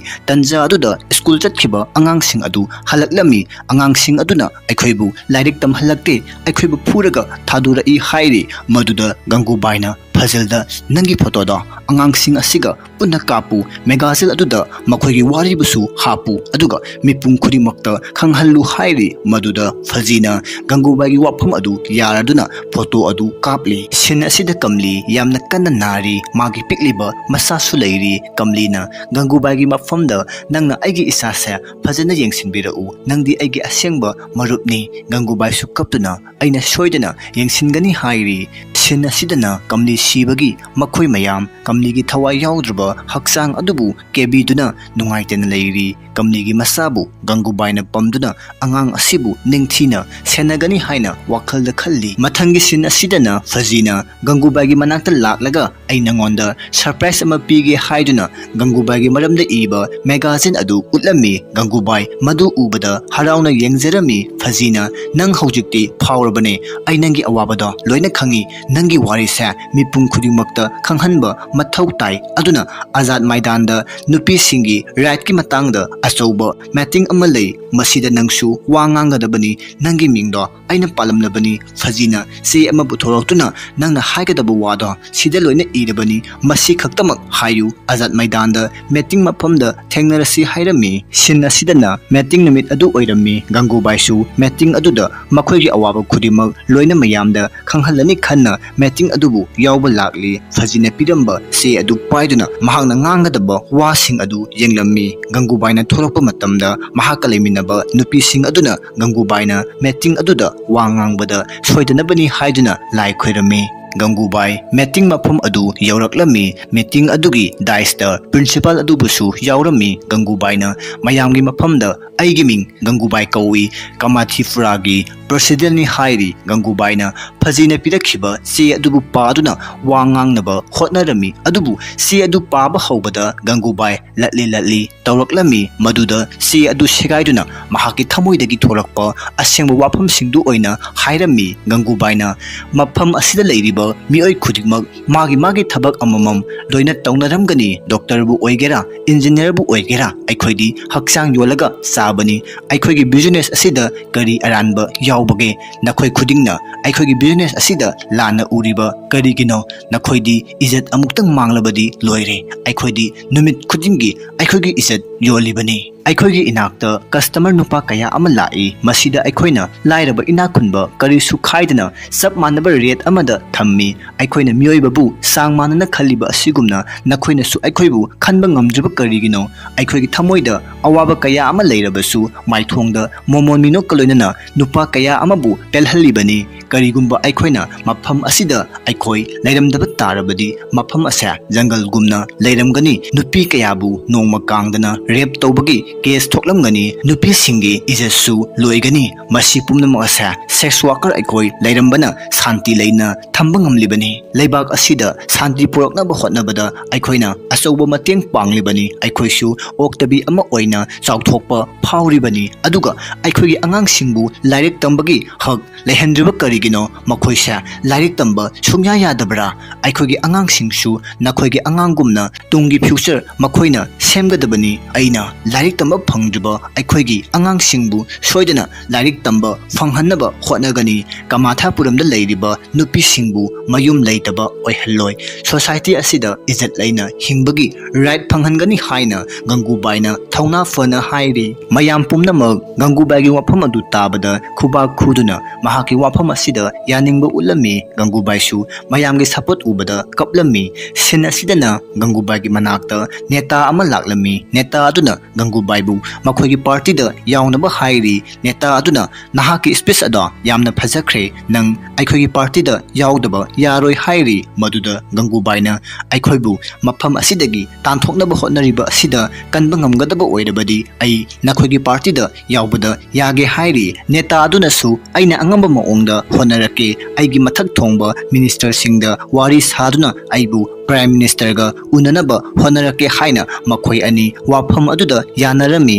ꯇꯟꯖꯥ ꯑꯗꯨꯗ ꯁ꯭ꯀꯨꯜ ꯆꯠꯈꯤꯕ ꯑꯉꯥꯡꯁꯤꯡ ꯑꯗꯨ ꯍꯜꯂꯛꯂꯝꯃꯤ꯫ "ꯑꯉꯥꯡꯁꯤꯡ ꯑꯗꯨꯅ ꯑꯩꯈꯣꯏꯕꯨ ꯂꯥꯏꯔꯤꯛ ꯇꯝꯍꯜꯂꯛꯇꯦ, ꯑꯩꯈꯣꯏꯕꯨ ꯐꯨꯔꯒ ꯊꯥꯗꯣꯔꯛꯏ" ꯍꯥꯏꯔꯤ꯫ ꯃꯗꯨꯗ ꯒꯪꯒꯨꯕꯥꯏꯅ ꯐꯖꯜꯗ, "ꯅꯪꯒꯤ ꯐꯣꯇꯣꯗꯣ ꯑꯉꯥꯡꯁꯤꯡ ꯑꯁꯤꯒ ꯄꯨꯟꯅ ꯀꯥꯞꯄꯨ, ꯃꯦꯒꯥꯖꯤꯟ ꯑꯗꯨꯗ ꯃꯈꯣꯏꯒꯤ ꯋꯥꯔꯤꯕꯨꯁꯨ ꯍꯥꯞꯄꯨ, ꯑꯗꯨꯒ ꯃꯤꯄꯨꯝ ꯈꯨꯗꯤꯡꯃꯛꯇ ꯈꯪꯍꯜꯂꯨ" ꯍꯥꯏꯔꯤ꯫ ꯃꯗꯨꯗ ꯐꯖꯤꯅ ꯒꯪꯒꯨꯕꯥꯏꯒꯤ ꯋꯥꯐꯝ ꯑꯗꯨ ꯌꯥꯔꯗꯨꯅ ꯐꯣꯇꯣ ꯑꯗꯨ ꯀꯥꯞꯂꯤ꯫ ꯁꯤꯟ ꯑꯁꯤꯗ ꯀꯝꯂꯤ ꯌꯥꯝꯅ ꯀꯟꯅ ꯅꯥꯔꯤ, ꯃꯥꯒꯤ ꯄꯤꯛꯂꯤꯕ ꯃꯆꯥꯁꯨ ꯂꯩꯔꯤ꯫ ꯀꯝꯂꯤꯅ ꯒꯪꯒꯨꯕꯥꯏꯒꯤ ꯃꯐꯝꯗ, "ꯅꯪꯅ ꯑꯩꯒꯤ ꯏꯆꯥꯁꯦ ꯐꯖꯅ ꯌꯦꯡꯁꯤꯟꯕꯤꯔꯛꯎ, ꯅꯪꯗꯤ ꯑꯩꯒꯤ ꯑꯁꯦꯡꯕ ꯃꯔꯨꯞꯅꯤ"꯫ ꯒꯪꯒꯨꯕꯥꯏꯁꯨ ꯀꯞꯇꯨꯅ, "ꯑꯩꯅ ꯁꯣꯏꯗꯅ ꯌꯦꯡꯁꯤꯟꯒꯅꯤ" ꯍꯥꯏꯔꯤ꯫ ꯁꯤꯟ ꯑꯁꯤꯗꯅ ꯀꯝꯂꯤ ꯁꯤꯕꯒꯤ ꯃꯈꯣꯏ ꯃꯌꯥꯝ ꯀꯝꯂꯤꯒꯤ ꯊꯋꯥꯏ ꯌꯥꯎꯗ꯭ꯔꯕ ꯍꯛꯆꯥꯡ ꯑꯗꯨꯕꯨ ꯀꯦꯕꯤꯗꯨꯅ ꯅꯨꯡꯉꯥꯏꯇꯅ ꯂꯩꯔꯤ꯫ ꯀꯝꯂꯤꯒꯤ ꯃꯆꯥꯕꯨ ꯒꯪꯒꯨꯕꯥꯏꯅ ꯄꯝꯗꯨꯅ ꯑꯉꯥꯡ ꯑꯁꯤꯕꯨ ꯅꯤꯡꯊꯤꯅ ꯁꯦꯟꯅꯒꯅꯤ ꯍꯥꯏꯅ ꯋꯥꯈꯜꯗ ꯈꯜꯂꯤ꯫ ꯃꯊꯪꯒꯤ ꯁꯤꯟ ꯑꯁꯤꯗꯅ ꯐꯖꯤꯅ ꯒꯪꯒꯨꯕꯥꯏꯒꯤ ꯃꯅꯥꯛꯇ ꯂꯥꯛꯂꯒ, "ꯑꯩ ꯅꯉꯣꯟꯗ ꯁꯔꯄ꯭ꯔꯥꯏꯖ ꯑꯃ ꯄꯤꯒꯦ" ꯍꯥꯏꯗꯨꯅ ꯒꯪꯒꯨꯕꯥꯏꯒꯤ ꯃꯔꯝꯗ ꯏꯕ ꯃꯦꯒꯥꯖꯤꯟ ꯑꯗꯨ ꯎꯠꯂꯝꯃꯤ꯫ ꯒꯪꯒꯨꯕꯥꯏ ꯃꯗꯨ ꯎꯕꯗ ꯍꯔꯥꯎꯅ ꯌꯦꯡꯖꯔꯝꯃꯤ꯫ ꯐꯖꯤꯅ, "ꯅꯪ ꯍꯧꯖꯤꯛꯇꯤ ꯐꯥꯎꯔꯕꯅꯦ, ꯑꯩ ꯅꯪꯒꯤ ꯑꯋꯥꯕꯗꯣ ꯂꯣꯏꯅ ꯈꯪꯉꯤ, ꯅꯪꯒꯤ ꯋꯥꯔꯤꯁꯦ ꯃꯤꯄꯨꯝ ꯈꯨꯗꯤꯡꯃꯛꯇ ꯈꯪꯍꯟꯕ ꯃꯊꯧ ꯇꯥꯏ꯫ ꯑꯗꯨꯅ ꯑꯖꯥꯗ ꯃꯥꯏꯗꯥꯟꯗ ꯅꯨꯄꯤꯁꯤꯡꯒꯤ ꯔꯥꯏꯠꯀꯤ ꯃꯇꯥꯡꯗ ꯑꯆꯧꯕ ꯃꯤꯇꯤꯡ ꯑꯃ ꯂꯩ, ꯃꯁꯤꯗ ꯅꯪꯁꯨ ꯋꯥ ꯉꯥꯡꯒꯗꯕꯅꯤ, ꯅꯪꯒꯤ ꯃꯤꯡꯗꯣ ꯑꯩꯅ ꯄꯥꯜꯂꯝꯂꯕꯅꯤ"꯫ ꯐꯖꯤꯅ ꯆꯦ ꯑꯃ ꯄꯨꯊꯣꯔꯛꯇꯨꯅ, "ꯅꯪꯅ ꯍꯥꯏꯒꯗꯕ ꯋꯥꯗꯣ ꯁꯤꯗ ꯂꯣꯏꯅ ꯏꯔꯕꯅꯤ, ꯃꯁꯤ ꯈꯛꯇꯃꯛ ꯍꯥꯏꯌꯨ, ꯑꯖꯥꯗ ꯃꯥꯏꯗꯥꯟꯗ ꯃꯤꯇꯤꯡ ꯃꯐꯝꯗ ꯊꯦꯡꯅꯔꯁꯤ" ꯍꯥꯏꯔꯝꯃꯤ꯫ ꯁꯤꯟ ꯑꯁꯤꯗꯅ ꯃꯤꯇꯤꯡ ꯅꯨꯃꯤꯠ ꯑꯗꯨ ꯑꯣꯏꯔꯝꯃꯤ꯫ ꯒꯪꯒꯨꯕꯥꯏꯁꯨ ꯃꯤꯇꯤꯡ ꯑꯗꯨꯗ ꯃꯈꯣꯏꯒꯤ ꯑꯋꯥꯕ ꯈꯨꯗꯤꯡꯃꯛ ꯂꯣꯏꯅ ꯃꯌꯥꯝꯗ ꯈꯪꯍꯜꯂꯅꯤ ꯈꯟꯅ ꯃꯤꯇꯤꯡ ꯑꯗꯨꯕꯨ ꯌꯥꯎꯕ ꯂꯥꯛꯂꯤ꯫ ꯐꯖꯤꯅ ꯄꯤꯔꯝꯕ ꯆꯦ ꯑꯗꯨ ꯄꯥꯏꯗꯨꯅ ꯃꯍꯥꯛꯅ ꯉꯥꯡꯒꯗꯕ ꯋꯥꯁꯤꯡ ꯑꯗꯨ ꯌꯦꯡꯂꯝꯃꯤ꯫ ꯒꯪꯒꯨꯕꯥꯏꯅ ꯊꯣꯛꯂꯛꯄ ꯃꯇꯝꯗ ꯃꯍꯥꯛꯀ ꯂꯩꯃꯤꯟꯅꯕ ꯅꯨꯄꯤꯁꯤꯡ ꯑꯗꯨꯅ ꯒꯪꯒꯨꯕꯥꯏꯅ ꯃꯤꯇꯤꯡ ꯑꯗꯨꯗ ꯋꯥ ꯉꯥꯡꯕꯗ ꯁꯣꯏꯗꯅꯕꯅꯤ ꯍꯥꯏꯗꯨꯅ ꯂꯥꯏ ꯈꯣꯏꯔꯝꯃꯤ꯫ ꯒꯪꯒꯨꯕꯥꯏ meeting ꯃꯐꯝ ꯑꯗꯨ ꯌꯧꯔꯛꯂꯝꯃꯤ꯫ Meeting ꯑꯗꯨꯒꯤ dais ꯇ principal ꯑꯗꯨꯕꯨꯁꯨ ꯌꯥꯎꯔꯝꯃꯤ꯫ ꯒꯪꯒꯨꯕꯥꯏꯅ ꯃꯌꯥꯝꯒꯤ ꯃꯐꯝꯗ "ꯑꯩꯒꯤ ꯃꯤꯡ ꯒꯪꯒꯨꯕꯥꯏ ꯀꯧꯏ, ꯀꯃꯥꯊꯤꯄꯨꯔꯥꯒꯤ president ꯅꯤ" ꯍꯥꯏꯔꯤ꯫ ꯒꯪꯒꯨꯕꯥꯏꯅ ꯐꯖꯤꯅ ꯄꯤꯔꯛꯈꯤꯕ ꯆꯦ ꯑꯗꯨꯕꯨ ꯄꯥꯗꯨꯅ ꯋꯥ ꯉꯥꯡꯅꯕ ꯍꯣꯠꯅꯔꯝꯃꯤ꯫ ꯑꯗꯨꯕꯨ ꯆꯦ ꯑꯗꯨ ꯄꯥꯕ ꯍꯧꯕꯗ ꯒꯪꯒꯨꯕꯥꯏ ꯂꯠꯂꯤ ꯂꯠꯂꯤ ꯇꯧꯔꯛꯂꯝꯃꯤ꯫ ꯃꯗꯨꯗ ꯆꯦ ꯑꯗꯨ ꯁꯦꯒꯥꯏꯗꯨꯅ ꯃꯍꯥꯛꯀꯤ ꯊꯃꯣꯏꯗꯒꯤ ꯊꯣꯛꯂꯛꯄ ꯑꯁꯦꯡꯕ ꯋꯥꯐꯝꯁꯤꯡꯗꯨ ꯑꯣꯏꯅ ꯍꯥꯏꯔꯝꯃꯤ꯫ ꯒꯪꯒꯨꯕꯥꯏꯅ ꯃꯐꯝ ꯑꯁꯤꯗ ꯂꯩꯔꯤꯕ ꯃꯤꯑꯣꯏ ꯈꯨꯗꯤꯡꯃꯛ ꯃꯥꯒꯤ ꯃꯥꯒꯤ ꯊꯕꯛ ꯑꯃꯃꯝ ꯂꯣꯏꯅ ꯇꯧꯅꯔꯝꯒꯅꯤ꯫ Doctor ꯕꯨ ꯑꯣꯏꯒꯦꯔꯥ, engineer ꯕꯨ ꯑꯣꯏꯒꯦꯔꯥ, ꯑꯩꯈꯣꯏꯗꯤ ꯍꯛꯆꯥꯡ ꯌꯣꯜꯂꯒ ꯆꯥꯕꯅꯤ꯫ ꯑꯩꯈꯣꯏꯒꯤ business ꯑꯁꯤꯗ ꯀꯔꯤ ꯑꯔꯥꯟꯕ ꯌꯥꯎꯕꯒꯦ? ꯅꯈꯣꯏ ꯈꯨꯗꯤꯡꯅ ꯑꯩꯈꯣꯏꯒꯤ business ꯑꯁꯤꯗ ꯂꯥꯟꯅ ꯎꯔꯤꯕ ꯀꯔꯤꯒꯤꯅꯣ? ꯅꯈꯣꯏꯗꯤ ꯏꯖꯠ ꯑꯃꯨꯛꯇꯪ ꯃꯥꯡꯂꯕꯗꯤ ꯂꯣꯏꯔꯦ꯫ ꯑꯩꯈꯣꯏꯗꯤ ꯅꯨꯃꯤꯠ ꯈꯨꯗꯤꯡꯒꯤ ꯑꯩꯈꯣꯏꯒꯤ ꯏꯖꯠ ꯌꯣꯜꯂꯤꯕꯅꯤ꯫ ꯑꯩꯈꯣꯏꯒꯤ ꯏꯅꯥꯛꯇ customer ꯅꯨꯄꯥ ꯀꯌꯥ ꯑꯃ ꯂꯥꯛꯏ꯫ ꯃꯁꯤꯗ ꯑꯩꯈꯣꯏꯅ ꯂꯥꯏꯔꯕ ꯏꯅꯥꯛ ꯈꯨꯟꯕ ꯀꯔꯤꯁꯨ ꯈꯥꯏꯗꯅ ꯆꯞ ꯃꯥꯟꯅꯕ rate ꯑꯃꯗ ꯊꯝꯃꯤ꯫ ꯑꯩꯈꯣꯏꯅ ꯃꯤꯑꯣꯏꯕꯕꯨ ꯆꯥꯡ ꯃꯥꯟꯅꯅ ꯈꯜꯂꯤꯕ ꯑꯁꯤꯒꯨꯝꯅ ꯅꯈꯣꯏꯅꯁꯨ ꯑꯩꯈꯣꯏꯕꯨ ꯈꯟꯕ ꯉꯝꯗ꯭ꯔꯤꯕ ꯀꯔꯤꯒꯤꯅꯣ? ꯑꯩꯈꯣꯏꯒꯤ ꯊꯃꯣꯏꯗ ꯑꯋꯥꯕ ꯀꯌꯥ ꯑꯃ ꯂꯩꯔꯕꯁꯨ ꯃꯥꯏꯊꯣꯡꯗ ꯃꯣꯃꯣꯟ ꯃꯤꯅꯣꯛꯀ ꯂꯣꯏꯅꯅ ꯅꯨꯄꯥ ꯀꯌꯥ ꯑꯃꯕꯨ ꯄꯦꯜꯍꯜꯂꯤꯕꯅꯤ꯫ ꯀꯔꯤꯒꯨꯝꯕ ꯑꯩꯈꯣꯏꯅ ꯃꯐꯝ ꯑꯁꯤꯗ ꯑꯩꯈꯣꯏ ꯂꯩꯔꯝꯗꯕ ꯇꯥꯔꯕꯗꯤ ꯃꯐꯝ ꯑꯁꯦ ꯖꯪꯒꯜꯒꯨꯝꯅ ꯂꯩꯔꯝꯒꯅꯤ꯫ ꯅꯨꯄꯤ ꯀꯌꯥꯕꯨ ꯅꯣꯡꯃ ꯀꯥꯡꯗꯅ rape ꯇꯧꯕꯒꯤ case ꯊꯣꯛꯂꯝꯒꯅꯤ꯫ ꯅꯨꯄꯤꯁꯤꯡꯒꯤ ꯏꯖꯠꯁꯨ ꯂꯣꯏꯒꯅꯤ꯫ ꯃꯁꯤ ꯄꯨꯝꯅꯃꯛ ꯑꯁꯦ sex worker ꯑꯩꯈꯣꯏ ꯂꯩꯔꯝꯕꯅ ꯁꯥꯟꯇꯤ ꯂꯩꯅ ꯊꯝꯕ ꯉꯝꯂꯤꯕꯅꯤ꯫ ꯂꯩꯕꯥꯛ ꯑꯁꯤꯗ ꯁꯥꯟꯇꯤ ꯄꯨꯔꯛꯅꯕ ꯍꯣꯠꯅꯕꯗ ꯑꯩꯈꯣꯏꯅ ꯑꯆꯧꯕ ꯃꯇꯦꯡ ꯄꯥꯡꯂꯤꯕꯅꯤ꯫ ꯑꯩꯈꯣꯏꯁꯨ ꯑꯣꯛꯇꯕꯤ ꯑꯃ ꯑꯣꯏꯅ ꯆꯥꯎꯊꯣꯛꯄ ꯐꯥꯎꯔꯤꯕꯅꯤ꯫ ꯑꯗꯨꯒ ꯑꯩꯈꯣꯏꯒꯤ ꯑꯉꯥꯡꯁꯤꯡꯕꯨ ꯂꯥꯏꯔꯤꯛ ꯇꯝꯕꯒꯤ ꯍꯛ ꯂꯩꯍꯟꯗ꯭ꯔꯤꯕ ꯀꯔꯤꯒꯤꯅꯣ? ꯃꯈꯣꯏꯁꯦ ꯂꯥꯏꯔꯤꯛ ꯇꯝꯕ ꯁꯨꯡꯌꯥ ꯌꯥꯗꯕ꯭ꯔꯥ? ꯑꯩꯈꯣꯏꯒꯤ ꯑꯉꯥꯡꯁꯤꯡꯁꯨ ꯅꯈꯣꯏꯒꯤ ꯑꯉꯥꯡꯒꯨꯝꯅ ꯇꯨꯡꯒꯤ future ꯃꯈꯣꯏꯅ ꯁꯦꯝꯒꯗꯕꯅꯤ꯫ ꯑꯩꯅ ꯂꯥꯏꯔꯤꯛ ꯇꯝꯕ ꯐꯪꯗ꯭ꯔꯤꯕ ꯑꯩꯈꯣꯏꯒꯤ ꯑꯉꯥꯡꯁꯤꯡꯕꯨ ꯁꯣꯏꯗꯅ ꯂꯥꯏꯔꯤꯛ ꯇꯝꯕ ꯐꯪꯍꯟꯅꯕ ꯍꯣꯠꯅꯒꯅꯤ꯫ ꯀꯃꯥꯊꯥꯄꯨꯔꯝꯗ ꯂꯩꯔꯤꯕ ꯅꯨꯄꯤꯁꯤꯡꯕꯨ ꯃꯌꯨꯝ ꯂꯩꯇꯕ ꯑꯣꯏꯍꯜꯂꯣꯏ꯫ Society ꯑꯁꯤꯗ ꯏꯖꯠ ꯂꯩꯅ ꯍꯤꯡꯕꯒꯤ right ꯐꯪꯍꯟꯒꯅꯤ ꯍꯥꯏꯅ ꯒꯪꯒꯨꯕꯥꯏꯅ ꯊꯧꯅꯥ ꯐꯅ ꯍꯥꯏꯔꯤ꯫ ꯃꯌꯥꯝ ꯄꯨꯝꯅꯃꯛ ꯒꯪꯒꯨꯕꯥꯏꯒꯤ ꯋꯥꯐꯝ ꯑꯗꯨ ꯇꯥꯕꯗ ꯈꯨꯕꯥꯛ ꯈꯨꯗꯨꯅ ꯃꯍꯥꯛꯀꯤ ꯋꯥꯐꯝ ꯑꯁꯤꯗ ꯌꯥꯅꯤꯡꯕ ꯎꯠꯂꯝꯃꯤ꯫ ꯒꯪꯒꯨꯕꯥꯏꯁꯨ ꯃꯌꯥꯝꯒꯤ support ꯎꯕꯗ ꯀꯞꯂꯝꯃꯤ꯫ Scene ꯑꯁꯤꯗꯅ ꯒꯪꯒꯨꯕꯥꯏꯒꯤ ꯃꯅꯥꯛꯇ ꯅꯦꯇꯥ ꯑꯃ ꯂꯥꯛꯂꯝꯃꯤ꯫ ꯅꯦꯇꯥ ꯑꯗꯨꯅ ꯒꯪꯒꯨꯕꯥꯏ ꯑꯩꯕꯨ ꯃꯈꯣꯏꯒꯤ ꯄꯥꯔꯇꯤꯗ ꯌꯥꯎꯅꯕ ꯍꯥꯏꯔꯤ꯫ ꯅꯦꯇꯥ ꯑꯗꯨꯅ ꯅꯍꯥꯛꯀꯤ ꯁ꯭ꯄꯤꯆ ꯑꯗꯣ ꯌꯥꯝꯅ ꯐꯖꯈ꯭ꯔꯦ, ꯅꯪ ꯑꯩꯈꯣꯏꯒꯤ ꯄꯥꯔꯇꯤꯗ ꯌꯥꯎꯗꯕ ꯌꯥꯔꯣꯏ ꯍꯥꯏꯔꯤ꯫ ꯃꯗꯨꯗ ꯒꯪꯒꯨꯕꯥꯏꯅ ꯑꯩꯈꯣꯏꯕꯨ ꯃꯐꯝ ꯑꯁꯤꯗꯒꯤ ꯇꯥꯟꯊꯣꯛꯅꯕ ꯍꯣꯠꯅꯔꯤꯕ ꯑꯁꯤꯗ ꯀꯟꯕ ꯉꯝꯒꯗꯕ ꯑꯣꯏꯔꯕꯗꯤ ꯑꯩ ꯅꯈꯣꯏꯒꯤ ꯄꯥꯔꯇꯤꯗ ꯌꯥꯎꯕꯗ ꯌꯥꯒꯦ ꯍꯥꯏꯔꯤ꯫ ꯅꯦꯇꯥ ꯑꯗꯨꯅꯁꯨ ꯑꯩꯅ ꯑꯉꯝꯕ ꯃꯑꯣꯡꯗ ꯍꯣꯠꯅꯔꯛꯀꯦ, ꯑꯩꯒꯤ ꯃꯊꯛ ꯊꯣꯡꯕ ꯃꯤꯅꯤꯁꯇꯔꯁꯤꯡꯗ ꯋꯥꯔꯤ ꯁꯥꯗꯨꯅ ꯑꯩꯕꯨ ꯄ꯭ꯔꯥꯏꯝ ꯃꯤꯅꯤꯁꯇꯔꯒ ꯎꯅꯅꯕ ꯍꯣꯠꯅꯔꯛꯀꯦ ꯍꯥꯏꯅ ꯃꯈꯣꯏ ꯑꯅꯤ ꯋꯥꯐꯝ ꯑꯗꯨꯗ ꯌꯥꯅꯔꯝꯃꯤ꯫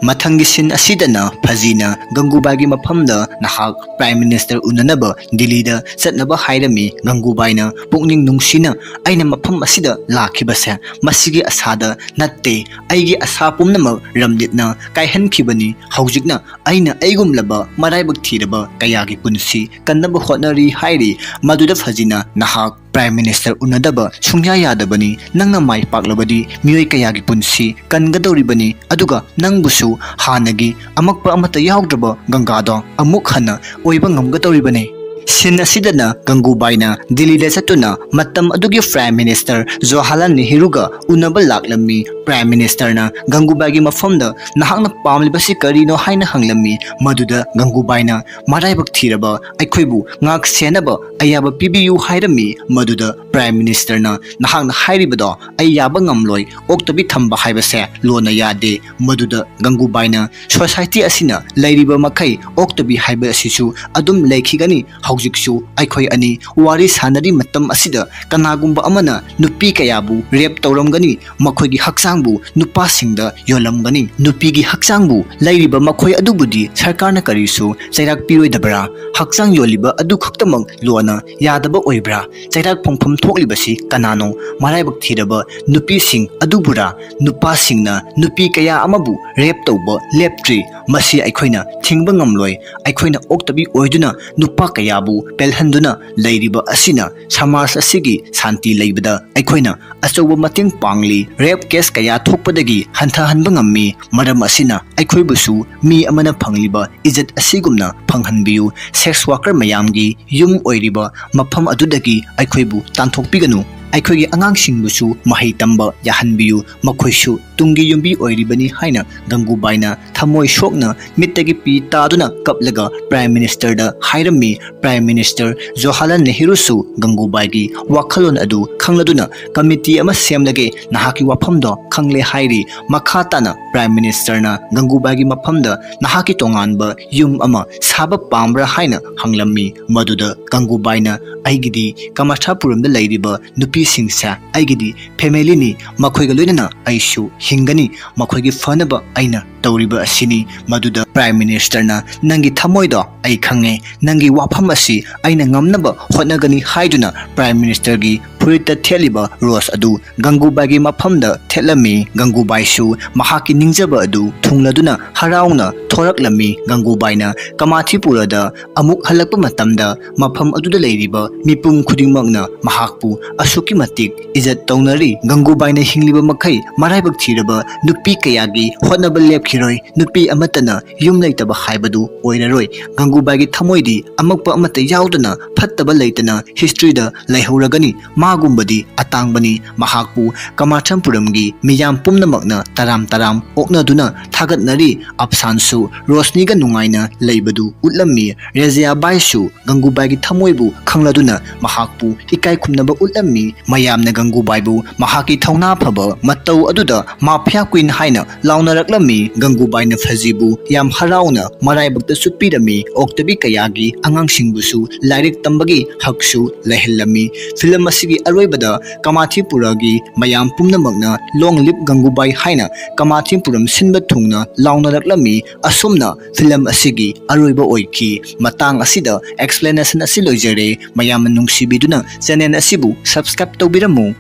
ꯃꯊꯪꯒꯤ ꯁꯤꯟ ꯑꯁꯤꯗꯅ ꯐꯖꯤꯅ ꯒꯪꯒꯨꯕꯥꯏꯒꯤ ꯃꯐꯝꯗ ꯅꯍꯥꯛ ꯄ꯭ꯔꯥꯏꯝ ꯃꯤꯅꯤꯁꯇꯔ ꯎꯅꯅꯕ ꯗꯤꯜꯂꯤꯗ ꯆꯠꯅꯕ ꯍꯥꯏꯔꯝꯃꯤ꯫ ꯒꯪꯒꯨꯕꯥꯏꯅ ꯄꯨꯛꯅꯤꯡ ꯅꯨꯡꯁꯤꯅ ꯑꯩꯅ ꯃꯐꯝ ꯑꯁꯤꯗ ꯂꯥꯛꯈꯤꯕꯁꯦ ꯃꯁꯤꯒꯤ ꯑꯁꯥꯗ ꯅꯠꯇꯦ, ꯑꯩꯒꯤ ꯑꯁꯥ ꯄꯨꯝꯅꯃꯛ ꯔꯝꯅꯤꯠꯅ ꯀꯥꯏꯍꯟꯈꯤꯕꯅꯤ꯫ ꯍꯧꯖꯤꯛꯅ ꯑꯩꯅ ꯑꯩꯒꯨꯝꯂꯕ ꯃꯔꯥꯏꯕꯛ ꯊꯤꯔꯕ ꯀꯌꯥꯒꯤ ꯄꯨꯟꯁꯤ ꯀꯟꯅꯕ ꯍꯣꯠꯅꯔꯤ ꯍꯥꯏꯔꯤ꯫ ꯃꯗꯨꯗ ꯐꯖꯤꯅ ꯅꯍꯥꯛ ꯄ꯭ꯔꯥꯏꯝ ꯃꯤꯅꯤꯁꯇꯔ ꯎꯅꯗꯕ ꯁꯨꯡꯌꯥ ꯌꯥꯗꯕꯅꯤ꯫ ꯅꯪꯅ ꯃꯥꯏ ꯄꯥꯛꯂꯕꯗꯤ ꯃꯤꯑꯣꯏ ꯀꯌꯥꯒꯤ ꯄꯨꯟꯁꯤ ꯀꯟꯒꯗꯧꯔꯤꯕꯅꯤ, ꯑꯗꯨꯒ ꯅꯪꯕꯨꯁꯨ ꯍꯥꯟꯅꯒꯤ ꯑꯃꯛꯄ ꯑꯃꯠꯇ ꯌꯥꯎꯗ꯭ꯔꯕ ꯒꯪꯒꯥꯗꯣ ꯑꯃꯨꯛ ꯍꯟꯅ ꯑꯣꯏꯕ ꯉꯝꯒꯗꯧꯔꯤꯕꯅꯤ꯫ ꯁꯤꯟ ꯑꯁꯤꯗꯅ ꯒꯪꯒꯨꯕꯥꯏꯅ ꯗꯤꯜꯂꯤꯗ ꯆꯠꯇꯨꯅ ꯃꯇꯝ ꯑꯗꯨꯒꯤ ꯄ꯭ꯔꯥꯏꯝ ꯃꯤꯅꯤꯁꯇꯔ ꯖꯋꯥꯍꯔꯂꯥꯜ ꯅꯦꯍꯔꯨꯒ ꯎꯅꯕ ꯂꯥꯛꯂꯝꯃꯤ꯫ ꯄ꯭ꯔꯥꯏꯝ ꯃꯤꯅꯤꯁꯇꯔꯅ ꯒꯪꯒꯨꯕꯥꯏꯒꯤ ꯃꯐꯝꯗ ꯅꯍꯥꯛꯅ ꯄꯥꯝꯂꯤꯕꯁꯤ ꯀꯔꯤꯅꯣ ꯍꯥꯏꯅ ꯍꯪꯂꯝꯃꯤ꯫ ꯃꯗꯨꯗ ꯒꯪꯒꯨꯕꯥꯏꯅ ꯃꯔꯥꯏꯕꯛ ꯊꯤꯔꯕ ꯑꯩꯈꯣꯏꯕꯨ ꯉꯥꯛ ꯁꯦꯟꯅꯕ ꯑꯌꯥꯕ ꯄꯤꯕꯤꯌꯨ ꯍꯥꯏꯔꯝꯃꯤ꯫ ꯃꯗꯨꯗ ꯄ꯭ꯔꯥꯏꯝ ꯃꯤꯅꯤꯁꯇꯔꯅ ꯅꯍꯥꯛꯅ ꯍꯥꯏꯔꯤꯕꯗꯣ ꯑꯩ ꯌꯥꯕ ꯉꯝꯂꯣꯏ, ꯑꯣꯛꯇꯕꯤ ꯊꯝꯕ ꯍꯥꯏꯕꯁꯦ ꯂꯣꯟꯅ ꯌꯥꯗꯦ꯫ ꯃꯗꯨꯗ ꯒꯪꯒꯨꯕꯥꯏꯅ ꯁꯣꯁꯥꯏꯇꯤ ꯑꯁꯤꯅ ꯂꯩꯔꯤꯕ ꯃꯈꯩ ꯑꯣꯛꯇꯕꯤ ꯍꯥꯏꯕ ꯑꯁꯤꯁꯨ ꯑꯗꯨꯝ ꯂꯩꯈꯤꯒꯅꯤ꯫ ꯍꯧꯖꯤꯛꯁꯨ ꯑꯩꯈꯣꯏ ꯑꯅꯤ ꯋꯥꯔꯤ ꯁꯥꯟꯅꯔꯤ ꯃꯇꯝ ꯑꯁꯤꯗ ꯀꯅꯥꯒꯨꯝꯕ ꯑꯃꯅ ꯅꯨꯄꯤ ꯀꯌꯥꯕꯨ ꯔꯦꯞ ꯇꯧꯔꯝꯒꯅꯤ, ꯃꯈꯣꯏꯒꯤ ꯍꯛꯆꯥꯡꯕꯨ ꯅꯨꯄꯥꯁꯤꯡꯗ ꯌꯣꯜꯂꯝꯒꯅꯤ꯫ ꯅꯨꯄꯤꯒꯤ ꯍꯛꯆꯥꯡꯕꯨ ꯂꯩꯔꯤꯕ ꯃꯈꯣꯏ ꯑꯗꯨꯕꯨꯗꯤ ꯁꯔꯀꯥꯔꯅ ꯀꯔꯤꯁꯨ ꯆꯩꯔꯥꯛ ꯄꯤꯔꯣꯏꯗꯕ꯭ꯔꯥ? ꯍꯛꯆꯥꯡ ꯌꯣꯜꯂꯤꯕ ꯑꯗꯨ ꯈꯛꯇꯃꯛ ꯂꯣꯟꯅ ꯌꯥꯗꯕ ꯑꯣꯏꯕ꯭ꯔꯥ? ꯆꯩꯔꯥꯛ ꯐꯣꯡꯐꯝ ꯊꯣꯛꯂꯤꯕꯁꯤ ꯀꯅꯥꯅꯣ? ꯃꯔꯥꯏꯕꯛ ꯊꯤꯔꯕ ꯅꯨꯄꯤꯁꯤꯡ ꯑꯗꯨꯕꯨꯔꯥ? ꯅꯨꯄꯥꯁꯤꯡꯅ ꯅꯨꯄꯤ ꯀꯌꯥ ꯑꯃꯕꯨ ꯔꯦꯞ ꯇꯧꯕ ꯂꯦꯞꯇ꯭ꯔꯤ꯫ ꯃꯁꯤ ꯑꯩꯈꯣꯏꯅ ꯊꯤꯡꯕ ꯉꯝꯂꯣꯏ꯫ ꯑꯩꯈꯣꯏꯅ ꯑꯣꯛꯇꯕꯤ ꯑꯣꯏꯗꯨꯅ ꯅꯨꯄꯥ ꯀꯌꯥꯕꯨ ꯄꯦꯜꯍꯟꯗꯨꯅ ꯂꯩꯔꯤꯕ ꯑꯁꯤꯅ ꯁꯃꯥꯖ ꯑꯁꯤꯒꯤ ꯁꯥꯟꯇꯤ ꯂꯩꯕꯗ ꯑꯩꯈꯣꯏꯅ ꯑꯆꯧꯕ ꯃꯇꯦꯡ ꯄꯥꯡꯂꯤ꯫ ꯔꯦꯞ ꯀꯦꯁ ꯀꯌꯥ ꯊꯣꯛꯄꯗꯒꯤ ꯍꯟꯊꯍꯟꯕ ꯉꯝꯃꯤ꯫ ꯃꯔꯝ ꯑꯁꯤꯅ ꯑꯩꯈꯣꯏꯕꯨꯁꯨ ꯃꯤ ꯑꯃꯅ ꯐꯪꯂꯤꯕ ꯏꯖꯠ ꯑꯁꯤꯒꯨꯝꯅ ꯐꯪꯍꯟꯕꯤꯌꯨ꯫ ꯁꯦꯛꯁ ꯋꯥꯔꯀꯔ ꯃꯌꯥꯝꯒꯤ ꯌꯨꯝ ꯑꯣꯏꯔꯤꯕ ꯃꯐꯝ ꯑꯗꯨꯗꯒꯤ ꯑꯩꯈꯣꯏꯕꯨ ꯇꯥꯟꯊꯣꯛꯄꯤꯒꯅꯨ꯫ ꯑꯩꯈꯣꯏꯒꯤ ꯑꯉꯥꯡꯁꯤꯡꯕꯨꯁꯨ ꯃꯍꯩ ꯇꯝꯕ ꯌꯥꯍꯟꯕꯤꯌꯨ, ꯃꯈꯣꯏꯁꯨ ꯇꯨꯡꯒꯤ ꯌꯨꯝꯕꯤ ꯑꯣꯏꯔꯤꯕꯅꯤ" ꯍꯥꯏꯅ ꯒꯪꯒꯨꯕꯥꯏꯅ ꯊꯃꯣꯏ ꯁꯣꯛꯅ ꯃꯤꯠꯇꯒꯤ ꯄꯤ ꯇꯥꯗꯨꯅ ꯀꯞꯂꯒ Prime Ministerꯗ ꯍꯥꯏꯔꯝꯃꯤ꯫ Prime Minister ꯖꯋꯥꯍꯔꯂꯥꯜ ꯅꯦꯍꯔꯨꯁꯨ ꯒꯪꯒꯨꯕꯥꯏꯒꯤ ꯋꯥꯈꯜꯂꯣꯟ ꯑꯗꯨ ꯈꯪꯂꯗꯨꯅ "ꯀꯃꯤꯇꯤ ꯑꯃ ꯁꯦꯝꯂꯒꯦ, ꯅꯍꯥꯛꯀꯤ ꯋꯥꯐꯝꯗꯣ ꯈꯪꯂꯦ" ꯍꯥꯏꯔꯤ꯫ ꯃꯈꯥ ꯇꯥꯅ Prime Ministerꯅ ꯒꯪꯒꯨꯕꯥꯏꯒꯤ ꯃꯐꯝꯗ "ꯅꯍꯥꯛꯀꯤ ꯇꯣꯉꯥꯟꯕ ꯌꯨꯝ ꯑꯃ ꯁꯥꯕ ꯄꯥꯝꯕ꯭ꯔꯥ?" ꯍꯥꯏꯅ ꯍꯪꯂꯝꯃꯤ꯫ ꯃꯗꯨꯗ ꯒꯪꯒꯨꯕꯥꯏꯅ "ꯑꯩꯒꯤꯗꯤ ꯀꯃꯊꯥꯄꯨꯔꯝꯗ ꯂꯩꯔꯤꯕ ꯅꯨꯄꯤꯁꯤꯡꯁꯦ ꯑꯩꯒꯤꯗꯤ familyꯅꯤ, ꯃꯈꯣꯏꯒ ꯂꯣꯏꯅꯅ ꯑꯩꯁꯨ ꯍꯤꯡꯒꯅꯤ, ꯃꯈꯣꯏꯒꯤ ꯐꯅꯕ ꯑꯩꯅ ꯇꯧꯔꯤꯕ ꯑꯁꯤꯅꯤ"꯫ ꯃꯗꯨꯗ Prime Ministerꯅ "ꯅꯪꯒꯤ ꯊꯃꯣꯏꯗꯣ ꯑꯩ ꯈꯪꯉꯦ, ꯅꯪꯒꯤ ꯋꯥꯐꯝ ꯑꯁꯤ ꯑꯩꯅ ꯉꯝꯅꯕ ꯍꯣꯠꯅꯒꯅꯤ" ꯍꯥꯏꯗꯨꯅ Prime Ministerꯒꯤ ꯐꯨꯔꯤꯠꯇ ꯊꯦꯠꯂꯤꯕ rose ꯑꯗꯨ ꯒꯪꯒꯨꯕꯥꯏꯒꯤ ꯃꯐꯝꯗ ꯊꯦꯠꯂꯝꯃꯤ꯫ ꯒꯪꯒꯨꯕꯥꯏꯁꯨ ꯃꯍꯥꯛꯀꯤ ꯅꯤꯡꯖꯕ ꯑꯗꯨ ꯊꯨꯡꯂꯗꯨꯅ ꯍꯔꯥꯎꯅ ꯊꯣꯔꯛꯂꯝꯃꯤ꯫ ꯒꯪꯒꯨꯕꯥꯏꯅ ꯀꯃꯥꯊꯤꯄꯨꯔꯗ ꯑꯃꯨꯛ ꯍꯜꯂꯛꯄ ꯃꯇꯝꯗ ꯃꯐꯝ ꯑꯗꯨꯗ ꯂꯩꯔꯤꯕ ꯃꯤꯄꯨꯝ ꯈꯨꯗꯤꯡꯃꯛꯅ ꯃꯍꯥꯛꯄꯨ ꯑꯁꯨꯛꯀꯤ ꯃꯇꯤꯛ ꯏꯖꯠ ꯇꯧꯅꯔꯤ꯫ ꯒꯪꯒꯨꯕꯥꯏꯅ ꯍꯤꯡꯂꯤꯕ ꯃꯈꯩ ꯃꯔꯥꯏꯕꯛ ꯊꯤꯔꯕ ꯅꯨꯄꯤ ꯀꯌꯥꯒꯤ ꯍꯣꯠꯅꯕ ꯂꯦꯞꯈꯤꯔꯣꯏ꯫ ꯅꯨꯄꯤ ꯑꯃꯠꯇꯅ ꯌꯨꯝ ꯂꯩꯇꯕ ꯍꯥꯏꯕꯗꯨ ꯑꯣꯏꯔꯔꯣꯏ꯫ ꯒꯪꯒꯨꯕꯥꯏꯒꯤ ꯊꯃꯣꯏꯗꯤ ꯑꯃꯛꯄ ꯑꯃꯠꯇ ꯌꯥꯎꯗꯅ ꯐꯠꯇꯕ ꯂꯩꯇꯅ historyꯗ ꯂꯩꯍꯧꯔꯒꯅꯤ꯫ ꯃꯥꯒꯨꯝꯕꯗꯤ ꯑꯇꯥꯡꯕꯅꯤ꯫ ꯃꯍꯥꯛꯄꯨ ꯀꯃꯥꯊꯝꯄꯨꯔꯝꯒꯤ ꯃꯤꯌꯥꯝ ꯄꯨꯝꯅꯃꯛꯅ ꯇꯔꯥꯝ ꯇꯔꯥꯝ ꯑꯣꯛꯅꯗꯨꯅ ꯊꯥꯒꯠꯅꯔꯤ꯫ ꯑꯞꯁꯥꯟꯁꯨ ꯔꯣꯁꯅꯤꯒ ꯅꯨꯡꯉꯥꯏꯅ ꯂꯩꯕꯗꯨ ꯎꯠꯂꯝꯃꯤ꯫ ꯔꯦꯖꯤꯌꯥꯕꯥꯏꯁꯨ ꯒꯪꯒꯨꯕꯥꯏꯒꯤ ꯊꯃꯣꯏꯕꯨ ꯈꯪꯂꯗꯨꯅ ꯃꯍꯥꯛꯄꯨ ꯏꯀꯥꯏ ꯈꯨꯝꯅꯕ ꯎꯠꯂꯝꯃꯤ꯫ ꯃꯌꯥꯝꯅ ꯒꯪꯒꯨꯕꯥꯏꯕꯨ ꯃꯍꯥꯛꯀꯤ ꯊꯧꯅꯥ ꯐꯕ ꯃꯇꯧ ꯑꯗꯨꯗ "Mafia Queen" ꯍꯥꯏꯅ ꯂꯥꯎꯅꯔꯛꯂꯝꯃꯤ꯫ ꯒꯪꯒꯨꯕꯥꯏꯅ ꯐꯖꯤꯕꯨ ꯌꯥꯝ ꯍꯔꯥꯎꯅ ꯃꯔꯥꯏꯕꯛꯇ ꯆꯨꯞꯄꯤꯔꯝꯃꯤ꯫ ꯑꯣꯛꯇꯕꯤ ꯀꯌꯥꯒꯤ ꯑꯉꯥꯡꯁꯤꯡꯕꯨꯁꯨ ꯂꯥꯏꯔꯤꯛ ꯇꯝꯕꯒꯤ ꯍꯛꯁꯨ ꯂꯩꯍꯜꯂꯝꯃꯤ꯫ Film ꯑꯁꯤꯒꯤ ꯑꯔꯣꯏꯕꯗ ꯀꯃꯥꯊꯤꯄꯨꯔꯒꯤ ꯃꯌꯥꯝ ꯄꯨꯝꯅꯃꯛꯅ "Long live ꯒꯪꯒꯨꯕꯥꯏ" ꯍꯥꯏꯅ ꯀꯃꯥꯊꯤꯄꯨꯔꯝ ꯁꯤꯟꯕ ꯊꯨꯡꯅ ꯂꯥꯎꯅꯔꯛꯂꯝꯃꯤ꯫ ꯑꯁꯨꯝꯅ film ꯑꯁꯤꯒꯤ ꯑꯔꯣꯏꯕ ꯑꯣꯏꯈꯤ꯫ ꯃꯇꯥꯡ ꯑꯁꯤꯗ explanation ꯑꯁꯤ ꯂꯣꯏꯖꯔꯦ꯫ ꯃꯌꯥꯝꯅ ꯅꯨꯡꯁꯤꯕꯤꯗꯨꯅ channel ꯑꯁꯤꯕꯨ subscribe ꯇꯧꯕꯤꯔꯝꯃꯨ꯫